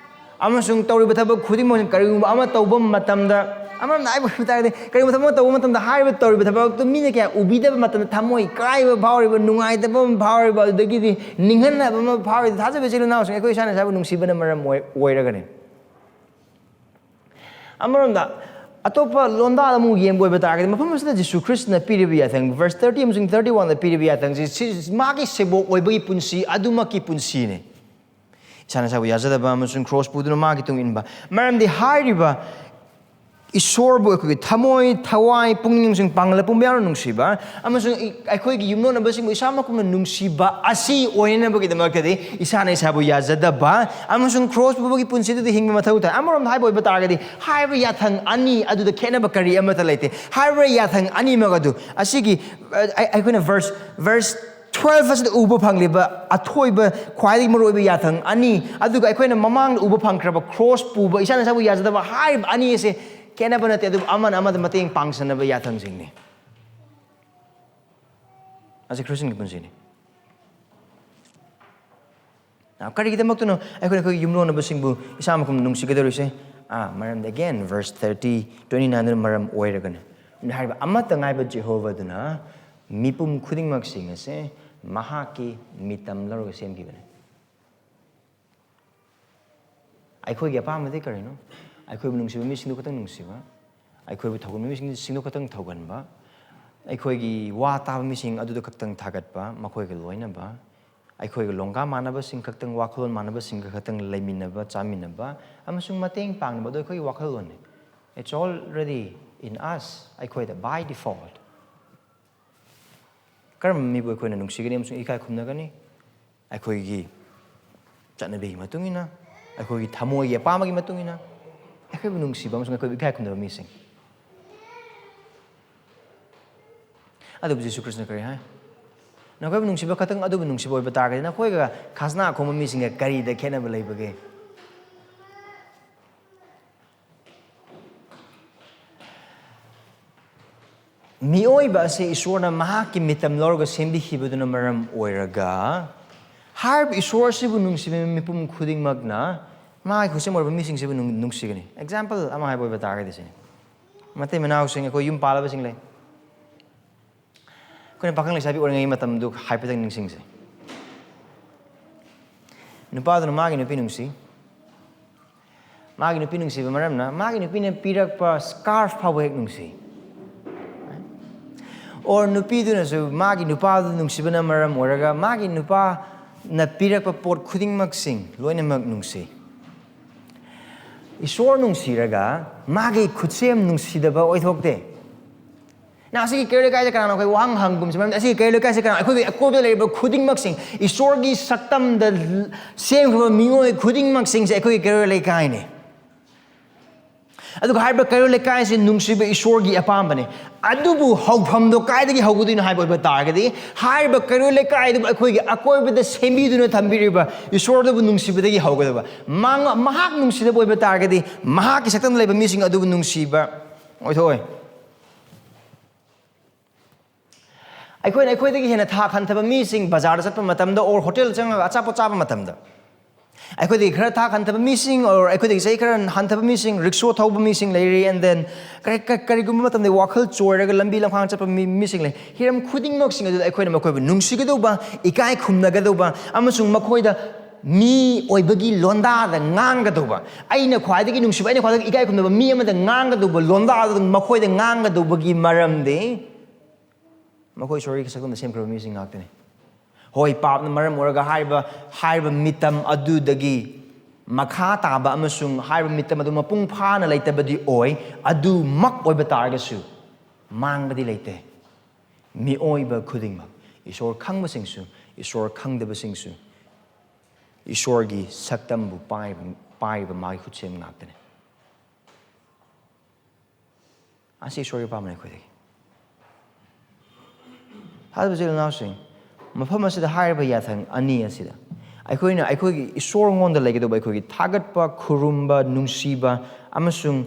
ꯑꯃꯁꯨꯡ ꯇꯧꯔꯤꯕ ꯊꯕꯛ ꯈꯨꯗꯤꯡꯃꯛꯁꯤꯡ, ꯀꯔꯤꯒꯨꯝꯕ ꯑꯃ ꯇꯧꯕ ꯃꯇꯝꯗ, ꯑꯃꯔꯣꯝꯗ ꯍꯥꯏꯕ ꯑꯣꯏꯕ ꯇꯥꯔꯒꯗꯤ, ꯀꯔꯤꯒꯨꯝꯕ ꯊꯕꯛ ꯑꯃ ꯇꯧꯕ ꯃꯇꯝꯗ ꯍꯥꯏꯔꯤꯕ ꯇꯧꯔꯤꯕ ꯊꯕꯛꯇꯨ ꯃꯤꯅ ꯀꯌꯥ ꯎꯕꯤꯗꯕ ꯃꯇꯝꯗ ꯊꯃꯣꯏ ꯀꯥꯏꯕ ꯐꯥꯎꯔꯤꯕ, ꯅꯨꯡꯉꯥꯏꯇꯕ ꯑꯃ ꯐꯥꯎꯔꯤꯕ, ꯑꯗꯨꯗꯒꯤꯗꯤ ꯅꯤꯡꯍꯟꯅꯕ ꯑꯃ ꯐꯥꯎꯔꯤꯕ, ꯊꯥꯖꯕ ꯏꯆꯤꯜ ꯏꯅꯥꯎꯁꯤꯡ, ꯑꯩꯈꯣꯏ ꯏꯁꯥꯅ ꯏꯁꯥꯕꯨ ꯅꯨꯡꯁꯤꯕꯅ ꯃꯔꯝ ꯑꯣꯏ-, ꯑꯣꯏꯔꯒꯅꯤ꯫ ꯑꯃꯔꯣꯝꯗ ꯑꯇꯣꯞꯄ ꯂꯣꯟꯗꯥꯗ ꯑꯃꯨꯛ ꯌꯦꯡꯕ ꯑꯣꯏꯕ ꯇꯥꯔꯒꯗꯤ, ꯃꯐꯝ ꯑꯁꯤꯗ ꯖꯤꯁꯨ ꯈ꯭ꯔꯤꯁꯇꯅ ꯄꯤꯔꯤꯕ ꯌꯥꯊꯪ, verse thirty ꯑꯃꯁꯨꯡ thirty oneꯗ ꯄꯤꯔꯤꯕ ꯌꯥꯊꯪꯁꯤ, ꯁꯤ ꯃꯥꯒꯤ ꯁꯦꯕꯣꯛ ꯑꯣꯏꯕꯒꯤ ꯄꯨꯟꯁꯤ ꯑꯗꯨꯃꯛꯀꯤ ꯄꯨꯟꯁꯤꯅꯤ꯫ ꯏꯁꯥꯅ ꯏꯁꯥꯕꯨ ꯌꯥꯖꯗꯕ ꯑꯃꯁꯨꯡ ꯀ꯭ꯔꯣꯁ ꯄꯨꯗꯨꯅ ꯃꯥꯒꯤ ꯇꯨꯡ ꯏꯟꯕ꯫ ꯃꯔꯝꯗꯤ ꯍꯥꯏꯔꯤꯕ ꯏꯁꯣꯔꯕꯨ ꯑꯩꯈꯣꯏꯒꯤ ꯊꯃꯣꯏ, ꯊꯋꯥꯏ, ꯄꯨꯛꯅꯤꯡ ꯑꯃꯁꯨꯡ ꯄꯥꯡꯒꯜ ꯄꯨꯝꯕ ꯌꯥꯎꯅ ꯅꯨꯡꯁꯤꯕ ꯑꯃꯁꯨꯡ ꯏ-, ꯑꯩꯈꯣꯏꯒꯤ ꯌꯨꯝꯂꯣꯟꯅꯕꯁꯤꯡꯕꯨ ꯏꯁꯥꯃꯛ ꯀꯨꯝꯅ ꯅꯨꯡꯁꯤꯕ ꯑꯁꯤ ꯑꯣꯏꯅꯅꯕꯒꯤꯗꯃꯛꯇꯗꯤ ꯏꯁꯥꯅ ꯏꯁꯥꯕꯨ ꯌꯥꯖꯗꯕ ꯑꯃꯁꯨꯡ ꯀ꯭ꯔꯣꯁ ꯄꯨꯕꯒꯤ ꯄꯨꯟꯁꯤꯗꯨꯗ ꯍꯤꯡꯕ ꯃꯊꯧ ꯇꯥꯏ꯫ ꯑꯃꯔꯣꯝꯗ ꯍꯥꯏꯕ ꯑꯣꯏꯕ ꯇꯥꯔꯒꯗꯤ, ꯍꯥꯏꯔꯤꯕ ꯌꯥꯊꯪ ꯑꯅꯤ ꯑꯗꯨꯗ ꯈꯦꯠꯅꯕ ꯀꯔꯤ ꯑꯃꯠꯇ ꯂꯩꯇꯦ꯫ ꯍꯥꯏꯔꯤꯕ ꯌꯥꯊꯪ ꯑꯅꯤꯃꯛ ꯑꯗꯨ ꯑꯁꯤꯒꯤ, ꯑ, ꯑꯩ-, ꯑꯩꯈꯣꯏꯅ verse, verse twelve ꯑꯁꯤꯗ ꯎꯕ ꯐꯪꯂꯤꯕ ꯑꯊꯣꯏꯕ, ꯈ꯭ꯋꯥꯏꯗꯒꯤ ꯃꯔꯨꯑꯣꯏꯕ ꯌꯥꯊꯪ ꯑꯅꯤ, ꯑꯗꯨꯒ ꯑꯩꯈꯣꯏꯅ ꯃꯃꯥꯡꯗ ꯎꯕ ꯐꯪꯈ꯭ꯔꯕ ꯀ꯭ꯔꯣꯁ ꯄꯨꯕ, ꯏꯁꯥꯅ ꯏꯁꯥꯕꯨ ꯌꯥꯖꯗꯕ ꯍꯥꯏꯔꯤꯕ ꯑꯅꯤ ꯑꯁꯦ ꯈꯦꯠꯅꯕ ꯅꯠꯇꯦ, ꯑꯗꯨꯕꯨ ꯑꯃꯅ ꯑꯃꯗ ꯃꯇꯦꯡ ꯄꯥꯡꯁꯟꯅꯕ ꯌꯥꯊꯪꯁꯤꯡꯅꯤ꯫ ꯑꯁꯤ ꯈ꯭ꯔꯤꯁꯇꯤꯌꯟꯒꯤ ꯄꯨꯟꯁꯤꯅꯤ꯫ Now, ꯀꯔꯤꯒꯤꯗꯃꯛꯇꯅꯣ ꯑꯩꯈꯣꯏꯅ ꯑꯩꯈꯣꯏꯒꯤ ꯌꯨꯝꯂꯣꯟꯅꯕꯁꯤꯡꯕꯨ ꯏꯁꯥꯃꯛ ꯀꯨꯝꯅ ꯅꯨꯡꯁꯤꯒꯗꯧꯔꯤꯁꯦ? ꯑꯥ, ꯃꯔꯝꯗꯤ, again, verse thirty, twenty-nine ꯗꯨꯅ ꯃꯔꯝ ꯑꯣꯏꯔꯒꯅꯤ꯫ ꯍꯥꯏꯔꯤꯕ ꯑꯃꯠꯇ ꯉꯥꯏꯕ ꯖꯦꯍꯣꯚꯥꯗꯨꯅ ꯃꯤꯄꯨꯝ ꯈꯨꯗꯤꯡꯃꯛꯁꯤꯡ ꯑꯁꯦ ꯃꯍꯥꯛꯀꯤ ꯃꯤꯇꯝ ꯂꯧꯔꯒ ꯁꯦꯝꯈꯤꯕꯅꯤ꯫ ꯑꯩꯈꯣꯏꯒꯤ ꯑꯄꯥꯝꯕꯗꯤ ꯀꯔꯤꯅꯣ? ꯑꯩꯈꯣꯏꯕꯨ ꯅꯨꯡꯁꯤꯕ ꯃꯤꯁꯤꯡꯗꯨ ꯈꯛꯇꯪ ꯅꯨꯡꯁꯤꯕ, ꯑꯩꯈꯣꯏꯕꯨ ꯊꯧꯒꯟꯕ ꯃꯤꯁꯤꯡꯗꯨ ꯈꯛꯇꯪ ꯊꯧꯒꯟꯕ, ꯑꯩꯈꯣꯏꯒꯤ ꯋꯥ ꯇꯥꯕ ꯃꯤꯁꯤꯡ ꯑꯗꯨꯗ ꯈꯛꯇꯪ ꯊꯥꯒꯠꯄ, ꯃꯈꯣꯏꯒ ꯂꯣꯏꯅꯕ, ꯑꯩꯈꯣꯏꯒ ꯂꯣꯡꯒꯥ ꯃꯥꯟꯅꯕꯁꯤꯡ ꯈꯛꯇꯪ, ꯋꯥꯈꯜꯂꯣꯟ ꯃꯥꯟꯅꯕꯁꯤꯡꯒ ꯈꯛꯇꯪ ꯂꯩꯃꯤꯟꯅꯕ, ꯆꯥꯃꯤꯟꯅꯕ ꯑꯃꯁꯨꯡ ꯃꯇꯦꯡ ꯄꯥꯡꯅꯕ, ꯑꯗꯨ ꯑꯩꯈꯣꯏꯒꯤ ꯋꯥꯈꯜꯂꯣꯟꯅꯤ꯫ It's already in us, ꯑꯩꯈꯣꯏꯗ, by default꯫ ꯀꯔꯝꯕ ꯃꯤꯕꯨ ꯑꯩꯈꯣꯏꯅ ꯅꯨꯡꯁꯤꯒꯅꯤ ꯑꯃꯁꯨꯡ ꯏꯀꯥꯏ ꯈꯨꯝꯅꯒꯅꯤ? ꯑꯩꯈꯣꯏꯒꯤ ꯆꯠꯅꯕꯤꯒꯤ ꯃꯇꯨꯡ ꯏꯟꯅ, ꯑꯩꯈꯣꯏꯒꯤ ꯊꯃꯣꯏꯒꯤ ꯑꯄꯥꯝꯕꯒꯤ ꯃꯇꯨꯡ ꯏꯟꯅ ꯑꯩꯈꯣꯏꯕꯨ ꯅꯨꯡꯁꯤꯕ ꯑꯃꯁꯨꯡ ꯑꯩꯈꯣꯏꯕꯨ ꯏꯀꯥꯏ ꯈꯨꯝꯅꯕ ꯃꯤꯁꯤꯡ꯫ ꯑꯗꯨꯕꯨ ꯖꯤꯁꯨ ꯈ꯭ꯔꯤꯁꯅ ꯀꯔꯤ ꯍꯥꯏ? ꯅꯈꯣꯏꯕꯨ ꯅꯨꯡꯁꯤꯕ ꯈꯛꯇꯪ ꯑꯗꯨꯕꯨ ꯅꯨꯡꯁꯤꯕ ꯑꯣꯏꯕ ꯇꯥꯔꯒꯗꯤ, ꯅꯈꯣꯏꯒ ꯈꯖꯅꯥ ꯈꯣꯝꯕ ꯃꯤꯁꯤꯡꯒ ꯀꯔꯤꯗ ꯈꯦꯠꯅꯕ ꯂꯩꯕꯒꯦ? ꯃꯤꯑꯣꯏꯕ ꯑꯁꯤ ꯏꯁꯣꯔꯅ ꯃꯍꯥꯛꯀꯤ ꯃꯤꯇꯝ ꯂꯧꯔꯒ ꯁꯦꯝꯕꯤꯈꯤꯕꯗꯨꯅ ꯃꯔꯝ ꯑꯣꯏꯔꯒ, ꯍꯥꯏꯔꯤꯕ ꯏꯁꯣꯔ ꯑꯁꯤꯕꯨ ꯅꯨꯡꯁꯤꯕ ꯃꯤꯄꯨꯝ ꯈꯨꯗꯤꯡꯃꯛꯅ ꯃꯥꯒꯤ ꯈꯨꯠꯁꯦꯝ ꯑꯣꯏꯔꯕ ꯃꯤꯁꯤꯡꯁꯤꯕꯨ ꯅꯨꯡ-, ꯅꯨꯡꯁꯤꯒꯅꯤ꯫ Example ꯑꯃ ꯍꯥꯏꯕ ꯑꯣꯏꯕ ꯇꯥꯔꯒꯗꯤ ꯁꯤꯅꯤ꯫ ꯃꯇꯩ ꯃꯅꯥꯎꯁꯤꯡ, ꯑꯩꯈꯣꯏ ꯌꯨꯝ ꯄꯥꯜꯂꯕꯁꯤꯡ ꯂꯩ꯫ ꯑꯩꯈꯣꯏꯅ ꯄꯥꯈꯪ ꯂꯩꯁꯥꯕꯤ ꯑꯣꯏꯔꯤꯉꯩ ꯃꯇꯝꯗꯨ ꯍꯥꯏꯐꯦꯠꯇꯪ ꯅꯤꯡꯁꯤꯡꯁꯦ꯫ ꯅꯨꯄꯥꯗꯨꯅ ꯃꯥꯒꯤ ꯅꯨꯄꯤ ꯅꯨꯡꯁꯤ꯫ ꯃꯥꯒꯤ ꯅꯨꯄꯤ ꯅꯨꯡꯁꯤꯕ ꯃꯔꯝꯅ ꯃꯥꯒꯤ ꯅꯨꯄꯤꯅ ꯄꯤꯔꯛꯄ scarf ꯐꯥꯎꯕ ꯍꯦꯛ ꯅꯨꯡꯁꯤ꯫ Or ꯅꯨꯄꯤꯗꯨꯅꯁꯨ ꯃꯥꯒꯤ ꯅꯨꯄꯥꯗꯨ ꯅꯨꯡꯁꯤꯕꯅ ꯃꯔꯝ ꯑꯣꯏꯔꯒ ꯃꯥꯒꯤ ꯅꯨꯄꯥ ꯅ ꯄꯤꯔꯛꯄ ꯄꯣꯠ ꯈꯨꯗꯤꯡꯃꯛꯁꯤꯡ ꯂꯣꯏꯅꯃꯛ ꯅꯨꯡꯁꯤ꯫ ꯏꯁꯣꯔ ꯅꯨꯡꯁꯤꯔꯒ ꯃꯥꯒꯤ ꯈꯨꯠꯁꯦꯝ ꯅꯨꯡꯁꯤꯗꯕ ꯑꯣꯏꯊꯣꯛꯇꯦ꯫ ꯅ ꯑꯁꯤꯒꯤ ꯀꯩꯔꯣꯜ ꯂꯩꯀꯥꯏꯁꯦ ꯀꯅꯥꯅꯣ? ꯑꯩꯈꯣꯏ ꯋꯥꯍꯪ ꯍꯪꯒꯨꯝꯁꯦ, ꯃꯔꯝꯗꯤ ꯑꯁꯤꯒꯤ ꯀꯩꯔꯣꯜ ꯂꯩꯀꯥꯏꯁꯦ ꯀꯅꯥꯅꯣ? ꯑꯩꯈꯣꯏꯒꯤ ꯑꯀꯣꯏꯕꯗ ꯂꯩꯔꯤꯕ ꯈꯨꯗꯤꯡꯃꯛꯁꯤꯡ, ꯏꯁꯣꯔꯒꯤ ꯁꯛꯇꯝꯗ ꯁꯦꯝꯈꯤꯕ ꯃꯤꯑꯣꯏ ꯈꯨꯗꯤꯡꯃꯛꯁꯤꯡꯁꯦ ꯑꯩꯈꯣꯏꯒꯤ ꯀꯩꯔꯣꯜ ꯂꯩꯀꯥꯏꯅꯤ꯫ ꯑꯗꯨꯒ ꯍꯥꯏꯔꯤꯕ ꯀꯩꯔꯣꯜ ꯂꯩꯀꯥꯏ ꯑꯁꯤ ꯅꯨꯡꯁꯤꯕ ꯏꯁꯣꯔꯒꯤ ꯑꯄꯥꯝꯕꯅꯤ꯫ ꯑꯗꯨꯕꯨ ꯍꯧꯐꯝꯗꯣ ꯀꯥꯏꯗꯒꯤ ꯍꯧꯒꯗꯣꯏꯅꯣ ꯍꯥꯏꯕ ꯑꯣꯏꯕ ꯇꯥꯔꯒꯗꯤ, ꯍꯥꯏꯔꯤꯕ ꯀꯩꯔꯣꯜ ꯂꯩꯀꯥꯏ ꯑꯗꯨꯕꯨ ꯑꯩꯈꯣꯏꯒꯤ ꯑꯀꯣꯏꯕꯗ ꯁꯦꯝꯕꯤꯗꯨꯅ ꯊꯝꯕꯤꯔꯤꯕ ꯏꯁꯣꯔꯗꯨꯕꯨ ꯅꯨꯡꯁꯤꯕꯗꯒꯤ ꯍꯧꯒꯗꯕ꯫ ꯃꯥ-, ꯃꯍꯥꯛ ꯅꯨꯡꯁꯤꯗꯕ ꯑꯣꯏꯕ ꯇꯥꯔꯒꯗꯤ, ꯃꯍꯥꯛꯀꯤ ꯁꯛꯇꯝꯗ ꯂꯩꯕ ꯃꯤꯁꯤꯡ ꯑꯗꯨꯕꯨ ꯅꯨꯡꯁꯤꯕ ꯑꯣꯏꯊꯣꯛꯑꯣꯏ꯫ ꯑꯩꯈꯣꯏꯅ ꯑꯩꯈꯣꯏꯗꯒꯤ ꯍꯦꯟꯅ ꯊꯥꯛ ꯍꯟꯊꯕ ꯃꯤꯁꯤꯡ ꯕꯖꯥꯔꯗ ꯆꯠꯄ ꯃꯇꯝꯗ, or ꯍꯣꯇꯦꯜ ꯆꯪꯉꯒ ꯑꯆꯥꯄꯣꯠ ꯆꯥꯕ ꯃꯇꯝꯗ, ꯑꯩꯈꯣꯏꯗꯒꯤ ꯈꯔ ꯊꯥꯛ ꯍꯟꯊꯕ ꯃꯤꯁꯤꯡ, or ꯑꯩꯈꯣꯏꯗꯒꯤ ꯆꯍꯤ ꯈꯔ ꯍꯟꯊꯕ ꯃꯤꯁꯤꯡ, ꯔꯤꯛꯁꯣ ꯊꯧꯕ ꯃꯤꯁꯤꯡ ꯂꯩꯔꯤ, and then ꯀꯔꯤ-, ꯀ-, ꯀꯔꯤꯒꯨꯝꯕ ꯃꯇꯝꯗ ꯋꯥꯈꯜ ꯆꯣꯏꯔꯒ ꯂꯝꯕꯤ ꯂꯝꯈꯥꯡ ꯆꯠꯄ ꯃꯤ-, ꯃꯤꯁꯤꯡ ꯂꯩ꯫ ꯍꯤꯔꯝ ꯈꯨꯗꯤꯡꯃꯛꯁꯤꯡ ꯑꯗꯨꯗ ꯑꯩꯈꯣꯏꯅ ꯃꯈꯣꯏꯕꯨ ꯅꯨꯡꯁꯤꯒꯗꯧꯕ, ꯏꯀꯥꯏ ꯈꯨꯝꯅꯒꯗꯧꯕ, ꯑꯃꯁꯨꯡ ꯃꯈꯣꯏꯗ ꯃꯤ ꯑꯣꯏꯕꯒꯤ ꯂꯣꯟꯗꯥꯗ ꯉꯥꯡꯒꯗꯧꯕ, ꯑꯩꯅ ꯈ꯭ꯋꯥꯏꯗꯒꯤ ꯅꯨꯡꯁꯤꯕ, ꯑꯩꯅ ꯈ꯭ꯋꯥꯏꯗꯒꯤ ꯏꯀꯥꯏ ꯈꯨꯝꯅꯕ ꯃꯤ ꯑꯃꯗ ꯉꯥꯡꯒꯗꯧꯕ ꯂꯣꯟꯗꯥꯗ ꯃꯈꯣꯏꯗ ꯉꯥꯡꯒꯗꯧꯕꯒꯤ ꯃꯔꯝꯗꯤ ꯃꯈꯣꯏ ꯏꯁꯣꯔꯒꯤ ꯁꯛꯇꯝꯗ ꯁꯦꯝꯈ꯭ꯔꯕ ꯃꯤꯁꯤꯡ ꯉꯥꯛꯇꯅꯤ꯫ ꯍꯣꯏ, ꯄꯥꯞꯅ ꯃꯔꯝ ꯑꯣꯏꯔꯒ ꯍꯥꯏꯔꯤꯕ, ꯍꯥꯏꯔꯤꯕ ꯃꯤꯇꯝ ꯑꯗꯨꯗꯒꯤ ꯃꯈꯥ ꯇꯥꯕ ꯑꯃꯁꯨꯡ ꯍꯥꯏꯔꯤꯕ ꯃꯤꯇꯝ ꯑꯗꯨ ꯃꯄꯨꯡ ꯐꯥꯅ ꯂꯩꯇꯕꯗꯤ ꯑꯣꯏ, ꯑꯗꯨꯃꯛ ꯑꯣꯏꯕ ꯇꯥꯔꯒꯁꯨ ꯃꯥꯡꯕꯗꯤ ꯂꯩꯇꯦ꯫ ꯃꯤꯑꯣꯏꯕ ꯈꯨꯗꯤꯡꯃꯛ, ꯏꯁꯣꯔ ꯈꯪꯕꯁꯤꯡꯁꯨ, ꯏꯁꯣꯔ ꯈꯪꯗꯕꯁꯤꯡꯁꯨ, ꯏꯁꯣꯔꯒꯤ ꯁꯛꯇꯝꯕꯨ ꯄꯥꯏꯕ, ꯄꯥꯏꯔꯤꯕ ꯃꯥꯒꯤ ꯈꯨꯠꯁꯦꯝ ꯉꯥꯛꯇꯅꯤ꯫ ꯑꯁꯤ ꯏꯁꯣꯔꯒꯤ ꯑꯄꯥꯝꯕꯅꯤ ꯑꯩꯈꯣꯏꯗꯒꯤ꯫ ꯊꯥꯖꯕ ꯏꯆꯤꯜ ꯏꯅꯥꯎꯁꯤꯡ, ꯃꯐꯝ ꯑꯁꯤꯗ ꯍꯥꯏꯔꯤꯕ ꯌꯥꯊꯪ ꯑꯅꯤ ꯑꯁꯤꯗ ꯑꯩꯈꯣꯏꯅ ꯑꯩꯈꯣꯏꯒꯤ ꯏꯁꯣꯔꯉꯣꯟꯗ ꯂꯩꯒꯗꯧꯕ ꯑꯩꯈꯣꯏꯒꯤ ꯊꯥꯒꯠꯄ, ꯈꯨꯔꯨꯝꯕ, ꯅꯨꯡꯁꯤꯕ ꯑꯃꯁꯨꯡ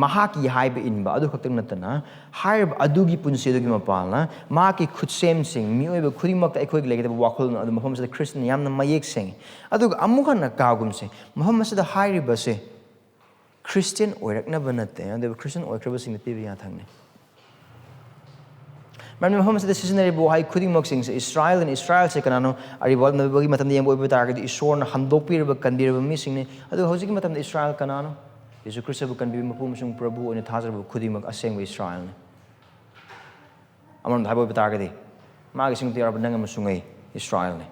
ꯃꯍꯥꯛꯀꯤ ꯍꯥꯏꯕ ꯏꯟꯕ ꯑꯗꯨ ꯈꯛꯇꯪ ꯅꯠꯇꯅ, ꯍꯥꯏꯔꯤꯕ ꯑꯗꯨꯒꯤ ꯄꯨꯟꯁꯤ ꯑꯗꯨꯒꯤ ꯃꯄꯥꯜꯅ ꯃꯍꯥꯛꯀꯤ ꯈꯨꯠꯁꯦꯝꯁꯤꯡ, ꯃꯤꯑꯣꯏꯕ ꯈꯨꯗꯤꯡꯃꯛꯇ ꯑꯩꯈꯣꯏꯒꯤ ꯂꯩꯒꯗꯕ ꯋꯥꯈꯜꯂꯣꯟ ꯑꯗꯨ ꯃꯐꯝ ꯑꯁꯤꯗ ꯈ꯭ꯔꯤꯁꯇꯅ ꯌꯥꯝꯅ ꯃꯌꯦꯛ ꯁꯦꯡꯉꯤ꯫ ꯑꯗꯨꯒ ꯑꯃꯨꯛ ꯍꯟꯅ ꯀꯥꯎꯒꯨꯝꯁꯦ, ꯃꯐꯝ ꯑꯁꯤꯗ ꯍꯥꯏꯔꯤꯕꯁꯦ ꯈ꯭ꯔꯤꯁꯇꯤꯌꯟ ꯑꯣꯏꯔꯛꯅꯕ ꯅꯠꯇꯦ, ꯑꯗꯨꯕꯨ ꯈ꯭ꯔꯤꯁꯇꯤꯌꯟ ꯑꯣꯏꯈ꯭ꯔꯕꯁꯤꯡꯗ ꯄꯤꯕ ꯌꯥꯊꯪꯅꯤ꯫ ꯃꯔꯝꯗꯤ ꯃꯐꯝ ꯑꯁꯤꯗ ꯁꯤꯖꯤꯟꯅꯔꯤꯕ ꯋꯥꯍꯩ ꯈꯨꯗꯤꯡꯃꯛꯁꯤꯡꯁꯦ ꯏꯁꯔꯥꯏꯜꯅꯤ꯫ ꯏꯁꯔꯥꯏꯜꯁꯦ ꯀꯅꯥꯅꯣ? ꯑꯔꯤꯕ ꯋꯥꯔꯣꯜꯅꯕꯒꯤ ꯃꯇꯝꯗ ꯌꯦꯡꯕ ꯑꯣꯏꯕ ꯇꯥꯔꯒꯗꯤ ꯏꯁꯣꯔꯅ ꯍꯟꯗꯣꯛꯄꯤꯔꯕ, ꯀꯟꯕꯤꯔꯕ ꯃꯤꯁꯤꯡꯅꯤ꯫ ꯑꯗꯨꯒ ꯍꯧꯖꯤꯛꯀꯤ ꯃꯇꯝꯗ ꯏꯁꯔꯥꯏꯜ ꯀꯅꯥꯅꯣ? ꯌꯦꯁꯨ ꯈ꯭ꯔꯤꯁꯇꯕꯨ ꯀꯟꯕꯤꯕ ꯃꯄꯨ ꯑꯃꯁꯨꯡ ꯄ꯭ꯔꯚꯨ ꯑꯣꯏꯅ ꯊꯥꯖꯔꯕ ꯈꯨꯗꯤꯡꯃꯛ ꯑꯁꯦꯡꯕ ꯏꯁꯔꯥꯏꯜꯅꯤ꯫ ꯑꯃꯔꯣꯝꯗ ꯍꯥꯏꯕ ꯑꯣꯏꯕ ꯇꯥꯔꯒꯗꯤ, ꯃꯥꯒꯤ ꯁꯤꯡꯗ ꯌꯥꯎꯔꯕ ꯅꯪ ꯑꯃꯁꯨꯡ ꯑꯩ ꯏꯁꯔꯥꯏꯜꯅꯤ꯫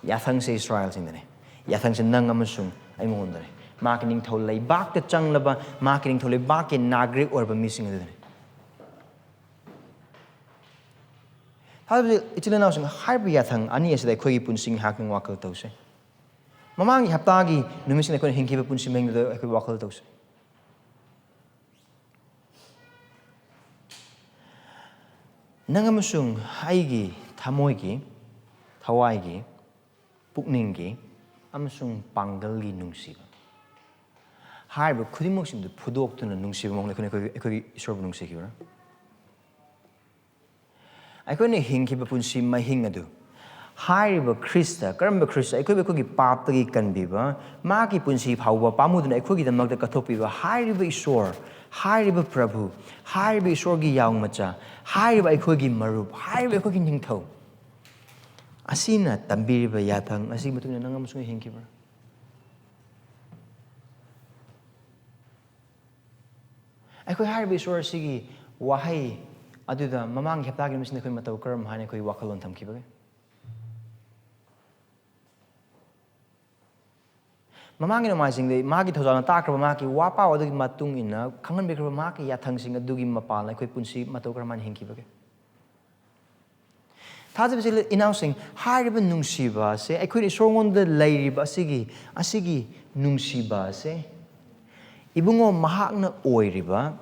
ꯌꯥꯊꯪꯁꯦ ꯏꯁꯔꯥꯌꯦꯜꯁꯤꯡꯗꯅꯦ꯫ ꯌꯥꯊꯪꯁꯦ ꯅꯪ ꯑꯃꯁꯨꯡ ꯑꯩꯉꯣꯟꯗꯅꯦ꯫ ꯃꯍꯥꯛꯀꯤ ꯅꯤꯡꯊꯧ ꯂꯩꯕꯥꯛꯇ ꯆꯪꯂꯕ, ꯃꯍꯥꯛꯀꯤ ꯅꯤꯡꯊꯧ ꯂꯩꯕꯥꯛꯀꯤ ꯅꯥꯒꯔꯤꯛ ꯑꯣꯏꯔꯕ ꯃꯤꯁꯤꯡ ꯑꯗꯨꯗꯅꯦ꯫ ꯊꯥꯖꯕ ꯏꯆꯤꯜ ꯏꯅꯥꯎꯁꯤꯡ, ꯍꯥꯏꯔꯤꯕ ꯌꯥꯊꯪ ꯑꯅꯤ ꯑꯁꯤꯗ ꯑꯩꯈꯣꯏꯒꯤ ꯄꯨꯟꯁꯤ ꯉꯥꯏꯍꯥꯛꯇꯪ ꯋꯥꯈꯜ ꯇꯧꯁꯦ꯫ ꯃꯃꯥꯡꯒꯤ ꯍꯞꯇꯥꯒꯤ ꯅꯨꯃꯤꯠꯁꯤꯡꯗ ꯑꯩꯈꯣꯏꯅ ꯍꯤꯡꯈꯤꯕ ꯄꯨꯟꯁꯤ ꯃꯍꯤꯡꯗꯨꯗ ꯑꯩꯈꯣꯏ ꯋꯥꯈꯜ ꯇꯧꯁꯦ꯫ ꯅꯪ ꯑꯃꯁꯨꯡ ꯑꯩꯒꯤ ꯊꯃꯣꯏꯒꯤ, ꯊꯋꯥꯏꯒꯤ, ꯄꯨꯛꯅꯤꯡꯒꯤ ꯑꯃꯁꯨꯡ ꯄꯥꯡꯒꯜꯒꯤ ꯅꯨꯡꯁꯤꯕ꯫ ꯍꯥꯏꯔꯤꯕ ꯈꯨꯗꯤꯡꯃꯛꯁꯤꯡꯗꯨ ꯐꯨꯗꯣꯛꯇꯨꯅ ꯅꯨꯡꯁꯤꯕ ꯃꯑꯣꯡꯗ ꯑꯩꯈꯣꯏꯅ ꯑꯩꯈꯣꯏꯒꯤ, ꯑꯩꯈꯣꯏꯒꯤ ꯏꯁꯣꯔꯕꯨ ꯅꯨꯡꯁꯤꯈꯤꯕ꯭ꯔꯥ? ꯑꯩꯈꯣꯏꯅ ꯍꯤꯡꯈꯤꯕ ꯄꯨꯟꯁꯤ ꯃꯍꯤꯡ ꯑꯗꯨ ꯍꯥꯏꯔꯤꯕ ꯈ꯭ꯔꯤꯁꯇ, ꯀꯔꯝꯕ ꯈ꯭ꯔꯤꯁꯇ? ꯑꯩꯈꯣꯏꯕꯨ ꯑꯩꯈꯣꯏꯒꯤ ꯄꯥꯞꯇꯒꯤ ꯀꯟꯕꯤꯕ, ꯃꯥꯒꯤ ꯄꯨꯟꯁꯤ ꯐꯥꯎꯕ ꯄꯥꯝꯃꯨꯗꯨꯅ ꯑꯩꯈꯣꯏꯒꯤꯗꯃꯛꯇ ꯀꯠꯊꯣꯛꯄꯤꯕ ꯍꯥꯏꯔꯤꯕ ꯏꯁꯣꯔ, ꯍꯥꯏꯔꯤꯕ ꯄ꯭ꯔꯚꯨ, ꯍꯥꯏꯔꯤꯕ ꯏꯁꯣꯔꯒꯤ ꯌꯥꯎꯃꯆꯥ, ꯍꯥꯏꯔꯤꯕ ꯑꯩꯈꯣꯏꯒꯤ ꯃꯔꯨꯞ, ꯍꯥꯏꯔꯤꯕ ꯑꯩꯈꯣꯏꯒꯤ ꯅꯤꯡꯊꯧ ꯑꯁꯤꯅ ꯇꯝꯕꯤꯔꯤꯕ ꯌꯥꯊꯪ ꯑꯁꯤꯒꯤ ꯃꯇꯨꯡ ꯏꯟꯅ ꯅꯪ ꯑꯃꯁꯨꯡ ꯑꯩ ꯍꯤꯡꯈꯤꯕ꯭ꯔꯥ? ꯑꯩꯈꯣꯏ ꯍꯥꯏꯔꯤꯕ ꯏꯁꯣꯔ ꯑꯁꯤꯒꯤ ꯋꯥꯍꯩ ꯑꯗꯨꯗ ꯃꯃꯥꯡꯒꯤ ꯍꯞꯇꯥꯒꯤ ꯅꯨꯃꯤꯠꯁꯤꯡꯗ ꯑꯩꯈꯣꯏ ꯃꯇꯧ ꯀꯔꯝ ꯍꯥꯏꯅ ꯑꯩꯈꯣꯏ ꯋꯥꯈꯜꯂꯣꯟ ꯊꯝꯈꯤꯕꯒꯦ? ꯃꯃꯥꯡꯒꯤ ꯅꯣꯡꯃꯥꯏꯖꯤꯡꯗ ꯃꯥꯒꯤ ꯊꯧꯖꯥꯜꯅ ꯇꯥꯛꯈ꯭ꯔꯕ ꯃꯍꯥꯛꯀꯤ ꯋꯥ ꯄꯥꯎ ꯑꯗꯨꯒꯤ ꯃꯇꯨꯡ ꯏꯟꯅ ꯈꯪꯍꯟꯕꯤꯈ꯭ꯔꯕ ꯃꯍꯥꯛꯀꯤ ꯌꯥꯊꯪꯁꯤꯡ ꯑꯗꯨꯒꯤ ꯃꯄꯥꯟꯅ ꯑꯩꯈꯣꯏ ꯄꯨꯟꯁꯤ ꯃꯇꯧ ꯀꯔꯝ ꯍꯥꯏꯅ ꯍꯤꯡꯈꯤꯕꯒꯦ? ꯊꯥꯖꯕ ꯏꯆꯤꯜ ꯏꯅꯥꯎꯁꯤꯡ, ꯍꯥꯏꯔꯤꯕ ꯅꯨꯡꯁꯤꯕ ꯑꯁꯦ, ꯑꯩꯈꯣꯏꯅ ꯏꯁꯣꯔꯉꯣꯟꯗ ꯂꯩꯔꯤꯕ ꯑꯁꯤꯒꯤ, ꯑꯁꯤꯒꯤ ꯅꯨꯡꯁꯤꯕ ꯑꯁꯦ, ꯏꯕꯨꯡꯉꯣ, ꯃꯍꯥꯛꯅ ꯑꯣꯏꯔꯤꯕ,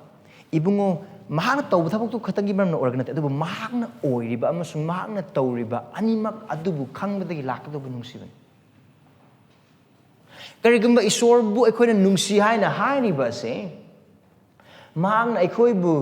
ꯏꯕꯨꯡꯉꯣ, ꯃꯍꯥꯛꯅ ꯇꯧꯕ ꯊꯕꯛꯇꯨ ꯈꯛꯇꯪꯒꯤ ꯃꯔꯝꯅ ꯑꯣꯏꯔꯒ ꯅꯠꯇꯦ, ꯑꯗꯨꯕꯨ ꯃꯍꯥꯛꯅ ꯑꯣꯏꯔꯤꯕ ꯑꯃꯁꯨꯡ ꯃꯍꯥꯛꯅ ꯇꯧꯔꯤꯕ ꯑꯅꯤꯃꯛ ꯑꯗꯨꯕꯨ ꯈꯪꯕꯗꯒꯤ ꯂꯥꯛꯀꯗꯧꯕ ꯅꯨꯡꯁꯤꯕꯅꯤ꯫ ꯀꯔꯤꯒꯨꯝꯕ ꯏꯁꯣꯔꯕꯨ ꯑꯩꯈꯣꯏꯅ ꯅꯨꯡꯁꯤ ꯍꯥꯏꯅ ꯍꯥꯏꯔꯤꯕ ꯑꯁꯦ, ꯃꯍꯥꯛꯅ ꯑꯩꯈꯣꯏꯕꯨ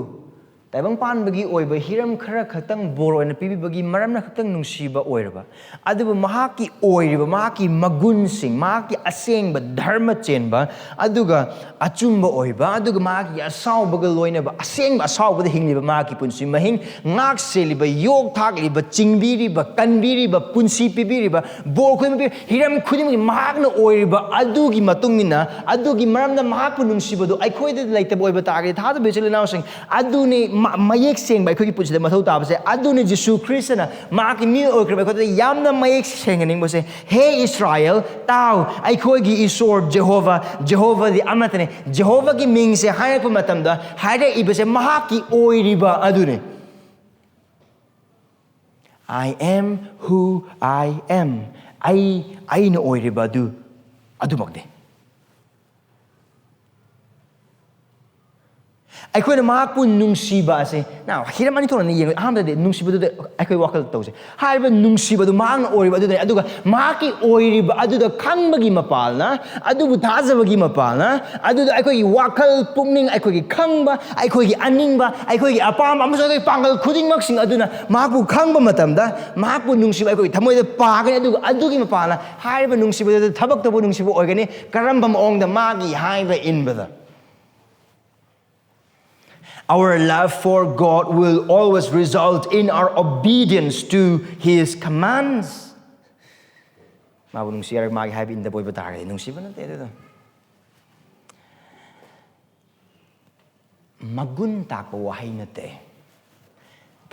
ꯇꯥꯏꯕꯪ ꯄꯥꯟꯕꯒꯤ ꯑꯣꯏꯕ ꯍꯤꯔꯝ ꯈꯔ ꯈꯛꯇꯪ ꯕꯣꯔ ꯑꯣꯏꯅ ꯄꯤꯕꯤꯕꯒꯤ ꯃꯔꯝꯅ ꯈꯛꯇꯪ ꯅꯨꯡꯁꯤꯕ ꯑꯣꯏꯔꯕ, ꯑꯗꯨꯕꯨ ꯃꯍꯥꯛꯀꯤ ꯑꯣꯏꯔꯤꯕ, ꯃꯍꯥꯛꯀꯤ ꯃꯒꯨꯟꯁꯤꯡ, ꯃꯍꯥꯛꯀꯤ ꯑꯁꯦꯡꯕ ꯙꯔꯃ ꯆꯦꯟꯕ, ꯑꯗꯨꯒ ꯑꯆꯨꯝꯕ ꯑꯣꯏꯕ, ꯑꯗꯨꯒ ꯃꯍꯥꯛꯀꯤ ꯑꯁꯥꯎꯕꯒ ꯂꯣꯏꯅꯕ, ꯑꯁꯦꯡꯕ ꯑꯁꯥꯎꯕꯗ ꯍꯤꯡꯂꯤꯕ ꯃꯍꯥꯛꯀꯤ ꯄꯨꯟꯁꯤ ꯃꯍꯤꯡ, ꯉꯥꯛ ꯁꯦꯜꯂꯤꯕ, ꯌꯣꯛ ꯊꯥꯛꯂꯤꯕ, ꯆꯤꯡꯕꯤꯔꯤꯕ, ꯀꯟꯕꯤꯔꯤꯕ, ꯄꯨꯟꯁꯤ ꯄꯤꯕꯤꯔꯤꯕ, ꯕꯣꯔ ꯈꯨꯗꯤꯡꯃꯛ ꯄꯤ-, ꯍꯤꯔꯝ ꯈꯨꯗꯤꯡꯃꯛꯀꯤ ꯃꯍꯥꯛꯅ ꯑꯣꯏꯔꯤꯕ ꯑꯗꯨꯒꯤ ꯃꯇꯨꯡ ꯏꯟꯅ, ꯑꯗꯨꯒꯤ ꯃꯔꯝꯗ ꯃꯍꯥꯛꯄꯨ ꯅꯨꯡꯁꯤꯕꯗꯨ ꯑꯩꯈꯣꯏꯗ ꯂꯩꯇꯕ ꯑꯣꯏꯕ ꯇꯥꯔꯒꯗꯤ, ꯊꯥꯖꯕ ꯏꯆꯤꯜ ꯏꯅꯥꯎꯁꯤꯡ, ꯑꯗꯨꯅꯤ ꯃ- ꯃꯌꯦꯛ ꯁꯦꯡꯕ ꯑꯩꯈꯣꯏꯒꯤ ꯄꯨꯟꯁꯤꯗ ꯃꯊꯧ ꯇꯥꯕꯁꯦ ꯑꯗꯨꯅꯤ꯫ ꯖꯤꯁꯨ ꯈ꯭ꯔꯤꯁꯇꯅ ꯃꯍꯥꯛꯀꯤ ꯃꯤ ꯑꯣꯏꯈ꯭ꯔꯕ ꯑꯩꯈꯣꯏꯗ ꯌꯥꯝꯅ ꯃꯌꯦꯛ ꯁꯦꯡꯍꯟꯅꯤꯡꯕꯁꯦ, "ꯍꯦ ꯏꯁꯔꯥꯌꯦꯜ, ꯇꯥꯎ, ꯑꯩꯈꯣꯏꯒꯤ ꯏꯁꯣꯔ ꯖꯦꯍꯣꯚꯥ, ꯖꯦꯍꯣꯚꯥꯗꯤ ꯑꯃꯠꯇꯅꯦ꯫" ꯖꯦꯍꯣꯚꯥꯒꯤ ꯃꯤꯡꯁꯦ ꯍꯥꯏꯔꯛꯄ ꯃꯇꯝꯗ ꯍꯥꯏꯔꯛꯏꯕꯁꯦ ꯃꯍꯥꯛꯀꯤ ꯑꯣꯏꯔꯤꯕ ꯑꯗꯨꯅꯤ꯫ "I am who I am." ꯑꯩ, ꯑꯩꯅ ꯑꯣꯏꯔꯤꯕ ꯑꯗꯨ, ꯑꯗꯨꯃꯛꯅꯤ꯫ ꯑꯩꯈꯣꯏꯅ ꯃꯍꯥꯛꯄꯨ ꯅꯨꯡꯁꯤꯕ ꯑꯁꯤ, now, ꯍꯤꯔꯝ ꯑꯅꯤ ꯊꯣꯛꯅ ꯌꯦꯡꯉꯨ꯫ ꯑꯍꯥꯟꯕꯗꯗꯤ ꯅꯨꯡꯁꯤꯕꯗꯨꯗ ꯑꯩꯈꯣꯏ ꯋꯥꯈꯜ ꯇꯧꯁꯦ꯫ ꯍꯥꯏꯔꯤꯕ ꯅꯨꯡꯁꯤꯕꯗꯨ ꯃꯍꯥꯛꯅ ꯑꯣꯏꯔꯤꯕ ꯑꯗꯨꯗꯅꯤ, ꯑꯗꯨꯒ ꯃꯍꯥꯛꯀꯤ ꯑꯣꯏꯔꯤꯕ ꯑꯗꯨꯗ ꯈꯪꯕꯒꯤ ꯃꯄꯥꯜꯅ, ꯑꯗꯨꯕꯨ ꯊꯥꯖꯕꯒꯤ ꯃꯄꯥꯜꯅ, ꯑꯗꯨꯗ ꯑꯩꯈꯣꯏꯒꯤ ꯋꯥꯈꯜ, ꯄꯨꯛꯅꯤꯡ, ꯑꯩꯈꯣꯏꯒꯤ ꯈꯪꯕ, ꯑꯩꯈꯣꯏꯒꯤ ꯑꯅꯤꯡꯕ, ꯑꯩꯈꯣꯏꯒꯤ ꯑꯄꯥꯝꯕ ꯑꯃꯁꯨꯡ ꯑꯩꯈꯣꯏꯒꯤ ꯄꯥꯡꯒꯜ ꯈꯨꯗꯤꯡꯃꯛꯁꯤꯡ ꯑꯗꯨꯅ ꯃꯍꯥꯛꯄꯨ ꯈꯪꯕ ꯃꯇꯝꯗ, ꯃꯍꯥꯛꯄꯨ ꯅꯨꯡꯁꯤꯕ ꯑꯩꯈꯣꯏꯒꯤ ꯊꯃꯣꯏꯗ ꯄꯥꯒꯅꯤ꯫ ꯑꯗꯨꯒ ꯑꯗꯨꯒꯤ ꯃꯄꯥꯜꯅ ꯍꯥꯏꯔꯤꯕ ꯅꯨꯡꯁꯤꯕꯗꯨꯗ ꯊꯕꯛ ꯇꯧꯕ ꯅꯨꯡꯁꯤꯕ ꯑꯣꯏꯒꯅꯤ꯫ ꯀꯔꯝꯕ ꯃꯑꯣꯡꯗ? ꯃꯥꯒꯤ ꯍꯥꯏꯕ ꯏꯟꯕꯗ꯫ Our love for God will always result in our obedience to His commands. ꯃꯥꯕꯨ ꯅꯨꯡꯁꯤ ꯍꯥꯏꯔꯒ ꯃꯥꯒꯤ ꯍꯥꯏꯕ ꯏꯟꯗꯕ ꯑꯣꯏꯕ ꯇꯥꯔꯒꯗꯤ ꯅꯨꯡꯁꯤꯕ ꯅꯠꯇꯦ ꯑꯗꯨꯗꯣ꯫ ꯃꯒꯨꯟ ꯇꯥꯛꯄ ꯋꯥꯍꯩ ꯅꯠꯇꯦ,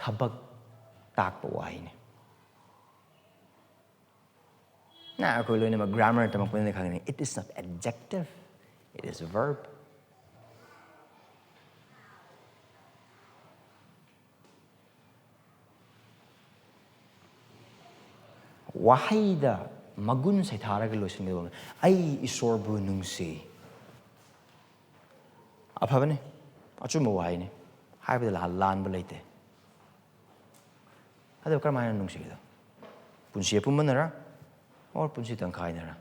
ꯊꯕꯛ ꯇꯥꯛꯄ ꯋꯥꯍꯩꯅꯤ꯫ ꯅ ꯑꯩꯈꯣꯏ ꯂꯣꯏꯅꯃꯛ grammar ꯇꯝꯃꯛꯄꯅꯤꯅ ꯈꯪꯒꯅꯤ, it is not adjective, it is verb. ꯋꯥꯍꯩꯗ ꯃꯒꯨꯟ ꯁꯩꯊꯥꯔꯒ ꯂꯣꯏꯁꯤꯟꯒꯗꯕꯅꯤ꯫ "ꯑꯩ ꯏꯁꯣꯔꯕꯨ ꯅꯨꯡꯁꯤ꯫" ꯑꯐꯕꯅꯤ, ꯑꯆꯨꯝꯕ ꯋꯥꯍꯩꯅꯤ, ꯍꯥꯏꯕꯗ ꯂꯥꯟ-, ꯂꯥꯟꯕ ꯂꯩꯇꯦ꯫ ꯑꯗꯨ ꯀꯔꯝꯍꯥꯏꯅ ꯅꯨꯡꯁꯤꯒꯗꯣ? ꯄꯨꯟꯁꯤ ꯑꯄꯨꯝꯕꯅꯔ? Or ꯄꯨꯟꯁꯤ ꯇꯪꯈꯥꯏꯅꯔ?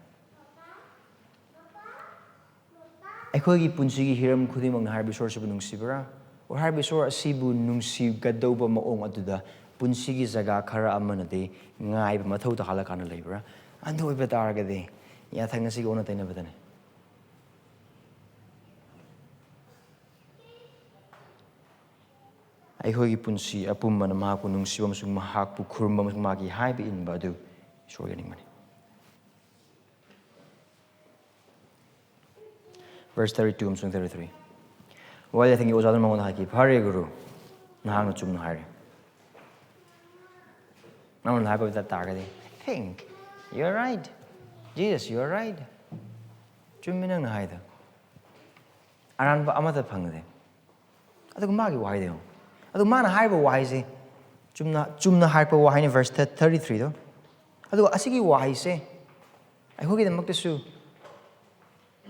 ꯑꯩꯈꯣꯏꯒꯤ ꯄꯨꯟꯁꯤꯒꯤ ꯍꯤꯔꯝ ꯈꯨꯗꯤꯡꯃꯛꯅ ꯍꯥꯏꯔꯤꯕ ꯏꯁꯣꯔꯁꯤꯕꯨ ꯅꯨꯡꯁꯤꯕ꯭ꯔꯥ? Or ꯍꯥꯏꯔꯤꯕ ꯏꯁꯣꯔ ꯑꯁꯤꯕꯨ ꯅꯨꯡꯁꯤꯒꯗꯧꯕ ꯃꯑꯣꯡ ꯑꯗꯨꯗ ꯄꯨꯟꯁꯤꯒꯤ ꯖꯒꯥ ꯈꯔ ꯑꯃꯅꯗꯤ ꯉꯥꯏꯕ ꯃꯊꯧ ꯇꯥꯍꯜꯂꯀꯥꯟꯗ ꯂꯩꯕ꯭ꯔꯥ? ꯑꯗꯨ ꯑꯣꯏꯕ ꯇꯥꯔꯒꯗꯤ ꯌꯥꯊꯪ ꯑꯁꯤꯒꯤ ꯑꯣꯟꯅ ꯇꯩꯅꯕꯗꯅꯤ꯫ ꯑꯩꯈꯣꯏꯒꯤ ꯄꯨꯟꯁꯤ ꯑꯄꯨꯝꯕꯅ ꯃꯍꯥꯛꯄꯨ ꯅꯨꯡꯁꯤꯕ ꯑꯃꯁꯨꯡ ꯃꯍꯥꯛꯄꯨ ꯈꯨꯔꯨꯝꯕ ꯑꯃꯁꯨꯡ ꯃꯥꯒꯤ ꯍꯥꯏꯕ ꯏꯟꯕ ꯑꯗꯨ ꯏꯁꯣꯔ ꯌꯦꯡꯅꯤꯡꯕꯅꯤ꯫ Verse thirty-two ꯑꯃꯁꯨꯡ thirty-three꯫ ꯋꯥꯌꯦꯜ ꯌꯥꯊꯪꯒꯤ ꯑꯣꯖꯥꯗꯨꯅ ꯃꯉꯣꯟꯗ ꯍꯥꯏꯈꯤ, "ꯐꯔꯦ ꯒꯨꯔꯨ, ꯅꯍꯥꯛꯅ ꯆꯨꯝꯅ ꯍꯥꯏꯔꯦ꯫ ꯅꯪꯅ ꯍꯥꯏꯕ ꯇꯥꯔꯒꯗꯤ, "Think, you're right. Jesus, you're right. ꯆꯨꯝꯃꯤ ꯅꯪꯅ ꯍꯥꯏꯗꯣ꯫ ꯑꯔꯥꯟꯕ ꯑꯃꯠꯇ ꯐꯪꯗꯦ꯫" ꯑꯗꯨꯒ ꯃꯥꯒꯤ ꯋꯥꯍꯩꯗꯣ ꯌꯦꯡꯉꯣ꯫ ꯑꯗꯨ ꯃꯥꯅ ꯍꯥꯏꯔꯤꯕ ꯋꯥꯍꯩꯁꯦ ꯆꯨꯝꯅ, ꯆꯨꯝꯅ ꯍꯥꯏꯔꯛꯄ ꯋꯥꯍꯩꯅꯤ, verse thirty-threeꯗꯣ꯫ ꯑꯗꯨꯒ ꯑꯁꯤꯒꯤ ꯋꯥꯍꯩꯁꯦ ꯑꯩꯈꯣꯏꯒꯤꯗꯃꯛꯇꯁꯨ,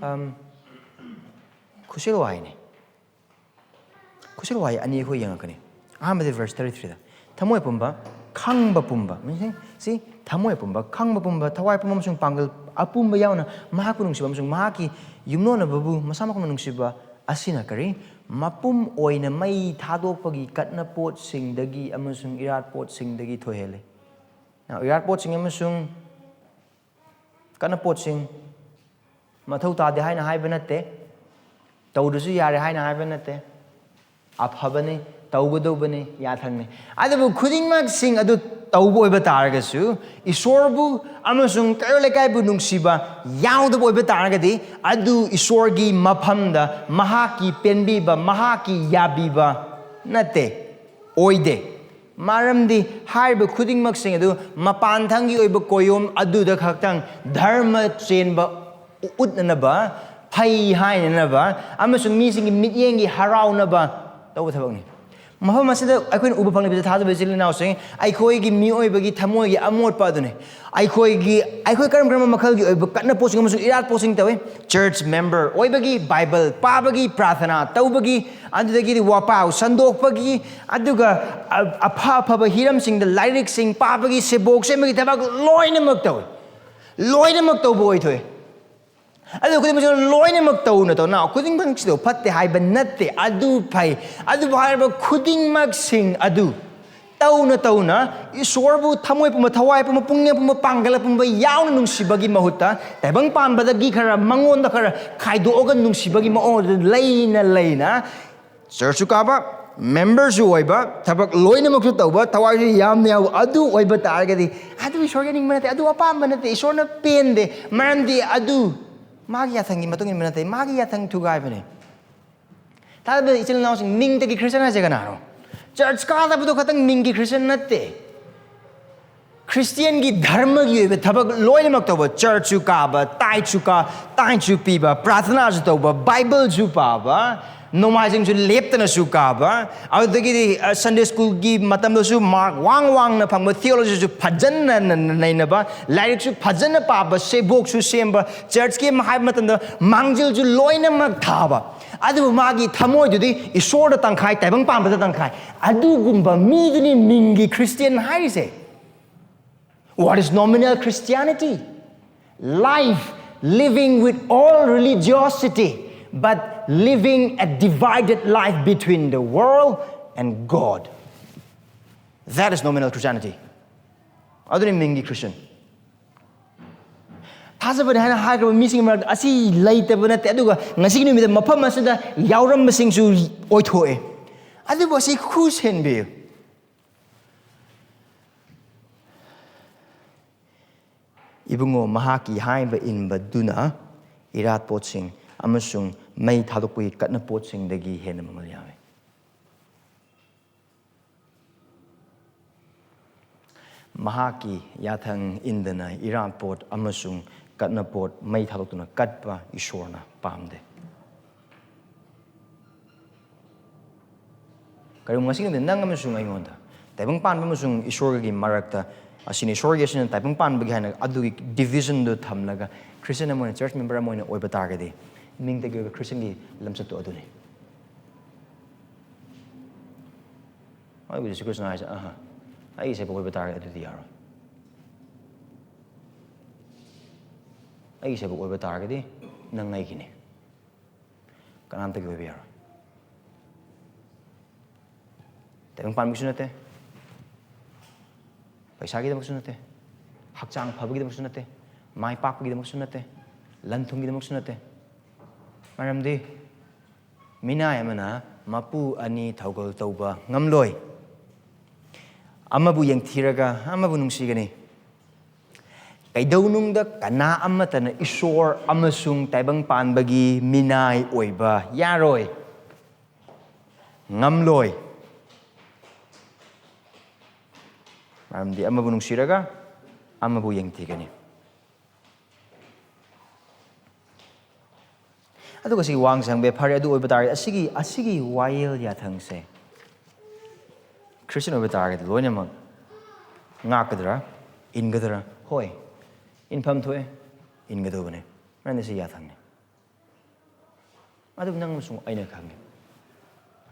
ꯑꯝ, crucial ꯋꯥꯍꯩꯅꯤ꯫ Crucial ꯋꯥꯍꯩ ꯑꯅꯤ ꯑꯩꯈꯣꯏ ꯌꯦꯡꯉꯛꯀꯅꯤ꯫ ꯑꯍꯥꯟꯕꯗꯤ verse thirty-threeꯗ, "ꯊꯃꯣꯏ ꯄꯨꯝꯕ, ꯈꯪꯕ ꯄꯨꯝꯕ", meaning, see, "ꯊꯃꯣꯏ ꯄꯨꯝꯕ, ꯈꯪꯕ ꯄꯨꯝꯕ, ꯊꯋꯥꯏ ꯄꯨꯝꯕ ꯑꯃꯁꯨꯡ ꯄꯥꯡꯒꯜ ꯑꯄꯨꯝꯕ ꯌꯥꯎꯅ ꯃꯍꯥꯛꯄꯨ ꯅꯨꯡꯁꯤꯕ ꯑꯃꯁꯨꯡ ꯃꯍꯥꯛꯀꯤ ꯌꯨꯝꯂꯣꯟꯅꯕꯕꯨ ꯃꯁꯥꯃꯛꯅ ꯅꯨꯡꯁꯤꯕ ꯑꯁꯤꯅ ꯀꯔꯤ? ꯃꯄꯨꯝ ꯑꯣꯏꯅ ꯃꯩ ꯊꯥꯗꯣꯛꯄꯒꯤ ꯀꯠꯅꯄꯣꯠꯁꯤꯡꯗꯒꯤ ꯑꯃꯁꯨꯡ ꯏꯔꯥꯠꯄꯣꯠꯁꯤꯡꯗꯒꯤ ꯊꯣꯏꯍꯦꯜꯂꯤ꯫" Now, ꯏꯔꯥꯠꯄꯣꯠꯁꯤꯡ ꯑꯃꯁꯨꯡ ꯀꯠꯅꯄꯣꯠꯁꯤꯡ ꯃꯊꯧ ꯇꯥꯗꯦ ꯍꯥꯏꯅ ꯍꯥꯏꯕ ꯅꯠꯇꯦ, ꯇꯧꯗ꯭ꯔꯁꯨ ꯌꯥꯔꯦ ꯍꯥꯏꯅ ꯍꯥꯏꯕ ꯅꯠꯇꯦ, ꯑꯐꯕꯅꯤ, ꯇꯧꯒꯗꯧꯕꯅꯤ, ꯌꯥꯊꯪꯅꯤ꯫ ꯑꯗꯨꯕꯨ ꯈꯨꯗꯤꯡꯃꯛꯁꯤꯡ ꯑꯗꯨ ꯇꯧꯕ ꯑꯣꯏꯕ ꯇꯥꯔꯒꯁꯨ, ꯏꯁꯣꯔꯕꯨ ꯑꯃꯁꯨꯡ ꯀꯩꯔꯣꯜ ꯂꯩꯀꯥꯏꯕꯨ ꯅꯨꯡꯁꯤꯕ ꯌꯥꯎꯗꯕ ꯑꯣꯏꯕ ꯇꯥꯔꯒꯗꯤ, ꯑꯗꯨ ꯏꯁꯣꯔꯒꯤ ꯃꯐꯝꯗ ꯃꯍꯥꯛꯀꯤ ꯄꯦꯟꯕꯤꯕ, ꯃꯍꯥꯛꯀꯤ ꯌꯥꯕꯤꯕ ꯅꯠꯇꯦ, ꯑꯣꯏꯗꯦ꯫ ꯃꯔꯝꯗꯤ ꯍꯥꯏꯔꯤꯕ ꯈꯨꯗꯤꯡꯃꯛꯁꯤꯡ ꯑꯗꯨ ꯃꯄꯥꯟꯊꯪꯒꯤ ꯑꯣꯏꯕ ꯀꯣꯌꯣꯝ ꯑꯗꯨꯗ ꯈꯛꯇꯪ ꯙꯔꯃ ꯆꯦꯟꯕ ꯎꯠꯅꯅꯕ, ꯐꯩ ꯍꯥꯏꯅꯅꯕ ꯑꯃꯁꯨꯡ ꯃꯤꯁꯤꯡꯒꯤ ꯃꯤꯠꯌꯦꯡꯒꯤ ꯍꯔꯥꯎꯅꯕ ꯇꯧꯕ ꯊꯕꯛꯅꯤ꯫ ꯃꯐꯝ ꯑꯁꯤꯗ ꯑꯩꯈꯣꯏꯅ ꯎꯕ ꯐꯪꯂꯤꯕꯁꯤ, ꯊꯥꯖꯕ ꯏꯆꯤꯜ ꯏꯅꯥꯎꯁꯤꯡ, ꯑꯩꯈꯣꯏꯒꯤ ꯃꯤꯑꯣꯏꯕꯒꯤ ꯊꯃꯣꯏꯒꯤ ꯑꯃꯣꯠꯄ ꯑꯗꯨꯅꯤ꯫ ꯑꯩꯈꯣꯏꯒꯤ, ꯑꯩꯈꯣꯏ ꯀꯔꯝ ꯀꯔꯝꯕ ꯃꯈꯜꯒꯤ ꯑꯣꯏꯕ ꯀꯠꯅꯄꯣꯠꯁꯤꯡ ꯑꯃꯁꯨꯡ ꯏꯔꯥꯠꯄꯣꯠꯁꯤꯡ ꯇꯧꯏ? Church member ꯑꯣꯏꯕꯒꯤ, ꯕꯥꯏꯕꯜ ꯄꯥꯕꯒꯤ, ꯄ꯭ꯔꯥꯔꯊꯅꯥ ꯇꯧꯕꯒꯤ, ꯑꯗꯨꯗꯒꯤꯗꯤ ꯋꯥꯄꯥꯎ ꯁꯟꯗꯣꯛꯄꯒꯤ, ꯑꯗꯨꯒ ꯑ-, ꯑꯐ ꯑꯐꯕ ꯍꯤꯔꯝꯁꯤꯡꯗ ꯂꯥꯏꯔꯤꯛꯁꯤꯡ ꯄꯥꯕꯒꯤ, ꯁꯦꯕꯣꯛ ꯁꯦꯝꯕꯒꯤ ꯊꯕꯛ ꯂꯣꯏꯅꯃꯛ ꯇꯧꯏ꯫ ꯂꯣꯏꯅꯃꯛ ꯇꯧꯕ ꯑꯣꯏꯊꯣꯛꯏ꯫ ꯑꯗꯨ ꯈꯨꯗꯤꯡꯃꯛꯁꯤꯅ ꯂꯣꯏꯅꯃꯛ ꯇꯧꯅ ꯇꯧꯅ, ꯈꯨꯗꯤꯡꯃꯛꯁꯤꯗ ꯐꯠꯇꯦ ꯍꯥꯏꯕ ꯅꯠꯇꯦ, ꯑꯗꯨ ꯐꯩ꯫ ꯑꯗꯨꯕꯨ ꯍꯥꯏꯔꯤꯕ ꯈꯨꯗꯤꯡꯃꯛꯁꯤꯡ ꯑꯗꯨ ꯇꯧꯅ ꯇꯧꯅ ꯏꯁꯣꯔꯕꯨ ꯊꯃꯣꯏ ꯄꯨꯝꯕ, ꯊꯋꯥꯏ ꯄꯨꯝꯕ, ꯄꯨꯛꯅꯤꯡ ꯄꯨꯝꯕ, ꯄꯥꯡꯒꯜ ꯄꯨꯝꯕ ꯌꯥꯎꯅ ꯅꯨꯡꯁꯤꯕꯒꯤ ꯃꯍꯨꯠꯇ, ꯇꯥꯏꯕꯪ ꯄꯥꯟꯕꯗꯒꯤ ꯈꯔ, ꯃꯉꯣꯟꯗ ꯈꯔ ꯈꯥꯏꯗꯣꯛꯑꯒ ꯅꯨꯡꯁꯤꯕꯒꯤ ꯃꯑꯣꯡ ꯑꯗꯨ ꯂꯩꯅ ꯂꯩꯅ, ꯆꯔꯆꯁꯨ ꯀꯥꯕ, ꯃꯦꯝꯕꯔꯁꯨ ꯑꯣꯏꯕ, ꯊꯕꯛ ꯂꯣꯏꯅꯃꯛꯁꯨ ꯇꯧꯕ, ꯊꯋꯥꯏꯁꯨ ꯌꯥꯝꯅ ꯌꯥꯎꯕ, ꯑꯗꯨ ꯑꯣꯏꯕ ꯇꯥꯔꯒꯗꯤ, ꯑꯗꯨ ꯏꯁꯣꯔꯒꯤ ꯑꯅꯤꯡꯕ ꯅꯠꯇꯦ, ꯑꯗꯨ ꯑꯄꯥꯝꯕ ꯅꯠꯇꯦ, ꯏꯁꯣꯔꯅ ꯄꯦꯟꯗꯦ, ꯃꯔꯝꯗꯤ ꯑꯗꯨ ꯃꯥꯒꯤ ꯌꯥꯊꯪꯒꯤ ꯃꯇꯨꯡ ꯏꯟꯕ ꯅꯠꯇꯦ, ꯃꯥꯒꯤ ꯌꯥꯊꯪ ꯊꯨꯒꯥꯏꯕꯅꯦ꯫ ꯊꯥꯖꯕ ꯏꯆꯤꯜ ꯏꯅꯥꯎꯁꯤꯡ, ꯅꯤꯡꯇꯒꯤ ꯈ꯭ꯔꯤꯁꯇꯤꯌꯥꯟ ꯍꯥꯏꯁꯦ ꯀꯅꯥꯅꯣ? ꯆꯔꯆ ꯀꯥꯗꯕꯗꯣ ꯈꯛꯇꯪ ꯃꯤꯡꯒꯤ ꯈ꯭ꯔꯤꯁꯇꯤꯌꯟ ꯅꯠꯇꯦ꯫ ꯈ꯭ꯔꯤꯁꯇꯤꯌꯟꯒꯤ ꯙꯔꯃꯒꯤ ꯑꯣꯏꯕ ꯊꯕꯛ ꯂꯣꯏꯅꯃꯛ ꯇꯧꯕ, ꯆꯔꯆꯁꯨ ꯀꯥꯕ, ꯇꯥꯏꯠꯁꯨ ꯀꯥ ꯇꯥꯏꯠꯁꯨ ꯄꯤꯕ, ꯄ꯭ꯔꯥꯊꯅꯥꯁꯨ ꯇꯧꯕ, ꯕꯥꯏꯕꯜꯁꯨ ꯄꯥꯕ, ꯅꯣꯡꯃꯥꯏꯖꯤꯡꯁꯨ ꯂꯦꯞꯇꯅꯁꯨ ꯀꯥꯕ, ꯑꯗꯨꯗꯒꯤꯗꯤ ꯁꯟꯗꯦ ꯁ꯭ꯀꯨꯜꯒꯤ ꯃꯇꯝꯗꯁꯨ ꯃꯥꯔꯛ ꯋꯥꯡ ꯋꯥꯡꯅ ꯐꯪꯕ, ꯊꯤꯑꯣꯂꯣꯖꯤꯁꯨ ꯐꯖꯅ ꯅꯩꯅꯕ, ꯂꯥꯏꯔꯤꯛꯁꯨ ꯐꯖꯅ ꯄꯥꯕ, ꯁꯦꯕꯣꯛꯁꯨ ꯁꯦꯝꯕ, ꯆꯔꯆꯀꯤ ꯑꯃ ꯍꯥꯏꯕ ꯃꯇꯝꯗ ꯃꯥꯡꯖꯤꯜꯁꯨ ꯂꯣꯏꯅꯃꯛ ꯊꯥꯕ, ꯑꯗꯨꯕꯨ ꯃꯥꯒꯤ ꯊꯃꯣꯏꯗꯨꯗꯤ ꯏꯁꯣꯔꯗ ꯇꯪꯈꯥꯏ, ꯇꯥꯏꯕꯪ ꯄꯥꯟꯕꯗ ꯇꯪꯈꯥꯏ꯫ ꯑꯗꯨꯒꯨꯝꯕ ꯃꯤꯗꯨꯅꯤ ꯃꯤꯡꯒꯤ ꯈ꯭ꯔꯤꯁꯇꯤꯌꯟ ꯍꯥꯏꯔꯤꯁꯦ꯫ What is nominal Christianity? Life living with all religiosity, but living a divided life between the world and God. That is nominal Christianity. ꯑꯗꯨꯅꯤ ꯃꯤꯡꯒꯤ ꯈ꯭ꯔꯤꯁꯇꯤꯌꯟ꯫ ꯊꯥꯖꯕꯅꯤ ꯍꯥꯏꯅ ꯍꯥꯏꯈ꯭ꯔꯕ ꯃꯤꯁꯤꯡꯒꯤ ꯃꯔꯛꯇ ꯑꯁꯤ ꯂꯩꯇꯕ ꯅꯠꯇꯦ, ꯑꯗꯨꯒ ꯉꯁꯤꯒꯤ ꯅꯨꯃꯤꯠꯇ ꯃꯐꯝ ꯑꯁꯤꯗ ꯌꯥꯎꯔꯝꯕꯁꯤꯡꯁꯨ ꯑꯣꯏꯊꯣꯛꯑꯦ꯫ ꯑꯗꯨꯕꯨ ꯑꯁꯤ ꯈꯨꯁꯦꯟꯕꯤꯌꯨ꯫ ꯏꯕꯨꯡꯉꯣ, ꯃꯍꯥꯛꯀꯤ ꯍꯥꯏꯕ ꯏꯟꯕꯗꯨꯅ ꯏꯔꯥꯠꯄꯣꯠꯁꯤꯡ ꯑꯃꯁꯨꯡ ꯃꯩ ꯊꯥꯗꯣꯛꯄꯒꯤ ꯀꯠꯅꯄꯣꯠꯁꯤꯡꯗꯒꯤ ꯍꯦꯟꯅ ꯃꯃꯜ ꯌꯥꯝꯃꯤ꯫ ꯃꯍꯥꯛꯀꯤ ꯌꯥꯊꯪ ꯏꯟꯗꯅ ꯏꯔꯥꯠꯄꯣꯠ ꯑꯃꯁꯨꯡ ꯀꯠꯅꯄꯣꯠ ꯃꯩ ꯊꯥꯗꯣꯛꯇꯨꯅ ꯀꯠꯄ ꯏꯁꯣꯔꯅ ꯄꯥꯝꯗꯦ꯫ ꯀꯔꯤꯒꯨꯝꯕ ꯉꯁꯤꯒꯤ ꯅꯨꯃꯤꯠꯇ ꯅꯪ ꯑꯃꯁꯨꯡ ꯑꯩꯉꯣꯟꯗ ꯇꯥꯏꯕꯪ ꯄꯥꯟꯕ ꯑꯃꯁꯨꯡ ꯏꯁꯣꯔꯒꯤ ꯃꯔꯛꯇ ꯑꯁꯤꯅ ꯏꯁꯣꯔꯒꯤ, ꯑꯁꯤꯅ ꯇꯥꯏꯕꯪ ꯄꯥꯟꯕꯒꯤ ꯍꯥꯏꯅ ꯑꯗꯨꯒꯤ ꯗꯤꯕꯤꯖꯟꯗꯨ ꯊꯝꯂꯒ ꯈ꯭ꯔꯤꯁꯇꯤꯌꯟ ꯑꯃ ꯑꯣꯏꯅ, ꯆꯔꯆ ꯃꯦꯝꯕꯔ ꯑꯃ ꯑꯣꯏꯅ ꯑꯣꯏꯕ ꯇꯥꯔꯒꯗꯤ, ꯃꯤꯡꯗꯒꯤ ꯑꯣꯏꯕ ꯈ꯭ꯔꯤꯁꯇꯤꯌꯟꯒꯤ ꯂꯝꯆꯠꯇꯨ ꯑꯗꯨꯅꯤ꯫ ꯑꯩꯕꯨ ꯖꯤꯁꯨ ꯈ꯭ꯔꯤꯁꯇꯅ ꯍꯥꯏꯁꯦ, "ꯑꯍ, ꯑꯩꯒꯤ ꯁꯦꯕꯣꯛ ꯑꯣꯏꯕ ꯇꯥꯔꯒꯗꯤ ꯑꯗꯨꯗꯤ ꯌꯥꯔꯣꯏ꯫ ꯑꯩꯒꯤ ꯁꯦꯕꯣꯛ ꯑꯣꯏꯕ ꯇꯥꯔꯒꯗꯤ ꯅꯪ ꯑꯩꯒꯤꯅꯤ꯫ ꯀꯅꯥꯝꯇꯒꯤ ꯑꯣꯏꯕ ꯌꯥꯔꯣꯏ꯫ ꯇꯥꯏꯕꯪ ꯄꯥꯟꯕꯒꯤꯁꯨ ꯅꯠꯇꯦ, ꯄꯩꯁꯥꯒꯤꯗꯃꯛꯁꯨ ꯅꯠꯇꯦ, ꯍꯛꯆꯥꯡ ꯐꯕꯒꯤꯗꯃꯛꯁꯨ ꯅꯠꯇꯦ, ꯃꯥꯏ ꯄꯥꯛꯄꯒꯤꯗꯃꯛꯁꯨ ꯅꯠꯇꯦ, ꯂꯟ ꯊꯨꯝꯒꯤꯗꯃꯛꯁꯨ ꯅꯠꯇꯦ꯫ ꯃꯔꯝꯗꯤ ꯃꯤꯅꯥꯏ ꯑꯃꯅ ꯃꯄꯨ ꯑꯅꯤ ꯊꯧꯒꯜ ꯇꯧꯕ ꯉꯝꯂꯣꯏ꯫ ꯑꯃꯕꯨ ꯌꯦꯡꯊꯤꯔꯒ ꯑꯃꯕꯨ ꯅꯨꯡꯁꯤꯒꯅꯤ꯫ ꯀꯩꯗꯧꯅꯨꯡꯗ ꯀꯅꯥ ꯑꯃꯠꯇꯅ ꯏꯁꯣꯔ ꯑꯃꯁꯨꯡ ꯇꯥꯏꯕꯪ ꯄꯥꯟꯕꯒꯤ ꯃꯤꯅꯥꯏ ꯑꯣꯏꯕ ꯌꯥꯔꯣꯏ, ꯉꯝꯂꯣꯏ꯫ ꯃꯔꯝꯗꯤ ꯑꯃꯕꯨ ꯅꯨꯡꯁꯤꯔꯒ ꯑꯃꯕꯨ ꯌꯦꯡꯊꯤꯒꯅꯤ꯫ ꯑꯗꯨꯒ ꯁꯤ ꯋꯥꯍꯪꯁꯦ ꯍꯪꯕ ꯌꯥꯏ, ꯐꯔꯦ, ꯑꯗꯨ ꯑꯣꯏꯕ ꯇꯥꯔꯒꯗꯤ ꯑꯁꯤꯒꯤ, ꯑꯁꯤꯒꯤ ꯋꯥꯌꯦꯜ ꯌꯥꯊꯪꯁꯦ ꯈ꯭ꯔꯤꯁꯇꯤꯌꯟ ꯑꯣꯏꯕ ꯇꯥꯔꯒꯗꯤ ꯂꯣꯏꯅꯃꯛ ꯉꯥꯛꯀꯗ꯭ꯔꯥ, ꯏꯟꯒꯗ꯭ꯔꯥ? ꯍꯣꯏ, ꯏꯟꯐꯝ ꯊꯣꯛꯑꯦ, ꯏꯟꯒꯗꯧꯕꯅꯦ, ꯃꯔꯝꯗꯤ ꯁꯤ ꯌꯥꯊꯪꯅꯤ꯫ ꯑꯗꯨꯕꯨ ꯅꯪ ꯑꯃꯁꯨꯡ ꯑꯩꯅ ꯈꯪꯉꯦ,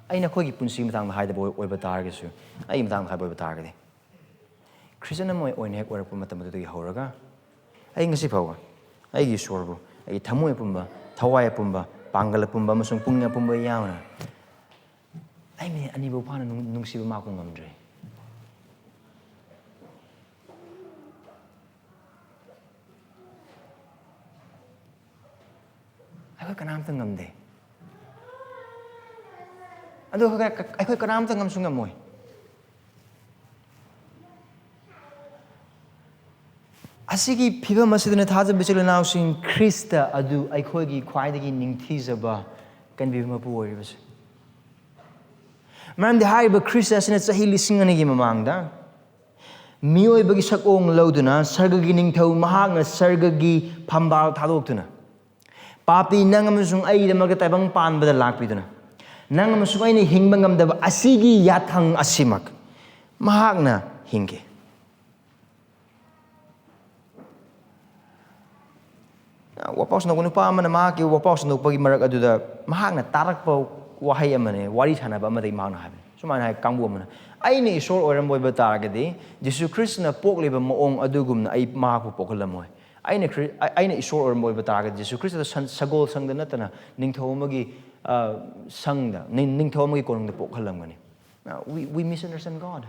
ꯑꯩꯅ ꯑꯩꯈꯣꯏꯒꯤ ꯄꯨꯟꯁꯤꯒꯤ ꯃꯇꯥꯡꯗ ꯍꯥꯏꯗꯕ ꯑꯣꯏ-, ꯑꯣꯏꯕ ꯇꯥꯔꯒꯁꯨ, ꯑꯩꯒꯤ ꯃꯇꯥꯡꯗ ꯍꯥꯏꯕ ꯑꯣꯏꯕ ꯇꯥꯔꯒꯗꯤ, ꯈ꯭ꯔꯤꯁꯇꯤꯌꯟ ꯑꯃ ꯑꯣꯏꯅ ꯍꯦꯛ ꯑꯣꯏꯔꯛꯄ ꯃꯇꯝ ꯑꯗꯨꯗꯒꯤ ꯍꯧꯔꯒ ꯑꯩ ꯉꯁꯤ ꯐꯥꯎꯕ ꯑꯩꯒꯤ ꯏꯁꯣꯔꯕꯨ ꯑꯩꯒꯤ ꯊꯃꯣꯏ ꯑꯄꯨꯝꯕ, ꯊꯋꯥꯏ ꯑꯄꯨꯝꯕ, ꯄꯥꯡꯒꯜ ꯑꯄꯨꯝꯕ ꯑꯃꯁꯨꯡ ꯄꯨꯛꯅꯤꯡ ꯑꯄꯨꯝꯕ ꯌꯥꯎꯅ ꯑꯩ ꯃꯤꯅꯤꯠ ꯑꯅꯤꯐꯥꯎ ꯐꯥꯅ ꯅꯨꯡ-, ꯅꯨꯡꯁꯤꯕ ꯃꯥꯄꯨ ꯉꯝꯗ꯭ꯔꯦ꯫ ꯑꯩꯈꯣꯏ ꯀꯅꯥꯝꯇ ꯉꯝꯗꯦ꯫ ꯑꯗꯨ ꯑꯩꯈꯣꯏ ꯀ-, ꯑꯩꯈꯣꯏ ꯀꯅꯥꯝꯇ ꯉꯝꯁꯨ ꯉꯝꯃꯣꯏ꯫ ꯑꯁꯤꯒꯤ ꯐꯤꯕꯝ ꯑꯁꯤꯗꯅ ꯊꯥꯖꯕ ꯏꯆꯤꯜ ꯏꯅꯥꯎꯁꯤꯡ, ꯈ꯭ꯔꯤꯁꯇ ꯑꯗꯨ ꯑꯩꯈꯣꯏꯒꯤ ꯈ꯭ꯋꯥꯏꯗꯒꯤ ꯅꯤꯡꯊꯤꯖꯕ ꯀꯟꯕꯤꯕ ꯃꯄꯨ ꯑꯣꯏꯔꯤꯕꯁꯦ꯫ ꯃꯔꯝꯗꯤ ꯍꯥꯏꯔꯤꯕ ꯈ꯭ꯔꯤꯁꯇ ꯑꯁꯤꯅ ꯆꯍꯤ ꯂꯤꯁꯤꯡ ꯑꯅꯤꯒꯤ ꯃꯃꯥꯡꯗ ꯃꯤꯑꯣꯏꯕꯒꯤ ꯁꯛꯑꯣꯡ ꯂꯧꯗꯨꯅ ꯁꯔꯒꯒꯤ ꯅꯤꯡꯊꯧ ꯃꯍꯥꯛꯅ ꯁꯔꯒꯒꯤ ꯐꯝꯕꯥꯜ ꯊꯥꯗꯣꯛꯇꯨꯅ ꯄꯥꯄꯤ ꯅꯪ ꯑꯃꯁꯨꯡ ꯑꯩꯒꯤꯗꯃꯛꯇ ꯇꯥꯏꯕꯪ ꯄꯥꯟꯕꯗ ꯂꯥꯛꯄꯤꯗꯨꯅ ꯅꯪ ꯑꯃꯁꯨꯡ ꯑꯩꯅ ꯍꯤꯡꯕ ꯉꯝꯗꯕ ꯑꯁꯤꯒꯤ ꯌꯥꯊꯪ ꯑꯁꯤꯃꯛ ꯃꯍꯥꯛꯅ ꯍꯤꯡꯈꯤ꯫ ꯋꯥꯄꯥꯎ ꯁꯟꯗꯣꯛꯄ ꯅꯨꯄꯥ ꯑꯃꯅ ꯃꯍꯥꯛꯀꯤ ꯋꯥꯄꯥꯎ ꯁꯟꯗꯣꯛꯄꯒꯤ ꯃꯔꯛ ꯑꯗꯨꯗ ꯃꯍꯥꯛꯅ ꯇꯥꯔꯛꯄ ꯋꯥꯍꯩ ꯑꯃꯅꯦ, ꯋꯥꯔꯤ ꯁꯥꯟꯅꯕ ꯑꯃꯗꯒꯤ ꯃꯍꯥꯛꯅ ꯍꯥꯏꯕꯅꯤ꯫ ꯁꯨꯃꯥꯏꯅ ꯍꯥꯏ, ꯀꯥꯡꯕꯨ ꯑꯃꯅ, "ꯑꯩꯅ ꯏꯁꯣꯔ ꯑꯣꯏꯔꯝꯕ ꯑꯣꯏꯕ ꯇꯥꯔꯒꯗꯤ, ꯖꯤꯁꯨ ꯈ꯭ꯔꯤꯁꯇꯅ ꯄꯣꯛꯂꯤꯕ ꯃꯑꯣꯡ ꯑꯗꯨꯒꯨꯝꯅ ꯑꯩ ꯃꯍꯥꯛꯄꯨ ꯄꯣꯛꯍꯜꯂꯝꯃꯣꯏ꯫ ꯑꯩꯅ ꯈ꯭ꯔꯤ-, ꯑ-, ꯑꯩꯅ ꯏꯁꯣꯔ ꯑꯣꯏꯔꯝꯕ ꯑꯣꯏꯕ ꯇꯥꯔꯒꯗꯤ, ꯖꯤꯁꯨ ꯈ꯭ꯔꯤꯁꯇꯗ ꯁꯟ-, ꯁꯒꯣꯜ ꯁꯪꯗ ꯅꯠꯇꯅ ꯅꯤꯡꯊꯧ ꯑꯃꯒꯤ, ꯑ, ꯁꯪꯗ, ꯅꯤꯡ-, ꯅꯤꯡꯊꯧ ꯑꯃꯒꯤ ꯀꯣꯅꯨꯡꯗ ꯄꯣꯛꯍꯜꯂꯝꯒꯅꯤ"꯫ Now, we, we misunderstand God.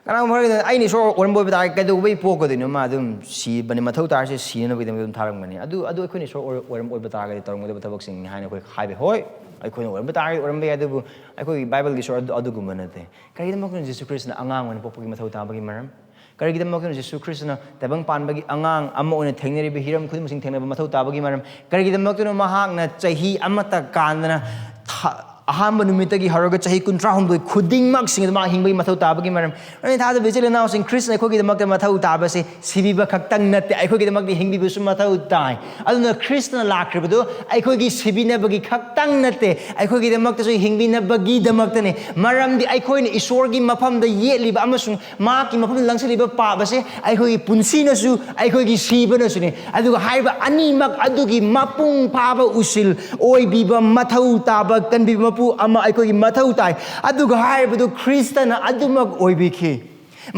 ꯀꯅꯥꯒꯨꯝꯕ ꯈꯔꯒꯤꯗ, "ꯑꯩꯅ ꯏꯁꯣꯔ ꯑꯣꯏꯔꯝꯕ ꯑꯣꯏꯕ ꯇꯥꯔꯒꯗꯤ ꯀꯩꯗꯧꯕꯩ ꯄꯣꯛꯀꯗꯣꯏꯅꯣ? ꯃꯥ ꯑꯗꯨꯝ ꯁꯤꯕꯅꯤ, ꯃꯊꯧ ꯇꯥꯔꯁꯦ ꯁꯤꯅꯅꯕꯒꯤꯗꯃꯛ ꯑꯗꯨꯝ ꯊꯥꯔꯝꯒꯅꯤ"꯫ ꯑꯗꯨ, ꯑꯗꯨ ꯑꯩꯈꯣꯏꯅ ꯏꯁꯣꯔ ꯑꯣꯏꯔ-, ꯑꯣꯏꯔꯝꯕ ꯑꯣꯏꯕ ꯇꯥꯔꯒꯗꯤ ꯇꯧꯔꯝꯒꯗꯕ ꯊꯕꯛꯁꯤꯡꯅꯤ ꯍꯥꯏꯅ ꯑꯩꯈꯣꯏ ꯍꯥꯏꯕ ꯌꯥꯏ꯫ ꯍꯣꯏ, ꯑꯩꯈꯣꯏꯅ ꯑꯣꯏꯔꯝꯕ ꯇꯥꯔꯒꯗꯤ ꯑꯣꯏꯔꯝꯕ ꯌꯥꯏ, ꯑꯗꯨꯕꯨ ꯑꯩꯈꯣꯏꯒꯤ ꯕꯥꯏꯕꯜꯒꯤ ꯏꯁꯣꯔ ꯑꯗꯨ, ꯑꯗꯨꯒꯨꯝꯕ ꯅꯠꯇꯦ꯫ ꯀꯔꯤꯒꯤꯗꯃꯛꯇꯅꯣ ꯖꯤꯁꯨ ꯈ꯭ꯔꯤꯁꯇꯅ ꯑꯉꯥꯡ ꯑꯣꯏꯅ ꯄꯣꯛꯄꯒꯤ ꯃꯊꯧ ꯇꯥꯕꯒꯤ ꯃꯔꯝ? ꯀꯔꯤꯒꯤꯗꯃꯛꯇꯅꯣ ꯖꯤꯁꯨ ꯈ꯭ꯔꯤꯁꯇꯅ ꯇꯥꯏꯕꯪ ꯄꯥꯟꯕꯒꯤ ꯑꯉꯥꯡ ꯑꯃ ꯑꯣꯏꯅ ꯊꯦꯡꯅꯔꯤꯕ ꯍꯤꯔꯝ ꯈꯨꯗꯤꯡꯃꯛꯁꯤꯡ ꯊꯦꯡꯅꯕ ꯃꯊꯧ ꯇꯥꯕꯒꯤ ꯃꯔꯝ? ꯀꯔꯤꯒꯤꯗꯃꯛꯇꯅꯣ ꯃꯍꯥꯛꯅ ꯆꯍꯤ ꯑꯃꯠꯇ ꯀꯥꯟꯗꯅ ꯊ-, ꯑꯍꯥꯟꯕ ꯅꯨꯃꯤꯠꯇꯒꯤ ꯍꯧꯔꯒ ꯆꯍꯤ ꯀꯨꯟꯊ꯭ꯔꯥ ꯍꯨꯝꯗꯣꯏ ꯈꯨꯗꯤꯡꯃꯛꯁꯤꯡ ꯑꯗꯨ ꯃꯥ ꯍꯤꯡꯕꯒꯤ ꯃꯊꯧ ꯇꯥꯕꯒꯤ ꯃꯔꯝ꯫ ꯑꯩꯅ ꯊꯥꯖꯕ ꯏꯆꯤꯜ ꯏꯅꯥꯎꯁꯤꯡ, ꯈ꯭ꯔꯤꯁꯇꯅ ꯑꯩꯈꯣꯏꯒꯤꯗꯃꯛꯇ ꯃꯊꯧ ꯇꯥꯕꯁꯤ ꯁꯤꯕꯤꯕ ꯈꯛꯇꯪ ꯅꯠꯇꯦ, ꯑꯩꯈꯣꯏꯒꯤꯗꯃꯛꯇ ꯍꯤꯡꯕꯤꯕꯁꯨ ꯃꯊꯧ ꯇꯥꯏ꯫ ꯑꯗꯨꯅ ꯈ꯭ꯔꯤꯁꯇꯅ ꯂꯥꯛꯈ꯭ꯔꯤꯕꯗꯨ ꯑꯩꯈꯣꯏꯒꯤ ꯁꯤꯕꯤꯅꯕꯒꯤ ꯈꯛꯇꯪ ꯅꯠꯇꯦ, ꯑꯩꯈꯣꯏꯒꯤꯗꯃꯛꯇꯁꯨ ꯍꯤꯡꯕꯤꯅꯕꯒꯤꯗꯃꯛꯇꯅꯤ꯫ ꯃꯔꯝꯗꯤ ꯑꯩꯈꯣꯏꯅ ꯏꯁꯣꯔꯒꯤ ꯃꯐꯝꯗ ꯌꯦꯠꯂꯤꯕ ꯑꯃꯁꯨꯡ ꯃꯍꯥꯛꯀꯤ ꯃꯐꯝꯗ ꯂꯪꯁꯤꯜꯂꯤꯕ ꯄꯥꯞ ꯑꯁꯦ ꯑꯩꯈꯣꯏꯒꯤ ꯄꯨꯟꯁꯤꯅꯁꯨ, ꯑꯩꯈꯣꯏꯒꯤ ꯁꯤꯕꯅꯁꯨꯅꯤ꯫ ꯑꯗꯨꯒ ꯍꯥꯏꯔꯤꯕ ꯑꯅꯤꯃꯛ ꯑꯗꯨꯒꯤ ꯃꯄꯨꯡ ꯐꯥꯕ ꯎꯁꯤꯜ ꯑꯣꯏꯕꯤꯕ ꯃꯊꯧ ꯇꯥꯕ ꯀꯟꯕꯤꯕ ꯃꯄꯨ ꯑꯃ ꯑꯩꯈꯣꯏꯒꯤ ꯃꯊꯧ ꯇꯥꯏ꯫ ꯑꯗꯨꯒ ꯍꯥꯏꯔꯤꯕꯗꯨ ꯈ꯭ꯔꯤꯁꯇꯅ ꯑꯗꯨꯃꯛ ꯑꯣꯏꯕꯤꯈꯤ꯫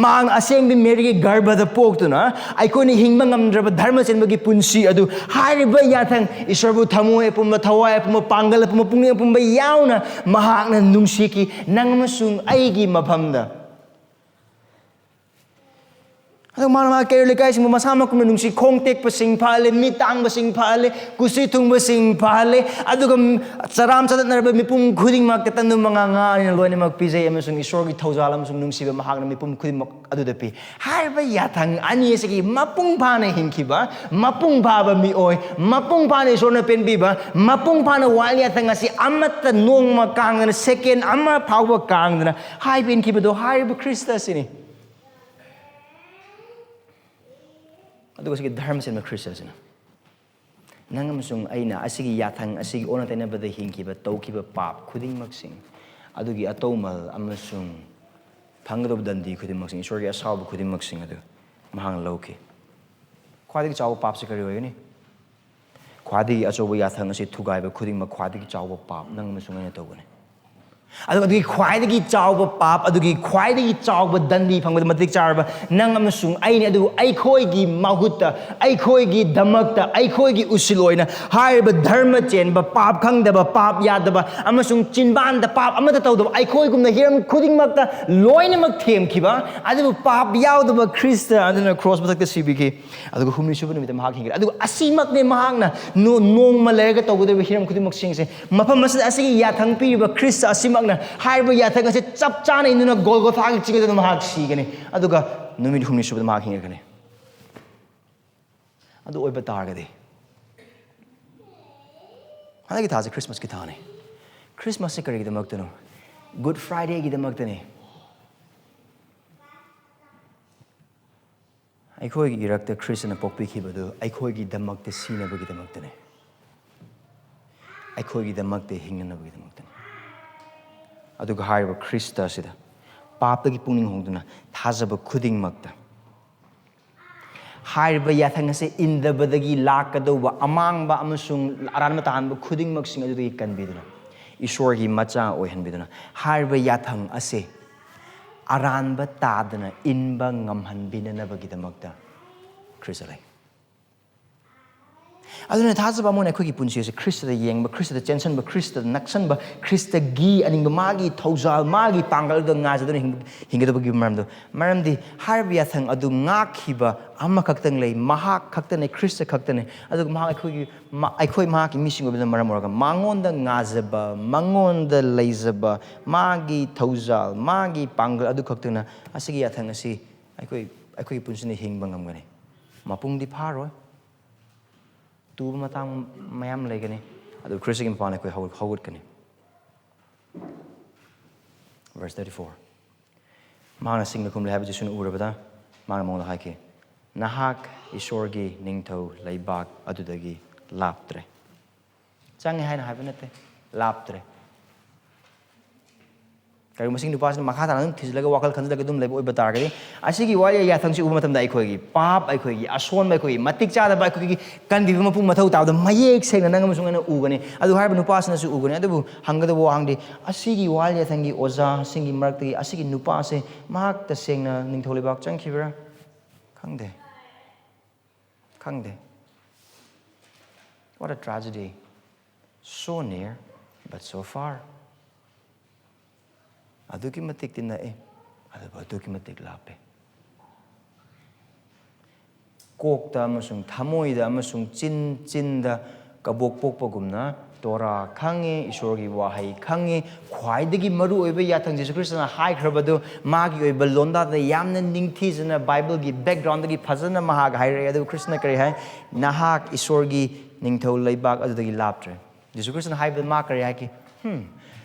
ꯃꯍꯥꯛꯅ ꯑꯁꯦꯡꯕꯤ ꯃꯦꯔꯤꯒꯤ ꯒꯔꯚꯗ ꯄꯣꯛꯇꯨꯅ ꯑꯩꯈꯣꯏꯅ ꯍꯤꯡꯕ ꯉꯝꯗ꯭ꯔꯕ ꯙꯔꯃ ꯆꯦꯟꯕꯒꯤ ꯄꯨꯟꯁꯤ ꯑꯗꯨ ꯍꯥꯏꯔꯤꯕ ꯌꯥꯊꯪ, ꯏꯁꯣꯔꯕꯨ ꯊꯃꯣꯏ ꯑꯄꯨꯝꯕ, ꯊꯋꯥꯏ ꯑꯄꯨꯝꯕ, ꯄꯥꯡꯒꯜ ꯑꯄꯨꯝꯕ, ꯄꯨꯛꯅꯤꯡ ꯑꯄꯨꯝꯕ ꯌꯥꯎꯅ ꯃꯍꯥꯛꯅ ꯅꯨꯡꯁꯤꯈꯤ, ꯅꯪ ꯑꯃꯁꯨꯡ ꯑꯩꯒꯤ ꯃꯐꯝꯗ꯫ ꯑꯗꯨꯒ ꯃꯥꯅ ꯃꯥ ꯀꯩꯔꯣꯜ ꯂꯩꯀꯥꯏꯁꯤꯡꯕꯨ ꯃꯁꯥꯃꯛ ꯀꯨꯝꯅ ꯅꯨꯡꯁꯤ, ꯈꯣꯡ ꯇꯦꯛꯄꯁꯤꯡ ꯐꯍꯜꯂꯦ, ꯃꯤꯠ ꯇꯥꯡꯕꯁꯤꯡ ꯐꯍꯜꯂꯦ, ꯀꯨꯁꯤ ꯊꯨꯡꯕꯁꯤꯡ ꯐꯍꯜꯂꯦ, ꯑꯗꯨꯒ ꯆꯔꯥꯝ ꯆꯗꯠꯅꯔꯕ ꯃꯤꯄꯨꯝ ꯈꯨꯗꯤꯡꯃꯛꯇ ꯇꯟꯗꯨ ꯃꯉꯥ ꯉꯥ ꯑꯣꯏꯅ ꯂꯣꯏꯅꯃꯛ ꯄꯤꯖꯩ, ꯑꯃꯁꯨꯡ ꯏꯁꯣꯔꯒꯤ ꯊꯧꯖꯥꯜ ꯑꯃꯁꯨꯡ ꯅꯨꯡꯁꯤꯕ ꯃꯍꯥꯛꯅ ꯃꯤꯄꯨꯝ ꯈꯨꯗꯤꯡꯃꯛ ꯑꯗꯨꯗ ꯄꯤ꯫ ꯍꯥꯏꯔꯤꯕ ꯌꯥꯊꯪ ꯑꯅꯤ ꯑꯁꯤꯒꯤ ꯃꯄꯨꯡ ꯐꯥꯅ ꯍꯤꯡꯈꯤꯕ, ꯃꯄꯨꯡ ꯐꯥꯕ ꯃꯤꯑꯣꯏ, ꯃꯄꯨꯡ ꯐꯥꯅ ꯏꯁꯣꯔꯅ ꯄꯦꯟꯕꯤꯕ, ꯃꯄꯨꯡ ꯐꯥꯅ ꯋꯥꯌꯦꯜ ꯌꯥꯊꯪ ꯑꯁꯤ ꯑꯃꯠꯇ ꯅꯣꯡꯃ ꯀꯥꯡꯗꯅ, ꯁꯦꯀꯦꯟ ꯑꯃ ꯐꯥꯎꯕ ꯀꯥꯡꯗꯅ ꯍꯥꯏꯕ ꯏꯟꯈꯤꯕꯗꯣ ꯍꯥꯏꯔꯤꯕ ꯈ꯭ꯔꯤꯁꯇ ꯑꯁꯤꯅꯤ꯫ ꯑꯗꯨꯒ ꯁꯤꯒꯤ ꯙꯔꯃ ꯆꯦꯟꯕ ꯈ꯭ꯔꯤꯁꯇ ꯑꯁꯤꯅ ꯅꯪ ꯑꯃꯁꯨꯡ ꯑꯩꯅ ꯑꯁꯤꯒꯤ ꯌꯥꯊꯪ ꯑꯁꯤꯒꯤ ꯑꯣꯟꯅ ꯇꯩꯅꯕꯗ ꯍꯤꯡꯈꯤꯕ, ꯇꯧꯈꯤꯕ ꯄꯥꯞ ꯈꯨꯗꯤꯡꯃꯛꯁꯤꯡ ꯑꯗꯨꯒꯤ ꯑꯇꯧꯃꯜ ꯑꯃꯁꯨꯡ ꯐꯪꯒꯗꯧꯕ ꯗꯟꯗꯤ ꯈꯨꯗꯤꯡꯃꯛꯁꯤꯡ, ꯏꯁꯣꯔꯒꯤ ꯑꯁꯥꯎꯕ ꯈꯨꯗꯤꯡꯃꯛꯁꯤꯡ ꯑꯗꯨ ꯃꯍꯥꯛꯅ ꯂꯧꯈꯤ꯫ ꯈ꯭ꯋꯥꯏꯗꯒꯤ ꯆꯥꯎꯕ ꯄꯥꯞꯁꯤ ꯀꯔꯤ ꯑꯣꯏꯒꯅꯤ? ꯈ꯭ꯋꯥꯏꯗꯒꯤ ꯑꯆꯧꯕ ꯌꯥꯊꯪ ꯑꯁꯤ ꯊꯨꯒꯥꯏꯕ ꯈꯨꯗꯤꯡꯃꯛ ꯈ꯭ꯋꯥꯏꯗꯒꯤ ꯆꯥꯎꯕ ꯄꯥꯞ ꯅꯪ ꯑꯃꯁꯨꯡ ꯑꯩꯅ ꯇꯧꯒꯅꯤ꯫ ꯑꯗꯨꯒ ꯑꯗꯨꯒꯤ ꯈ꯭ꯋꯥꯏꯗꯒꯤ ꯆꯥꯎꯕ ꯄꯥꯞ, ꯑꯗꯨꯒꯤ ꯈ꯭ꯋꯥꯏꯗꯒꯤ ꯆꯥꯎꯕ ꯗꯟꯗꯤ ꯐꯪꯕꯗ ꯃꯇꯤꯛ ꯆꯥꯔꯕ ꯅꯪ ꯑꯃꯁꯨꯡ ꯑꯩꯅꯤ꯫ ꯑꯗꯨꯕꯨ ꯑꯩꯈꯣꯏꯒꯤ ꯃꯍꯨꯠꯇ, ꯑꯩꯈꯣꯏꯒꯤꯗꯃꯛꯇ, ꯑꯩꯈꯣꯏꯒꯤ ꯎꯁꯤꯜ ꯑꯣꯏꯅ ꯍꯥꯏꯔꯤꯕ ꯙꯔꯃ ꯆꯦꯟꯕ, ꯄꯥꯞ ꯈꯪꯗꯕ, ꯄꯥꯞ ꯌꯥꯗꯕ ꯑꯃꯁꯨꯡ ꯆꯤꯟꯕꯥꯟꯗ ꯄꯥꯞ ꯑꯃꯠꯇ ꯇꯧꯗꯕ ꯑꯩꯈꯣꯏꯒꯨꯝꯅ ꯍꯤꯔꯝ ꯈꯨꯗꯤꯡꯃꯛꯇ ꯂꯣꯏꯅꯃꯛ ꯊꯦꯝꯈꯤꯕ, ꯑꯗꯨꯕꯨ ꯄꯥꯞ ꯌꯥꯎꯗꯕ ꯈ꯭ꯔꯤꯁꯇ ꯑꯗꯨꯅ ꯀ꯭ꯔꯣꯁ ꯃꯊꯛꯇ ꯁꯤꯕꯤꯈꯤ꯫ ꯑꯗꯨꯒ ꯍꯨꯝꯅꯤ ꯁꯨꯕ ꯅꯨꯃꯤꯠꯇ ꯃꯍꯥꯛ ꯍꯤꯡꯈ꯭ꯔꯦ꯫ ꯑꯗꯨꯒ ꯑꯁꯤꯃꯛꯅꯤ ꯃꯍꯥꯛꯅ ꯅꯣ-, ꯅꯣꯡꯃ ꯂꯩꯔꯒ ꯇꯧꯒꯗꯧꯔꯤꯕ ꯍꯤꯔꯝ ꯈꯨꯗꯤꯡꯃꯛꯁꯤꯡꯁꯦ꯫ ꯃꯐꯝ ꯑꯁꯤꯗ ꯑꯁꯤꯒꯤ ꯌꯥꯊꯪ ꯄꯤꯔꯤꯕ ꯈ꯭ꯔꯤꯁꯇ ꯑꯁꯤꯃꯛꯅ ꯍꯥꯏꯔꯤꯕ ꯌꯥꯊꯪ ꯑꯁꯤ ꯆꯞ ꯆꯥꯅ ꯏꯟꯗꯨꯅ ꯒꯣꯜꯒꯣꯊꯥꯒꯤ ꯆꯤꯡ ꯑꯗꯨꯗ ꯃꯍꯥꯛ ꯁꯤꯒꯅꯤ꯫ ꯑꯗꯨꯒ ꯅꯨꯃꯤꯠ ꯍꯨꯝꯅꯤ ꯁꯨꯕꯗ ꯃꯍꯥꯛ ꯍꯤꯡꯉꯛꯀꯅꯤ꯫ ꯑꯗꯨ ꯑꯣꯏꯕ ꯇꯥꯔꯒꯗꯤ ꯍꯟꯗꯛꯀꯤ ꯊꯥꯁꯦ ꯈ꯭ꯔꯤꯁꯃꯥꯁꯀꯤ ꯊꯥꯅꯤ꯫ ꯈ꯭ꯔꯤꯁꯃꯥꯁꯁꯦ ꯀꯔꯤꯒꯤꯗꯃꯛꯇꯅꯣ? ꯒꯨꯗ ꯐ꯭ꯔꯥꯏꯗꯦꯒꯤꯗꯃꯛꯇꯅꯦ꯫ ꯑꯩꯈꯣꯏꯒꯤ ꯏꯔꯛꯇ ꯈ꯭ꯔꯤꯁꯇꯅ ꯄꯣꯛꯄꯤꯈꯤꯕꯗꯨ ꯑꯩꯈꯣꯏꯒꯤꯗꯃꯛꯇ ꯁꯤꯅꯕꯒꯤꯗꯃꯛꯇꯅꯦ꯫ ꯑꯩꯈꯣꯏꯒꯤꯗꯃꯛꯇ ꯍꯤꯡꯅꯅꯕꯒꯤꯗꯃꯛꯇꯅꯦ꯫ ꯑꯗꯨꯒ ꯍꯥꯏꯔꯤꯕ ꯈ꯭ꯔꯤꯁꯇ ꯑꯁꯤꯗ ꯄꯥꯞꯇꯒꯤ ꯄꯨꯛꯅꯤꯡ ꯍꯣꯡꯗꯨꯅ ꯊꯥꯖꯕ ꯈꯨꯗꯤꯡꯃꯛꯇ ꯍꯥꯏꯔꯤꯕ ꯌꯥꯊꯪ ꯑꯁꯤ ꯏꯟꯗꯕꯗꯒꯤ ꯂꯥꯛꯀꯗꯧꯕ ꯑꯃꯥꯡꯕ ꯑꯃꯁꯨꯡ ꯑꯔꯥꯟꯕ ꯇꯥꯍꯟꯕ ꯈꯨꯗꯤꯡꯃꯛꯁꯤꯡ ꯑꯗꯨꯗꯒꯤ ꯀꯟꯕꯤꯗꯨꯅ ꯏꯁꯣꯔꯒꯤ ꯃꯆꯥ ꯑꯣꯏꯍꯟꯕꯤꯗꯨꯅ ꯍꯥꯏꯔꯤꯕ ꯌꯥꯊꯪ ꯑꯁꯤ ꯑꯔꯥꯟꯕ ꯇꯥꯗꯅ ꯏꯟꯕ ꯉꯝꯍꯟꯕꯤꯅꯅꯕꯒꯤꯗꯃꯛꯇ ꯈ꯭ꯔꯤꯁꯇ ꯂꯩ꯫ ꯑꯗꯨꯅ ꯊꯥꯖꯕ ꯑꯃ ꯑꯣꯏꯅ ꯑꯩꯈꯣꯏꯒꯤ ꯄꯨꯟꯁꯤ ꯑꯁꯤ ꯈ꯭ꯔꯤꯁꯇꯗ ꯌꯦꯡꯕ, ꯈ꯭ꯔꯤꯁꯇꯗ ꯆꯦꯟꯁꯤꯟꯕ, ꯈ꯭ꯔꯤꯁꯇꯗ ꯅꯛꯁꯟꯕ, ꯈ꯭ꯔꯤꯁꯇꯒꯤ ꯑꯅꯤꯡꯕ, ꯃꯥꯒꯤ ꯊꯧꯖꯥꯜ, ꯃꯥꯒꯤ ꯄꯥꯡꯒꯜꯗ ꯉꯥꯏꯖꯗꯨꯅ ꯍꯤꯡ-, ꯍꯤꯡꯒꯗꯕꯒꯤ ꯃꯔꯝꯗꯣ, ꯃꯔꯝꯗꯤ ꯍꯥꯏꯔꯤꯕ ꯌꯥꯊꯪ ꯑꯗꯨ ꯉꯥꯛꯈꯤꯕ ꯑꯃꯈꯛꯇꯪ ꯂꯩ, ꯃꯍꯥꯛ ꯈꯛꯇꯅꯦ, ꯈ꯭ꯔꯤꯁꯇ ꯈꯛꯇꯅꯦ꯫ ꯑꯗꯨꯒ ꯃꯍꯥꯛ ꯑꯩꯈꯣꯏꯒꯤ, ꯃ-, ꯑꯩꯈꯣꯏ ꯃꯍꯥꯛꯀꯤ ꯃꯤꯁꯤꯡ ꯑꯣꯏꯕꯅ ꯃꯔꯝ ꯑꯣꯏꯔꯒ ꯃꯉꯣꯟꯗ ꯉꯥꯖꯕ, ꯃꯉꯣꯟꯗ ꯂꯩꯖꯕ, ꯃꯥꯒꯤ ꯊꯧꯖꯥꯜ, ꯃꯥꯒꯤ ꯄꯥꯡꯒꯜ ꯑꯗꯨ ꯈꯛꯇꯅ ꯑꯁꯤꯒꯤ ꯌꯥꯊꯪ ꯑꯁꯤ ꯑꯩꯈꯣꯏ, ꯑꯩꯈꯣꯏꯒꯤ ꯄꯨꯟꯁꯤꯅ ꯍꯤꯡꯕ ꯉꯝꯒꯅꯤ꯫ ꯃꯄꯨꯡꯗꯤ ꯐꯥꯔꯣꯏ꯫ ꯇꯨꯕ ꯃꯇꯥꯡ ꯃꯌꯥꯝ ꯂꯩꯒꯅꯤ, ꯑꯗꯨ ꯈ꯭ꯔꯤꯁꯇꯒꯤ ꯃꯄꯥꯟꯗ ꯑꯩꯈꯣꯏ ꯍꯧ-, ꯍꯧꯒꯠꯀꯅꯤ꯫ Verse thirty-four, ꯃꯍꯥꯛꯅ ꯁꯤꯡꯅ ꯈꯨꯝꯂꯦ ꯍꯥꯏꯕ ꯖꯤꯁꯨꯅ ꯎꯔꯕꯗ, ꯃꯥꯅ ꯃꯉꯣꯟꯗ ꯍꯥꯏꯈꯤ, "ꯅꯍꯥꯛ ꯏꯁꯣꯔꯒꯤ ꯅꯤꯡꯊꯧ ꯂꯩꯕꯥꯛ ꯑꯗꯨꯗꯒꯤ ꯂꯥꯞꯇ꯭ꯔꯦ꯫" ꯆꯪꯉꯦ ꯍꯥꯏꯅ ꯍꯥꯏꯕ ꯅꯠꯇꯦ, ꯂꯥꯞꯇ꯭ꯔꯦ꯫ ꯀꯔꯤꯒꯨꯝꯕ ꯁꯤꯒꯤ ꯅꯨꯄꯥꯁꯤꯅ ꯃꯈꯥ ꯇꯥꯅ ꯑꯗꯨꯝ ꯊꯤꯖꯤꯜꯂꯒ ꯋꯥꯈꯜ ꯈꯟꯖꯤꯜꯂꯒ ꯑꯗꯨꯝ ꯂꯩꯕ ꯑꯣꯏꯕ ꯇꯥꯔꯒꯗꯤ, ꯑꯁꯤꯒꯤ ꯋꯥꯌꯦꯜ ꯌꯥꯊꯪꯁꯤ ꯎꯕ ꯃꯇꯝꯗ ꯑꯩꯈꯣꯏꯒꯤ ꯄꯥꯞ, ꯑꯩꯈꯣꯏꯒꯤ ꯑꯁꯣꯟꯕ, ꯑꯩꯈꯣꯏꯒꯤ ꯃꯇꯤꯛ ꯆꯥꯗꯕ, ꯑꯩꯈꯣꯏꯒꯤ ꯀꯟꯕꯤꯕ ꯃꯄꯨ ꯃꯊꯧ ꯇꯥꯕꯗ ꯃꯌꯦꯛ ꯁꯦꯡꯅ ꯅꯪ ꯑꯃꯁꯨꯡ ꯑꯩꯅ ꯎꯒꯅꯤ꯫ ꯑꯗꯨ ꯍꯥꯏꯔꯤꯕ ꯅꯨꯄꯥꯁꯤꯅꯁꯨ ꯎꯒꯅꯤ꯫ ꯑꯗꯨꯕꯨ ꯍꯪꯒꯗꯕ ꯋꯥꯍꯪꯗꯤ, ꯑꯁꯤꯒꯤ ꯋꯥꯌꯦꯜ ꯌꯥꯊꯪꯒꯤ ꯑꯣꯖꯥꯁꯤꯡꯒꯤ ꯃꯔꯛꯇꯒꯤ ꯑꯁꯤꯒꯤ ꯅꯨꯄꯥꯁꯦ ꯃꯍꯥꯛ ꯇꯁꯦꯡꯅ ꯅꯤꯡꯊꯧ ꯂꯩꯕꯥꯛ ꯆꯪꯈꯤꯕ꯭ꯔꯥ? ꯈꯪꯗꯦ꯫ ꯈꯪꯗꯦ꯫ What a tragedy. So near, but so far. ꯑꯗꯨꯛꯀꯤ ꯃꯇꯤꯛꯇꯤ ꯅꯛꯑꯦ, ꯑꯗꯨꯕꯨ ꯑꯗꯨꯛꯀꯤ ꯃꯇꯤꯛ ꯂꯥꯞꯄꯦ꯫ ꯀꯣꯛꯇ ꯑꯃꯁꯨꯡ ꯊꯃꯣꯏꯗ ꯑꯃꯁꯨꯡ ꯆꯤꯟ, ꯆꯤꯟꯗ ꯀꯕꯣꯛ ꯄꯣꯛꯄꯒꯨꯝꯅ ꯇꯣꯔꯥ ꯈꯪꯉꯦ, ꯏꯁꯣꯔꯒꯤ ꯋꯥꯍꯩ ꯈꯪꯉꯦ, ꯈ꯭ꯋꯥꯏꯗꯒꯤ ꯃꯔꯨꯑꯣꯏꯕ ꯌꯥꯊꯪ ꯖꯤꯁꯨ ꯈ꯭ꯔꯤꯁꯇꯅ ꯍꯥꯏꯈ꯭ꯔꯕꯗꯨ ꯃꯥꯒꯤ ꯑꯣꯏꯕ ꯂꯣꯟꯗꯥꯗ ꯌꯥꯝꯅ ꯅꯤꯡꯊꯤꯖꯅ ꯕꯥꯏꯕꯜꯒꯤ ꯕꯦꯛꯒ꯭ꯔꯥꯎꯟꯗꯒꯤ ꯐꯖꯅ ꯃꯍꯥꯛ ꯍꯥꯏꯔꯛꯑꯦ꯫ ꯑꯗꯨꯒ ꯈ꯭ꯔꯤꯁꯇꯅ ꯀꯔꯤ ꯍꯥꯏ? "ꯅꯍꯥꯛ ꯏꯁꯣꯔꯒꯤ ꯅꯤꯡꯊꯧ ꯂꯩꯕꯥꯛ ꯑꯗꯨꯗꯒꯤ ꯂꯥꯞꯇ꯭ꯔꯦ꯫" ꯖꯤꯁꯨ ꯈ꯭ꯔꯤꯁꯇꯅ ꯍꯥꯏꯕꯗ ꯃꯥ ꯀꯔꯤ ꯍꯥꯏꯈꯤ? ꯍꯝ,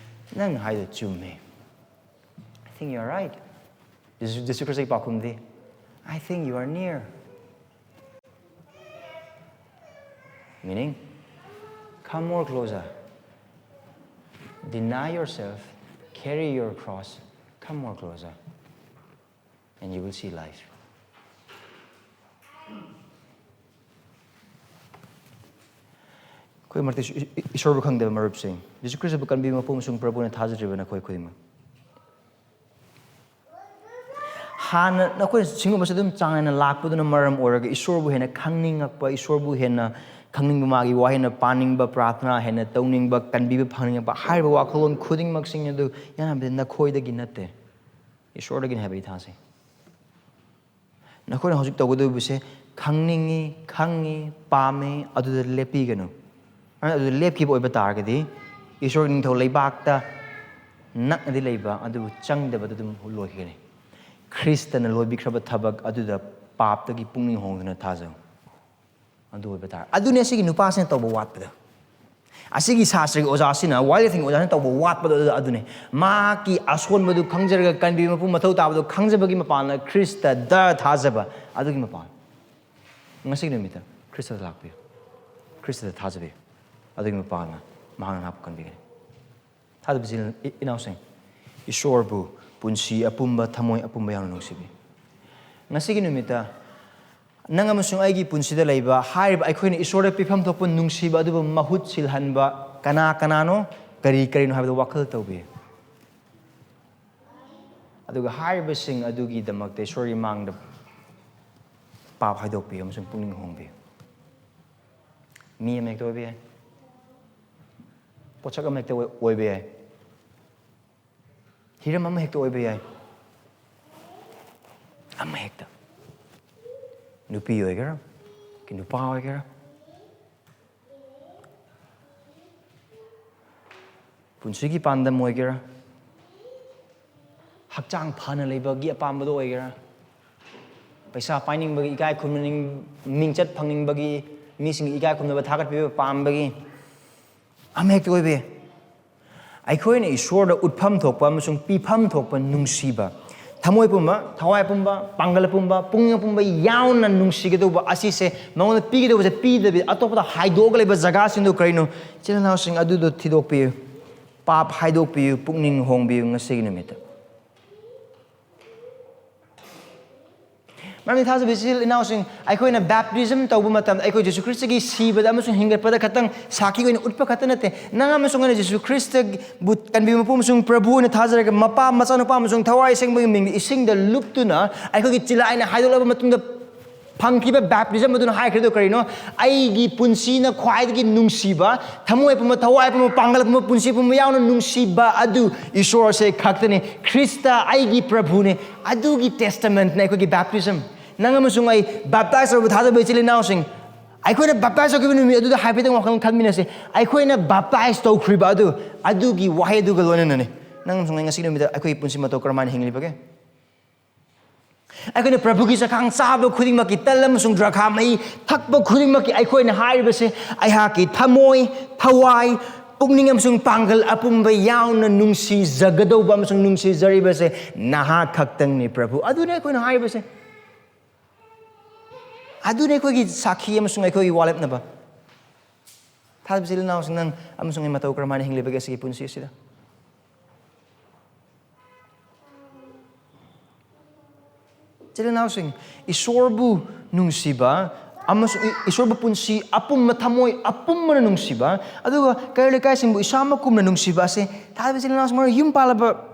ꯅꯪ ꯍꯥꯏꯗꯣ ꯆꯨꯝꯃꯦ. I think you are right. Jesus, Jesus ꯈ꯭ꯔꯤꯁꯇꯒꯤ ꯄꯥꯎꯈꯨꯝꯗꯤ, I think you are near. Meaning, come more closer. Deny yourself, carry your cross, come more closer. And you will see life. ꯑꯩꯈꯣꯏ ꯃꯔꯛꯇ ꯏꯁꯣꯔꯕꯨ ꯈꯪꯗꯕ ꯃꯔꯨꯞꯁꯤꯡ, ꯖꯤꯁꯨ ꯈ꯭ꯔꯤꯁꯇꯕꯨ ꯀꯟꯕꯤꯕ ꯃꯄꯨ ꯑꯃꯁꯨꯡ ꯄ꯭ꯔꯚꯨꯅ ꯊꯥꯖꯗ꯭ꯔꯤꯕ ꯅꯈꯣꯏ ꯈꯨꯗꯤꯡꯃꯛ, ꯍꯥꯟꯅ ꯅꯈꯣꯏ ꯁꯤꯒꯨꯝꯕꯁꯦ ꯑꯗꯨꯝ ꯆꯥꯡ ꯅꯥꯏꯅ ꯂꯥꯛꯄꯗꯨꯅ ꯃꯔꯝ ꯑꯣꯏꯔꯒ ꯏꯁꯣꯔꯕꯨ ꯍꯦꯟꯅ ꯈꯪꯅꯤꯡꯉꯛꯄ, ꯏꯁꯣꯔꯕꯨ ꯍꯦꯟꯅ ꯈꯪꯅꯤꯡꯕ, ꯃꯥꯒꯤ ꯋꯥ ꯍꯦꯟꯅ ꯄꯥꯅꯤꯡꯕ, ꯄ꯭ꯔꯥꯊꯅꯥ ꯍꯦꯟꯅ ꯇꯧꯅꯤꯡꯕ, ꯀꯟꯕꯤꯕ ꯐꯪꯅꯤꯡꯉꯛꯄ ꯍꯥꯏꯔꯤꯕ ꯋꯥꯈꯜꯂꯣꯟ ꯈꯨꯗꯤꯡꯃꯛꯁꯤꯡ ꯑꯗꯨ ꯌꯥꯝꯅ ꯅꯈꯣꯏꯗꯒꯤ ꯅꯠꯇꯦ, ꯏꯁꯣꯔꯗꯒꯤꯅꯤ ꯍꯥꯏꯕ ꯑꯩ ꯊꯥꯖꯩ꯫ ꯅꯈꯣꯏꯅ ꯍꯧꯖꯤꯛ ꯇꯧꯒꯗꯧꯔꯤꯕꯁꯦ ꯈꯪꯅꯤꯡꯉꯤ, ꯈꯪꯉꯤ, ꯄꯥꯝꯃꯤ, ꯑꯗꯨꯗ ꯂꯦꯞꯄꯤꯒꯅꯨ꯫ ꯑꯗꯨꯗ ꯂꯦꯞꯈꯤꯕ ꯑꯣꯏꯕ ꯇꯥꯔꯒꯗꯤ ꯏꯁꯣꯔꯒꯤ ꯅꯤꯡꯊꯧ ꯂꯩꯕꯥꯛꯇ ꯅꯛꯅꯗꯤ ꯂꯩꯕ ꯑꯗꯨꯕꯨ ꯆꯪꯗꯕꯗ ꯑꯗꯨꯝ ꯂꯣꯏꯈꯤꯒꯅꯤ꯫ ꯈ꯭ꯔꯤꯁꯇꯅ ꯂꯣꯏꯕꯤꯈ꯭ꯔꯕ ꯊꯕꯛ ꯑꯗꯨꯗ ꯄꯥꯞꯇꯒꯤ ꯄꯨꯛꯅꯤꯡ ꯍꯣꯡꯗꯨꯅ ꯊꯥꯖꯧ꯫ ꯑꯗꯨ ꯑꯣꯏꯕ ꯇꯥꯔꯦ꯫ ꯑꯗꯨꯅꯦ ꯑꯁꯤꯒꯤ ꯅꯨꯄꯥꯁꯤꯅ ꯇꯧꯕ ꯋꯥꯠꯄꯗ, ꯑꯁꯤꯒꯤ ꯁꯥꯁꯇ꯭ꯔꯒꯤ ꯑꯣꯖꯥꯁꯤꯅ, ꯋꯥꯏꯜ ꯊꯤꯡ ꯑꯣꯖꯥꯁꯤꯅ ꯇꯧꯕ ꯋꯥꯠꯄꯗꯣ ꯑꯗꯨ, ꯑꯗꯨꯅꯦ꯫ ꯃꯍꯥꯛꯀꯤ ꯑꯁꯣꯟꯕꯗꯨ ꯈꯪꯖꯔꯒ ꯀꯟꯕꯤꯕ ꯃꯄꯨ ꯃꯊꯧ ꯇꯥꯕꯗꯨ ꯈꯪꯖꯕꯒꯤ ꯃꯄꯥꯟꯅ ꯈ꯭ꯔꯤꯁꯇꯗ ꯊꯥꯖꯕ ꯑꯗꯨꯒꯤ ꯃꯄꯥꯟ꯫ ꯉꯁꯤꯒꯤ ꯅꯨꯃꯤꯠꯇ ꯈ꯭ꯔꯤꯁꯇꯗ ꯂꯥꯛꯄꯤꯌꯨ, ꯈ꯭ꯔꯤꯁꯇꯗ ꯊꯥꯖꯕꯤꯌꯨ, ꯑꯗꯨꯒꯤ ꯃꯄꯥꯟꯅ ꯃꯍꯥꯛꯅ ꯅꯍꯥꯛꯄꯨ ꯀꯟꯕꯤꯒꯅꯤ꯫ ꯊꯥꯖꯕ ꯏꯆꯤꯜ ꯏꯅꯥꯎꯁꯤꯡ, ꯏꯁꯣꯔꯕꯨ ꯄꯨꯟꯁꯤ ꯑꯄꯨꯝꯕ, ꯊꯃꯣꯏ ꯑꯄꯨꯝꯕ ꯌꯥꯎꯅ ꯅꯨꯡꯁꯤꯕꯤ꯫ ꯉꯁꯤꯒꯤ ꯅꯨꯃꯤꯠꯇ ꯅꯪ ꯑꯃꯁꯨꯡ ꯑꯩꯒꯤ ꯄꯨꯟꯁꯤꯗ ꯂꯩꯕ ꯍꯥꯏꯔꯤꯕ ꯑꯩꯈꯣꯏꯅ ꯏꯁꯣꯔꯗ ꯄꯤꯐꯝ ꯊꯣꯛꯄ ꯅꯨꯡꯁꯤꯕ ꯑꯗꯨꯕꯨ ꯃꯍꯨꯠ ꯁꯤꯜꯍꯟꯕ ꯀꯅꯥ ꯀꯅꯥꯅꯣ, ꯀꯔꯤ ꯀꯔꯤꯅꯣ ꯍꯥꯏꯕꯗꯨ ꯋꯥꯈꯜ ꯇꯧꯕꯤꯌꯨ꯫ ꯑꯗꯨꯒ ꯍꯥꯏꯔꯤꯕꯁꯤꯡ ꯑꯗꯨꯒꯤꯗꯃꯛꯇ ꯏꯁꯣꯔꯒꯤ ꯃꯥꯡꯗ ꯄꯥꯞ ꯍꯥꯏꯗꯣꯛꯄꯤꯌꯨ ꯑꯃꯁꯨꯡ ꯄꯨꯛꯅꯤꯡ ꯍꯣꯡꯕꯤꯌꯨ꯫ ꯃꯤ ꯑꯃ ꯍꯦꯛꯇ ꯑꯣꯏꯕ ꯌꯥꯏ, ꯄꯣꯠꯁꯛ ꯑꯃ ꯍꯦꯛꯇ ꯑꯣꯏ-, ꯑꯣꯏꯕ ꯌꯥꯏ, ꯍꯤꯔꯝ ꯑꯃ ꯍꯦꯛꯇ ꯑꯣꯏꯕ ꯌꯥꯏ, ꯑꯃ ꯍꯦꯛꯇ, ꯅꯨꯄꯤ ꯑꯣꯏꯒꯦꯔꯥ, ꯅꯨꯄꯥ ꯑꯣꯏꯒꯦꯔꯥ, ꯄꯨꯟꯁꯤꯒꯤ ꯄꯥꯟꯗꯝ ꯑꯣꯏꯒꯦꯔꯥ, ꯍꯛꯆꯥꯡ ꯐꯅ ꯂꯩꯕꯒꯤ ꯑꯄꯥꯝꯕꯗ ꯑꯣꯏꯒꯦꯔꯥ, ꯄꯩꯁꯥ ꯄꯥꯏꯅꯤꯡꯕꯒꯤ, ꯏꯀꯥꯏ ꯈꯨꯝꯅꯅꯤꯡ-, ꯃꯤꯡꯆꯠ ꯐꯪꯅꯤꯡꯕꯒꯤ, ꯃꯤꯁꯤꯡꯒꯤ ꯏꯀꯥꯏ ꯈꯨꯝꯅꯕ ꯊꯥꯒꯠꯄꯤꯕ ꯄꯥꯝꯕꯒꯤ, ꯑꯃ ꯍꯦꯛꯇ ꯑꯣꯏꯕ ꯌꯥꯏ꯫ ꯑꯩꯈꯣꯏꯅ ꯏꯁꯣꯔꯗ ꯎꯠꯐꯝ ꯊꯣꯛꯄ ꯑꯃꯁꯨꯡ ꯄꯤꯐꯝ ꯊꯣꯛꯄ ꯅꯨꯡꯁꯤꯕ, ꯊꯃꯣꯏ ꯄꯨꯝꯕ, ꯊꯋꯥꯏ ꯄꯨꯝꯕ, ꯄꯥꯡꯒꯜ ꯄꯨꯝꯕ, ꯄꯨꯛꯅꯤꯡ ꯄꯨꯝꯕ ꯌꯥꯎꯅ ꯅꯨꯡꯁꯤꯒꯗꯧꯕ ꯑꯁꯤꯁꯦ, ꯃꯉꯣꯟꯗ ꯄꯤꯒꯗꯧꯕꯁꯦ ꯄꯤꯗꯕꯤꯗ ꯑꯇꯣꯞꯄꯗ ꯍꯥꯏꯗꯣꯛꯑꯒ ꯂꯩꯕ ꯖꯒꯥꯁꯤꯡꯗꯣ ꯀꯔꯤꯅꯣ? ꯏꯆꯤꯜ ꯏꯅꯥꯎꯁꯤꯡ, ꯑꯗꯨꯗꯣ ꯊꯤꯗꯣꯛꯄꯤꯌꯨ꯫ ꯄꯥꯞ ꯍꯥꯏꯗꯣꯛꯄꯤꯌꯨ, ꯄꯨꯛꯅꯤꯡ ꯍꯣꯡꯕꯤꯌꯨ ꯉꯁꯤꯒꯤ ꯅꯨꯃꯤꯠꯇ꯫ ꯃꯔꯝꯗꯤ ꯊꯥꯖꯕ ꯏꯆꯤꯜ ꯏꯅꯥꯎꯁꯤꯡ, ꯑꯩꯈꯣꯏꯅ baptism ꯇꯧꯕ ꯃꯇꯝꯗ ꯑꯩꯈꯣꯏ ꯖꯤꯁꯨ ꯈ꯭ꯔꯤꯁꯇꯒꯤ ꯁꯤꯕꯗ ꯑꯃꯁꯨꯡ ꯍꯤꯡꯒꯠꯄꯗ ꯈꯛꯇꯪ ꯁꯥꯈꯤ ꯑꯣꯏꯅ ꯎꯠꯄ ꯈꯛꯇ ꯅꯠꯇꯦ꯫ ꯅꯪ ꯑꯃꯁꯨꯡ ꯑꯩꯅ ꯖꯤꯁꯨ ꯈ꯭ꯔꯤꯁꯇꯕꯨ ꯀꯟꯕꯤꯕ ꯃꯄꯨ ꯑꯃꯁꯨꯡ ꯄ꯭ꯔꯚꯨ ꯑꯣꯏꯅ ꯊꯥꯖꯔꯒ ꯃꯄꯥ, ꯃꯆꯥꯅꯨꯄꯥ ꯑꯃꯁꯨꯡ ꯊꯋꯥꯏ ꯑꯁꯦꯡꯕꯒꯤ ꯃꯤꯡꯗ ꯏꯁꯤꯡꯗ ꯂꯨꯞꯇꯨꯅ ꯑꯩꯈꯣꯏꯒꯤ ꯆꯤꯜꯂꯥꯏꯅ ꯍꯥꯏꯗꯣꯛꯂꯕ ꯃꯇꯨꯡꯗ ꯐꯪꯈꯤꯕ baptism ꯑꯗꯨꯅ ꯍꯥꯏꯈ꯭ꯔꯤꯗꯣ ꯀꯔꯤꯅꯣ? "ꯑꯩꯒꯤ ꯄꯨꯟꯁꯤꯅ ꯈ꯭ꯋꯥꯏꯗꯒꯤ ꯅꯨꯡꯁꯤꯕ, ꯊꯃꯣꯏ ꯄꯨꯝꯕ, ꯊꯋꯥꯏ ꯄꯨꯝꯕ, ꯄꯥꯡꯒꯜ ꯄꯨꯝꯕ, ꯄꯨꯟꯁꯤ ꯄꯨꯝꯕ ꯌꯥꯎꯅ ꯅꯨꯡꯁꯤꯕ ꯑꯗꯨ ꯏꯁꯣꯔꯁꯦ ꯈꯛꯇꯅꯤ꯫ ꯈ꯭ꯔꯤꯁꯇ ꯑꯩꯒꯤ ꯄ꯭ꯔꯚꯨꯅꯤ꯫" ꯑꯗꯨꯒꯤ testamentꯅ ꯑꯩꯈꯣꯏꯒꯤ baptism꯫ ꯅꯪ ꯑꯃꯁꯨꯡ ꯑꯩ baptize ꯇꯧꯔꯕ ꯊꯥꯖꯕ ꯏꯆꯤꯜ ꯏꯅꯥꯎꯁꯤꯡ, ꯑꯩꯈꯣꯏꯅ baptize ꯇꯧꯈꯤꯕ ꯅꯨꯃꯤꯠ ꯑꯗꯨꯗ ꯍꯥꯏꯐꯦꯠꯇꯪ ꯋꯥꯈꯜ ꯈꯟꯃꯤꯟꯅꯁꯤ꯫ ꯑꯩꯈꯣꯏꯅ baptize ꯇꯧꯈ꯭ꯔꯤꯕ ꯑꯗꯨ, ꯑꯗꯨꯒꯤ ꯋꯥꯍꯩ ꯑꯗꯨꯒ ꯂꯣꯏꯅꯅꯅꯤ꯫ ꯅꯪ ꯑꯃꯁꯨꯡ ꯑꯩ ꯉꯁꯤ ꯅꯨꯃꯤꯠꯇ ꯑꯩꯈꯣꯏꯒꯤ ꯄꯨꯟꯁꯤ ꯃꯇꯧ ꯀꯔꯝꯍꯥꯏꯅ ꯍꯤꯡꯂꯤꯕꯒꯦ? ꯑꯩꯈꯣꯏꯅ ꯄ꯭ꯔꯚꯨꯒꯤ ꯆꯈꯥꯡ ꯆꯥꯕ ꯈꯨꯗꯤꯡꯃꯛꯀꯤ, ꯇꯜ ꯑꯃꯁꯨꯡ ꯗ꯭ꯔꯈꯥ ꯃꯍꯤ ꯊꯛꯄ ꯈꯨꯗꯤꯡꯃꯛꯀꯤ, ꯑꯩꯈꯣꯏꯅ ꯍꯥꯏꯔꯤꯕꯁꯦ, "ꯑꯩꯍꯥꯛꯀꯤ ꯊꯃꯣꯏ, ꯊꯋꯥꯏ, ꯄꯨꯛꯅꯤꯡ ꯑꯃꯁꯨꯡ ꯄꯥꯡꯒꯜ ꯑꯄꯨꯝꯕ ꯌꯥꯎꯅ ꯅꯨꯡꯁꯤꯖꯒꯗꯧꯕ ꯑꯃꯁꯨꯡ ꯅꯨꯡꯁꯤꯖꯔꯤꯕꯁꯦ ꯅꯍꯥꯛ ꯈꯛꯇꯪꯅꯤ, ꯄ꯭ꯔꯚꯨ꯫" ꯑꯗꯨꯅꯤ ꯑꯩꯈꯣꯏꯅ ꯍꯥꯏꯔꯤꯕꯁꯦ꯫ ꯑꯗꯨꯅꯤ ꯑꯩꯈꯣꯏꯒꯤ ꯁꯥꯈꯤ ꯑꯃꯁꯨꯡ ꯑꯩꯈꯣꯏꯒꯤ ꯋꯥꯔꯦꯞꯅꯕ꯫ ꯊꯥꯖꯕ ꯏꯆꯤꯜ ꯏꯅꯥꯎꯁꯤꯡ, ꯅꯪ ꯑꯃꯁꯨꯡ ꯑꯩ ꯃꯇꯧ ꯀꯔꯝꯍꯥꯏꯅ ꯍꯤꯡꯂꯤꯕꯒꯦ ꯑꯁꯤꯒꯤ ꯄꯨꯟꯁꯤ ꯑꯁꯤꯗ? ꯏꯆꯤꯜ ꯏꯅꯥꯎꯁꯤꯡ, ꯏꯁꯣꯔꯕꯨ ꯅꯨꯡꯁꯤꯕ ꯑꯃꯁꯨꯡ ꯏ-, ꯏꯁꯣꯔꯕꯨ ꯄꯨꯟꯁꯤ ꯑꯄꯨꯝꯕ, ꯊꯃꯣꯏ ꯑꯄꯨꯝꯕꯅ ꯅꯨꯡꯁꯤꯕ, ꯑꯗꯨꯒ ꯀꯩꯔꯣꯜ ꯂꯩꯀꯥꯏꯁꯤꯡꯕꯨ ꯏꯁꯥꯃꯛꯀꯨꯝꯅ ꯅꯨꯡꯁꯤꯕ ꯑꯁꯦ, ꯊꯥꯖꯕ ꯏꯆꯤꯜ ꯏꯅꯥꯎꯁꯤꯡ, ꯃꯔꯨ ꯌꯨꯝ ꯄꯥꯜꯂꯕ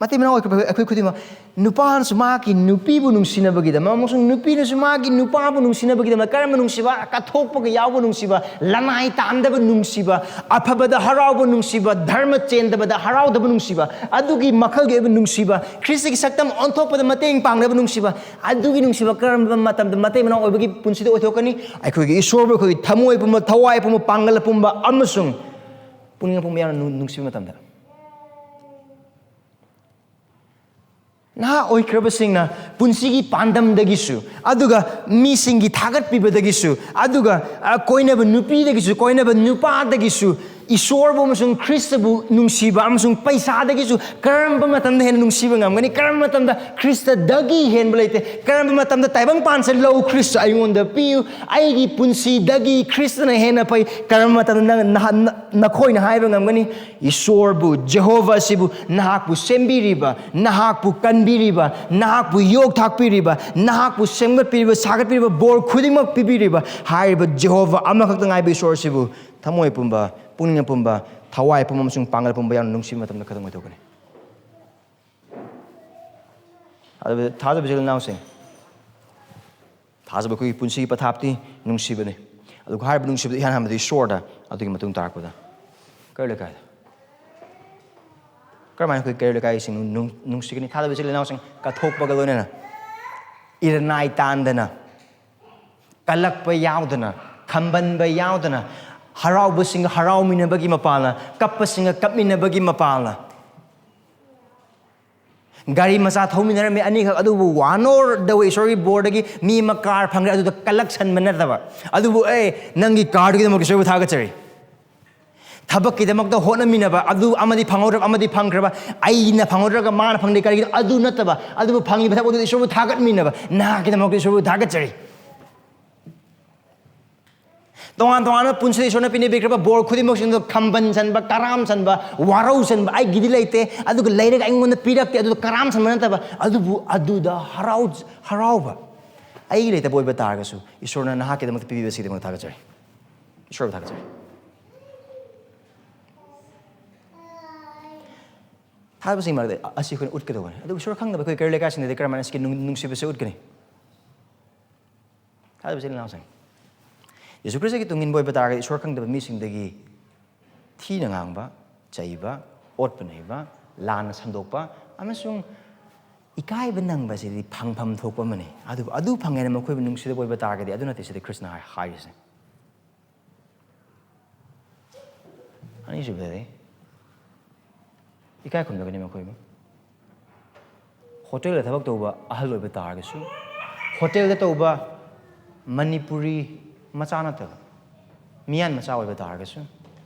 ꯃꯇꯩ ꯃꯅꯥꯎ ꯑꯣꯏꯈ꯭ꯔꯕ ꯑꯩꯈꯣꯏ ꯈꯨꯗꯤꯡꯃꯛ, ꯅꯨꯄꯥꯅꯁꯨ ꯃꯥꯒꯤ ꯅꯨꯄꯤꯕꯨ ꯅꯨꯡꯁꯤꯅꯕꯒꯤꯗꯃꯛ ꯑꯃꯁꯨꯡ ꯅꯨꯄꯤꯅꯁꯨ ꯃꯥꯒꯤ ꯅꯨꯄꯥꯕꯨ ꯅꯨꯡꯁꯤꯅꯕꯒꯤꯗꯃꯛ, ꯀꯔꯝꯕ ꯅꯨꯡꯁꯤꯕ? ꯀꯠꯊꯣꯛꯄꯒ ꯌꯥꯎꯕ ꯅꯨꯡꯁꯤꯕ, ꯂꯅꯥꯏ ꯇꯥꯝꯗꯕ ꯅꯨꯡꯁꯤꯕ, ꯑꯐꯕꯗ ꯍꯔꯥꯎꯕ ꯅꯨꯡꯁꯤꯕ, ꯙꯔꯃ ꯆꯦꯟꯗꯕꯗ ꯍꯔꯥꯎꯗꯕ ꯅꯨꯡꯁꯤꯕ, ꯑꯗꯨꯒꯤ ꯃꯈꯜꯒꯤ ꯑꯣꯏꯕ ꯅꯨꯡꯁꯤꯕ, ꯈ꯭ꯔꯤꯁꯇꯒꯤ ꯁꯛꯇꯝ ꯑꯣꯟꯊꯣꯛꯄꯗ ꯃꯇꯦꯡ ꯄꯥꯡꯅꯕ ꯅꯨꯡꯁꯤꯕ꯫ ꯑꯗꯨꯒꯤ ꯅꯨꯡꯁꯤꯕ ꯀꯔꯝꯕ ꯃꯇꯝꯗ ꯃꯇꯩ ꯃꯅꯥꯎ ꯑꯣꯏꯕꯒꯤ ꯄꯨꯟꯁꯤꯗ ꯑꯣꯏꯊꯣꯛꯀꯅꯤ? ꯑꯩꯈꯣꯏꯒꯤ ꯏꯁꯣꯔꯕꯨ ꯑꯩꯈꯣꯏꯒꯤ ꯊꯃꯣꯏ ꯄꯨꯝꯕ, ꯊꯋꯥꯏ ꯄꯨꯝꯕ, ꯄꯥꯡꯒꯜ ꯄꯨꯝꯕ ꯑꯃꯁꯨꯡ ꯄꯨꯛꯅꯤꯡ ꯄꯨꯝꯕ ꯌꯥꯎꯅ ꯅꯨꯡ-, ꯅꯨꯡꯁꯤꯕ ꯃꯇꯝꯗ꯫ ꯅꯍꯥ ꯑꯣꯏꯈ꯭ꯔꯕꯁꯤꯡꯅ ꯄꯨꯟꯁꯤꯒꯤ ꯄꯥꯟꯗꯝꯗꯒꯤꯁꯨ, ꯑꯗꯨꯒ ꯃꯤꯁꯤꯡꯒꯤ ꯊꯥꯒꯠꯄꯤꯕꯗꯒꯤꯁꯨ, ꯑꯗꯨꯒ, ꯑ, ꯀꯣꯏꯅꯕ ꯅꯨꯄꯤꯗꯒꯤꯁꯨ, ꯀꯣꯏꯅꯕ ꯅꯨꯄꯥꯗꯒꯤꯁꯨ ꯏꯁꯣꯔꯕꯨ ꯑꯃꯁꯨꯡ ꯈ꯭ꯔꯤꯁꯇꯕꯨ ꯅꯨꯡꯁꯤꯕ ꯑꯃꯁꯨꯡ ꯄꯩꯁꯥꯗꯒꯤꯁꯨ ꯀꯔꯝꯕ ꯃꯇꯝꯗ ꯍꯦꯟꯅ ꯅꯨꯡꯁꯤꯕ ꯉꯝꯒꯅꯤ? ꯀꯔꯝꯕ ꯃꯇꯝꯗ ꯈ꯭ꯔꯤꯁꯇꯗꯒꯤ ꯍꯦꯟꯕ ꯂꯩꯇꯦ? ꯀꯔꯝꯕ ꯃꯇꯝꯗ ꯇꯥꯏꯕꯪ ꯄꯥꯟꯁꯦ ꯂꯧ, ꯈ꯭ꯔꯤꯁꯇ ꯑꯩꯉꯣꯟꯗ ꯄꯤꯌꯨ, ꯑꯩꯒꯤ ꯄꯨꯟꯁꯤꯗꯒꯤ ꯈ꯭ꯔꯤꯁꯇꯅ ꯍꯦꯟꯅ ꯐꯩ? ꯀꯔꯝꯕ ꯃꯇꯝꯗ ꯅꯪ, ꯅꯍ-, ꯅ-, ꯅꯈꯣꯏꯅ ꯍꯥꯏꯕ ꯉꯝꯒꯅꯤ? ꯏꯁꯣꯔꯕꯨ, ꯖꯦꯍꯣꯚꯥ ꯑꯁꯤꯕꯨ, ꯅꯍꯥꯛꯄꯨ ꯁꯦꯝꯕꯤꯔꯤꯕ, ꯅꯍꯥꯛꯄꯨ ꯀꯟꯕꯤꯔꯤꯕ, ꯅꯍꯥꯛꯄꯨ ꯌꯣꯛ ꯊꯥꯛꯄꯤꯔꯤꯕ, ꯅꯍꯥꯛꯄꯨ ꯁꯦꯝꯒꯠꯄꯤꯔꯤꯕ, ꯁꯥꯒꯠꯄꯤꯔꯤꯕ, ꯕꯣꯔ ꯈꯨꯗꯤꯡꯃꯛ ꯄꯤꯕꯤꯔꯤꯕ ꯍꯥꯏꯔꯤꯕ ꯖꯦꯍꯣꯚꯥ ꯑꯃꯈꯛꯇ ꯉꯥꯏꯕ ꯏꯁꯣꯔ ꯑꯁꯤꯕꯨ ꯊꯃꯣꯏ ꯄꯨꯝꯕ, ꯄꯨꯛꯅꯤꯡ ꯄꯨꯝꯕ, ꯊꯋꯥꯏ ꯄꯨꯝꯕ ꯑꯃꯁꯨꯡ ꯄꯥꯡꯒꯜ ꯄꯨꯝꯕ ꯌꯥꯎꯅ ꯅꯨꯡꯁꯤꯕ ꯃꯇꯝꯗ ꯈꯛꯇꯪ ꯑꯣꯏꯊꯣꯛꯀꯅꯤ꯫ ꯑꯗꯨ ꯊꯥꯖꯕ ꯏꯆꯤꯜ ꯏꯅꯥꯎꯁꯤꯡ, ꯊꯥꯖꯕ ꯑꯩꯈꯣꯏꯒꯤ ꯄꯨꯟꯁꯤꯒꯤ ꯄꯊꯥꯞꯇꯤ ꯅꯨꯡꯁꯤꯕꯅꯤ꯫ ꯑꯗꯨꯒ ꯍꯥꯏꯔꯤꯕ ꯅꯨꯡꯁꯤꯕꯗ ꯏꯍꯥꯟ ꯍꯥꯟꯕꯗ ꯏꯁꯣꯔꯗ, ꯑꯗꯨꯒꯤ ꯃꯇꯨꯡ ꯇꯥꯔꯛꯄꯗ ꯀꯩꯔꯣꯜ ꯂꯩꯀꯥꯏꯗ꯫ ꯀꯔꯝꯍꯥꯏꯅ ꯑꯩꯈꯣꯏ ꯀꯩꯔꯣꯜ ꯂꯩꯀꯥꯏꯁꯤꯡ ꯅꯨꯡ-, ꯅꯨꯡꯁꯤꯒꯅꯤ? ꯊꯥꯖꯕ ꯏꯆꯤꯜ ꯏꯅꯥꯎꯁꯤꯡ ꯀꯠꯊꯣꯛꯄꯒ ꯂꯣꯏꯅꯅ ꯏꯔꯅꯥꯏ ꯇꯥꯟꯗꯅ, ꯀꯜꯂꯛꯄ ꯌꯥꯎꯗꯅ, ꯈꯝꯕꯟꯕ ꯌꯥꯎꯗꯅ, ꯍꯔꯥꯎꯕꯁꯤꯡꯒ ꯍꯔꯥꯎꯃꯤꯟꯅꯕꯒꯤ ꯃꯄꯥꯜꯅ, ꯀꯞꯄꯁꯤꯡꯒ ꯀꯞꯃꯤꯟꯅꯕꯒꯤ ꯃꯄꯥꯜꯅ꯫ ꯒꯥꯔꯤ ꯃꯆꯥ ꯊꯧꯃꯤꯟꯅꯔꯝꯃꯤ ꯑꯅꯤꯈꯛ, ꯑꯗꯨꯕꯨ one or the way ꯏꯁꯣꯔꯒꯤ ꯕꯣꯔꯗꯒꯤ ꯃꯤ ꯑꯃ ꯀꯥꯔ ꯐꯪꯈ꯭ꯔꯦ, ꯑꯗꯨꯗ ꯀꯜꯂꯛꯁꯟꯕ ꯅꯠꯇꯕ꯫ ꯑꯗꯨꯕꯨ ꯑꯦ, ꯅꯪꯒꯤ ꯀꯥꯔꯗꯨꯒꯤꯗꯃꯛ ꯏꯁꯣꯔꯕꯨ ꯊꯥꯒꯠꯆꯔꯤ꯫ ꯊꯕꯛꯀꯤꯗꯃꯛꯇ ꯍꯣꯠꯅꯃꯤꯟꯅꯕ, ꯑꯗꯨ ꯑꯃꯗꯤ ꯐꯪꯍꯧꯗ꯭ꯔꯕ ꯑꯃꯗꯤ ꯐꯪꯈ꯭ꯔꯕ, ꯑꯩꯅ ꯐꯪꯍꯧꯗ꯭ꯔꯒ ꯃꯥꯅ ꯐꯪꯗꯦ, ꯀꯔꯤꯒꯤꯅꯣ? ꯑꯗꯨ ꯅꯠꯇꯕ, ꯑꯗꯨꯕꯨ ꯐꯪꯉꯤꯕ ꯊꯕꯛ ꯑꯗꯨꯗ ꯏꯁꯣꯔꯕꯨ ꯊꯥꯒꯠꯃꯤꯟꯅꯕ, ꯅꯍꯥꯛꯀꯤꯗꯃꯛꯇ ꯏꯁꯣꯔꯕꯨ ꯊꯥꯒꯠꯆꯔꯤ꯫ ꯇꯣꯉꯥꯟ ꯇꯣꯉꯥꯟꯕ ꯄꯨꯟꯁꯤꯗ ꯏꯁꯣꯔꯅ ꯄꯤꯅꯕꯤꯈ꯭ꯔꯕ ꯕꯣꯔ ꯈꯨꯗꯤꯡꯃꯛꯁꯤꯡꯗꯣ ꯈꯝꯕꯟ ꯆꯟꯕ, ꯀꯔꯥꯝ ꯆꯟꯕ, ꯋꯥꯔꯧ ꯆꯟꯕ, "ꯑꯩꯒꯤꯗꯤ ꯂꯩꯇꯦ, ꯑꯗꯨꯒ ꯂꯩꯔꯒ ꯑꯩꯉꯣꯟꯗ ꯄꯤꯔꯛꯇꯦ", ꯑꯗꯨꯗ ꯀꯔꯥꯝ ꯆꯟꯕ ꯅꯠꯇꯕ, ꯑꯗꯨꯕꯨ ꯑꯗꯨꯗ ꯍꯔꯥꯎ-, ꯍꯔꯥꯎꯕ꯫ ꯑꯩꯒꯤ ꯂꯩꯇꯕ ꯑꯣꯏꯕ ꯇꯥꯔꯒꯁꯨ ꯏꯁꯣꯔꯅ ꯅꯍꯥꯛꯀꯤꯗꯃꯛꯇ ꯄꯤꯕꯤꯕꯁꯤꯒꯤꯗꯃꯛ ꯊꯥꯒꯠꯆꯔꯤ꯫ ꯏꯁꯣꯔꯕꯨ ꯊꯥꯒꯠꯆꯔꯤ꯫ ꯊꯥꯖꯕꯁꯤꯡ ꯃꯔꯛꯇ ꯑꯁꯤ ꯑꯩꯈꯣꯏꯅ ꯎꯠꯀꯗꯧꯕꯅꯤ꯫ ꯑꯗꯨꯕꯨ ꯏꯁꯣꯔ ꯈꯪꯗꯕ ꯑꯩꯈꯣꯏ ꯀꯩꯔꯣꯜ ꯂꯩꯀꯥꯏꯁꯤꯡꯗꯗꯤ ꯀꯔꯝꯍꯥꯏꯅ ꯑꯁꯤꯒꯤ ꯅꯨꯡ-, ꯅꯨꯡꯁꯤꯕꯁꯦ ꯎꯠꯀꯅꯤ? ꯊꯥꯖꯕ ꯏꯆꯤꯜ ꯏꯅꯥꯎꯁꯤꯡ, ꯌꯦꯁꯨ ꯈ꯭ꯔꯤꯁꯇꯒꯤ ꯇꯨꯡ ꯏꯟꯕ ꯑꯣꯏꯕ ꯇꯥꯔꯒꯗꯤ ꯏꯁꯣꯔ ꯈꯪꯗꯕ ꯃꯤꯁꯤꯡꯗꯒꯤ ꯊꯤꯅ ꯉꯥꯡꯕ, ꯆꯩꯕ, ꯑꯣꯠꯄ ꯅꯩꯕ, ꯂꯥꯟꯅ ꯁꯟꯗꯣꯛꯄ ꯑꯃꯁꯨꯡ ꯏꯀꯥꯏꯕ ꯅꯪꯕꯁꯤꯗꯤ ꯐꯪꯐꯝ ꯊꯣꯛꯄ ꯑꯃꯅꯤ꯫ ꯑꯗꯨꯕꯨ ꯑꯗꯨ ꯐꯪꯉꯦꯅ ꯃꯈꯣꯏꯕꯨ ꯅꯨꯡꯁꯤꯗꯕ ꯑꯣꯏꯕ ꯇꯥꯔꯒꯗꯤ ꯑꯗꯨ ꯅꯠꯇꯦ ꯁꯤꯗ ꯈ꯭ꯔꯤꯁꯅ ꯍꯥꯏ-, ꯍꯥꯏꯔꯤꯁꯦ꯫ ꯑꯅꯤꯁꯨꯕꯗꯗꯤ ꯏꯀꯥꯏ ꯈꯨꯝꯅꯒꯅꯤ ꯃꯈꯣꯏꯕꯨ꯫ ꯍꯣꯇꯦꯜꯗ ꯊꯕꯛ ꯇꯧꯕ ꯑꯍꯜ ꯑꯣꯏꯕ ꯇꯥꯔꯒꯁꯨ, ꯍꯣꯇꯦꯜꯗ ꯇꯧꯕ ꯃꯅꯤꯄꯨꯔꯤ ꯃꯆꯥ ꯅꯠꯇꯕ ꯃꯤꯌꯥꯟ ꯃꯆꯥ ꯑꯣꯏꯕ ꯇꯥꯔꯒꯁꯨ,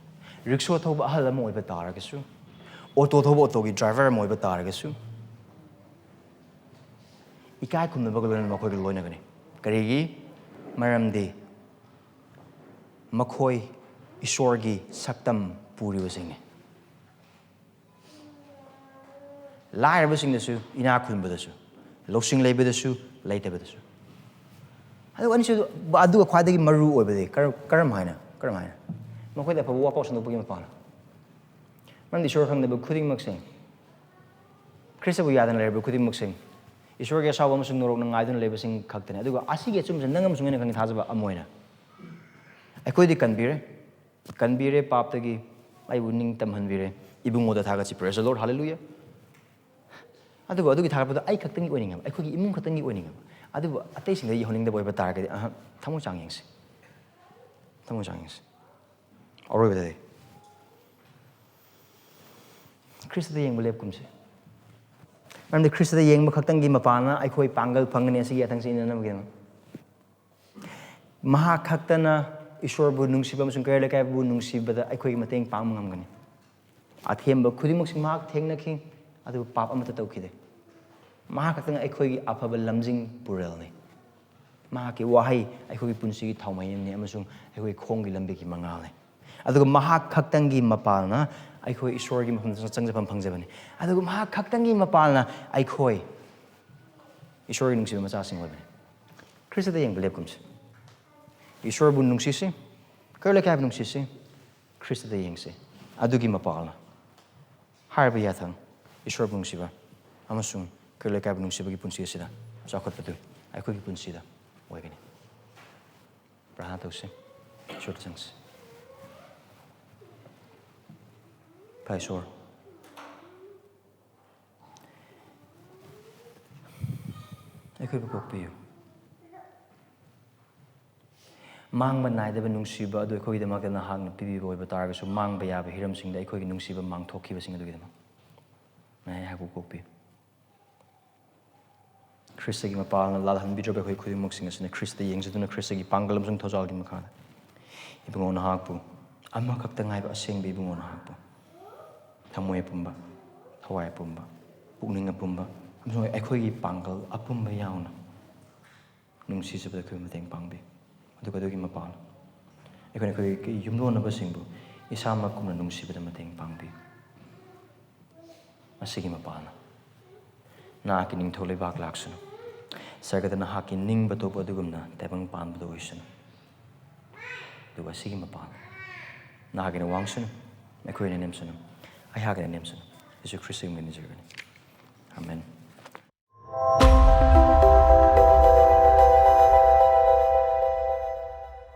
ꯔꯤꯛꯁꯣ ꯊꯧꯕ ꯑꯍꯜ ꯑꯃ ꯑꯣꯏꯕ ꯇꯥꯔꯒꯁꯨ, ꯑꯣꯇꯣ ꯊꯧꯕ ꯑꯣꯇꯣꯒꯤ ꯗ꯭ꯔꯥꯏꯚꯔ ꯑꯃ ꯑꯣꯏꯕ ꯇꯥꯔꯒꯁꯨ, ꯏꯀꯥꯏ ꯈꯨꯝꯅꯕꯒ ꯂꯣꯏꯅꯅ ꯃꯈꯣꯏꯒ ꯂꯣꯏꯅꯒꯅꯤ꯫ ꯀꯔꯤꯒꯤ? ꯃꯔꯝꯗꯤ ꯃꯈꯣꯏ ꯏꯁꯣꯔꯒꯤ ꯁꯛꯇꯝ ꯄꯨꯔꯤꯕꯁꯤꯡꯅꯤ꯫ ꯂꯥꯏꯔꯕꯁꯤꯡꯗꯁꯨ, ꯏꯅꯥꯛ ꯈꯨꯟꯕꯗꯁꯨ, ꯂꯧꯁꯤꯡ ꯂꯩꯕꯗꯁꯨ, ꯂꯩꯇꯕꯗꯁꯨ꯫ ꯑꯗꯨꯒ ꯑꯅꯤꯁꯨ, ꯑꯗꯨꯒ ꯈ꯭ꯋꯥꯏꯗꯒꯤ ꯃꯔꯨ ꯑꯣꯏꯕꯗꯤ ꯀꯔꯝ, ꯀꯔꯝ ꯍꯥꯏꯅ, ꯀꯔꯝ ꯍꯥꯏꯅ? ꯃꯈꯣꯏꯗ ꯑꯐꯕ ꯋꯥꯐꯥꯎ ꯁꯟꯗꯣꯛꯄꯒꯤ ꯃꯄꯥꯟ꯫ ꯃꯔꯝꯗꯤ ꯏꯁꯣꯔ ꯈꯪꯗꯕ ꯈꯨꯗꯤꯡꯃꯛꯁꯦ, ꯈ꯭ꯔꯤꯁꯇꯕꯨ ꯌꯥꯗꯅ ꯂꯩꯔꯕ ꯈꯨꯗꯤꯡꯃꯛꯁꯦ, ꯏꯁꯣꯔꯒꯤ ꯑꯁꯥꯎꯕ ꯑꯃꯁꯨꯡ ꯅꯣꯔꯣꯛꯅ ꯉꯥꯏꯗꯨꯅ ꯂꯩꯕꯁꯤꯡ ꯈꯛꯇꯅꯤ꯫ ꯑꯗꯨꯒ ꯑꯁꯤꯒꯤ ꯑꯆꯨꯝꯕꯁꯦ ꯅꯪ ꯑꯃꯁꯨꯡ ꯑꯩꯅ ꯈꯪꯉꯤ ꯊꯥꯖꯕ ꯑꯃ ꯑꯣꯏꯅ꯫ ꯑꯩꯈꯣꯏꯗꯤ ꯀꯟꯕꯤꯔꯦ, ꯀꯟꯕꯤꯔꯦ ꯄꯥꯞꯇꯒꯤ, ꯑꯩꯕꯨ ꯅꯤꯡꯇꯝꯍꯟꯕꯤꯔꯦ꯫ ꯏꯕꯨꯡꯉꯣꯗ ꯊꯥꯒꯠꯁꯤ, praise the Lord, hallelujah꯫ ꯑꯗꯨꯕꯨ ꯑꯗꯨꯒꯤ ꯊꯥꯒꯠꯄꯗꯣ ꯑꯩ ꯈꯛꯇꯪꯒꯤ ꯑꯣꯏꯅꯤꯡꯉꯦꯕ, ꯑꯩꯈꯣꯏꯒꯤ ꯏꯃꯨꯡ ꯈꯛꯇꯪꯒꯤ ꯑꯣꯏꯅꯤꯡꯉꯦꯕ꯫ ꯑꯗꯨꯕꯨ ꯑꯇꯩꯁꯤꯡꯗ ꯌꯧꯍꯟꯅꯤꯡꯗꯕ ꯑꯣꯏꯕ ꯇꯥꯔꯒꯗꯤ, ꯑꯍ, ꯊꯃꯣꯏ ꯆꯥꯡ ꯌꯦꯡꯁꯤ, ꯊꯃꯣꯏ ꯆꯥꯡ ꯌꯦꯡꯁꯤ꯫ ꯑꯔꯣꯏꯕꯗꯗꯤ ꯈ꯭ꯔꯤꯁꯇꯗ ꯌꯦꯡꯕ ꯂꯦꯞꯀꯨꯝꯁꯦ꯫ ꯃꯔꯝꯗꯤ ꯈ꯭ꯔꯤꯁꯇꯗ ꯌꯦꯡꯕ ꯈꯛꯇꯪꯒꯤ ꯃꯄꯥꯟꯅ ꯑꯩꯈꯣꯏ ꯄꯥꯡꯒꯜ ꯐꯪꯒꯅꯤ ꯑꯁꯤꯒꯤ ꯌꯥꯊꯪꯁꯤ ꯏꯟꯅꯅꯕꯒꯤꯗꯃꯛ꯫ ꯃꯍꯥꯛ ꯈꯛꯇꯅ ꯏꯁꯣꯔꯕꯨ ꯅꯨꯡꯁꯤꯕ ꯑꯃꯁꯨꯡ ꯀꯩꯔꯣꯜ ꯂꯩꯀꯥꯏꯕꯨ ꯅꯨꯡꯁꯤꯕꯗ ꯑꯩꯈꯣꯏꯒꯤ ꯃꯇꯦꯡ ꯄꯥꯡꯕ ꯉꯝꯒꯅꯤ꯫ ꯑꯊꯦꯝꯕ ꯈꯨꯗꯤꯡꯃꯛꯁꯨ ꯃꯍꯥꯛ ꯊꯦꯡꯅꯈꯤ, ꯑꯗꯨꯕꯨ ꯄꯥꯞ ꯑꯃꯠꯇ ꯇꯧꯈꯤꯗꯦ꯫ ꯃꯍꯥꯛ ꯈꯛꯇꯅ ꯑꯩꯈꯣꯏꯒꯤ ꯑꯐꯕ ꯂꯝꯖꯤꯡ ꯄꯨꯔꯦꯜꯅꯤ꯫ ꯃꯍꯥꯛꯀꯤ ꯋꯥꯍꯩ ꯑꯩꯈꯣꯏꯒꯤ ꯄꯨꯟꯁꯤꯒꯤ ꯊꯥꯎꯃꯩꯅꯤ ꯑꯃꯁꯨꯡ ꯑꯩꯈꯣꯏꯒꯤ ꯈꯣꯡꯒꯤ ꯂꯝꯕꯤꯒꯤ ꯃꯉꯥꯜꯅꯤ꯫ ꯑꯗꯨꯒ ꯃꯍꯥꯛ ꯈꯛꯇꯪꯒꯤ ꯃꯄꯥꯜꯅ ꯑꯩꯈꯣꯏ ꯏꯁꯣꯔꯒꯤ ꯃꯐꯝꯗ ꯆꯪꯖꯐꯝ ꯐꯪꯖꯕꯅꯤ꯫ ꯑꯗꯨꯒ ꯃꯍꯥꯛ ꯈꯛꯇꯪꯒꯤ ꯃꯄꯥꯜꯅ ꯑꯩꯈꯣꯏ ꯏꯁꯣꯔꯒꯤ ꯅꯨꯡꯁꯤꯕ ꯃꯆꯥꯁꯤꯡ ꯑꯣꯏꯕꯅꯤ꯫ ꯈ꯭ꯔꯤꯁꯇꯗ ꯌꯦꯡꯕ ꯂꯦꯞꯀꯨꯝꯁꯤ꯫ ꯏꯁꯣꯔꯕꯨ ꯅꯨꯡꯁꯤꯁꯤ, ꯀꯩꯔꯣꯜ ꯂꯩꯀꯥꯏꯕꯨ ꯅꯨꯡꯁꯤꯁꯤ, ꯈ꯭ꯔꯤꯁꯇꯗ ꯌꯦꯡꯁꯤ꯫ ꯑꯗꯨꯒꯤ ꯃꯄꯥꯜꯅ ꯍꯥꯏꯔꯤꯕ ꯌꯥꯊꯪ, ꯏꯁꯣꯔꯕꯨ ꯅꯨꯡꯁꯤꯕ ꯑꯃꯁꯨꯡ ꯀꯩꯔꯣꯜ ꯂꯩꯀꯥꯏꯕꯨ ꯅꯨꯡꯁꯤꯕꯒꯤ ꯄꯨꯟꯁꯤ ꯑꯁꯤꯗ ꯆꯥꯎꯈꯠꯄꯗꯨ ꯑꯩꯈꯣꯏꯒꯤ ꯄꯨꯟꯁꯤꯗ ꯑꯣꯏꯒꯅꯤ꯫ ꯄ꯭ꯔꯥꯔꯊꯅꯥ ꯇꯧꯁꯤ꯫ ꯏꯁꯣꯔꯗ ꯆꯪꯁꯤ꯫ ꯏꯄꯥ ꯏꯁꯣꯔ, ꯑꯩꯈꯣꯏꯕꯨ ꯀꯣꯛꯄꯤꯌꯨ꯫ ꯃꯥꯡꯕ ꯅꯥꯏꯗꯕ ꯅꯨꯡꯁꯤꯕ ꯑꯗꯨ ꯑꯩꯈꯣꯏꯒꯤꯗꯃꯛꯇ ꯅꯍꯥꯛꯅ ꯄꯤꯕꯤꯕ ꯑꯣꯏꯕ ꯇꯥꯔꯒꯁꯨ, ꯃꯥꯡꯕ ꯌꯥꯕ ꯍꯤꯔꯝꯁꯤꯡꯗ ꯑꯩꯈꯣꯏꯒꯤ ꯅꯨꯡꯁꯤꯕ ꯃꯥꯡꯊꯣꯛꯈꯤꯕꯁꯤꯡ ꯑꯗꯨꯒꯤꯗꯃꯛ ꯅꯍꯥꯛ ꯑꯩꯍꯥꯛꯄꯨ ꯀꯣꯛꯄꯤꯌꯨ꯫ ꯈ꯭ꯔꯤꯁꯇꯒꯤ ꯃꯄꯥꯜꯅ ꯂꯥꯜꯍꯟꯕꯤꯗ꯭ꯔꯕ ꯑꯩꯈꯣꯏ ꯈꯨꯗꯤꯡꯃꯛꯁꯤꯡ ꯑꯁꯤꯅ ꯈ꯭ꯔꯤꯁꯇ ꯌꯦꯡꯖꯗꯨꯅ ꯈ꯭ꯔꯤꯁꯇꯒꯤ ꯄꯥꯡꯒꯜ ꯑꯃꯁꯨꯡ ꯊꯧꯖꯥꯜꯒꯤ ꯃꯈꯥꯗ ꯏꯕꯨꯡꯉꯣ ꯅꯍꯥꯛꯄꯨ ꯑꯃꯈꯛꯇ ꯉꯥꯏꯕ ꯑꯁꯦꯡꯕ ꯏꯕꯨꯡꯉꯣ ꯅꯍꯥꯛꯄꯨ ꯊꯃꯣꯏ ꯑꯄꯨꯝꯕ, ꯊꯋꯥꯏ ꯑꯄꯨꯝꯕ, ꯄꯨꯛꯅꯤꯡ ꯑꯄꯨꯝꯕ ꯑꯃꯁꯨꯡ ꯑꯩꯈꯣꯏꯒꯤ ꯄꯥꯡꯒꯜ ꯑꯄꯨꯝꯕ ꯌꯥꯎꯅ ꯅꯨꯡꯁꯤꯖꯕꯗ ꯑꯩꯈꯣꯏꯕꯨ ꯃꯇꯦꯡ ꯄꯥꯡꯕꯤꯌꯨ꯫ ꯑꯗꯨꯒ ꯑꯗꯨꯒꯤ ꯃꯄꯥꯟ, ꯑꯩꯈꯣꯏꯅ ꯑꯩꯈꯣꯏꯒꯤ ꯌꯨꯝꯂꯣꯟꯅꯕꯁꯤꯡꯕꯨ ꯏꯁꯥꯃꯛꯀꯨꯝꯅ ꯅꯨꯡꯁꯤꯕꯗ ꯃꯇꯦꯡ ꯄꯥꯡꯕꯤꯌꯨ꯫ ꯑꯁꯤꯒꯤ ꯃꯄꯥꯟ, ꯅꯍꯥꯛꯀꯤ ꯅꯤꯡꯊꯧ ꯂꯩꯕꯥꯛ ꯂꯥꯛꯁꯅꯨ, ꯁꯔꯒꯗ ꯅꯍꯥꯛꯀꯤ ꯅꯤꯡꯕ ꯊꯣꯛꯄ ꯑꯗꯨꯒꯨꯝꯅ ꯇꯥꯏꯕꯪ ꯄꯥꯟꯕꯗ ꯑꯣꯏꯁꯅꯨ꯫ ꯑꯗꯨꯒ ꯑꯁꯤꯒꯤ ꯃꯄꯥꯟ, ꯅꯍꯥꯛꯀꯤꯅ ꯋꯥꯡꯁꯅꯨ, ꯑꯩꯈꯣꯏꯅ ꯅꯦꯝꯁꯅꯨ, ꯑꯩꯍꯥꯛꯀꯤꯅ ꯅꯦꯝꯁꯅꯨ꯫ ꯌꯦꯁꯨ ꯈ꯭ꯔꯤꯁꯇꯒꯤ ꯃꯤꯡꯗ ꯅꯤꯖꯔꯕꯅꯤ꯫ ꯑꯥꯃꯦꯟ꯫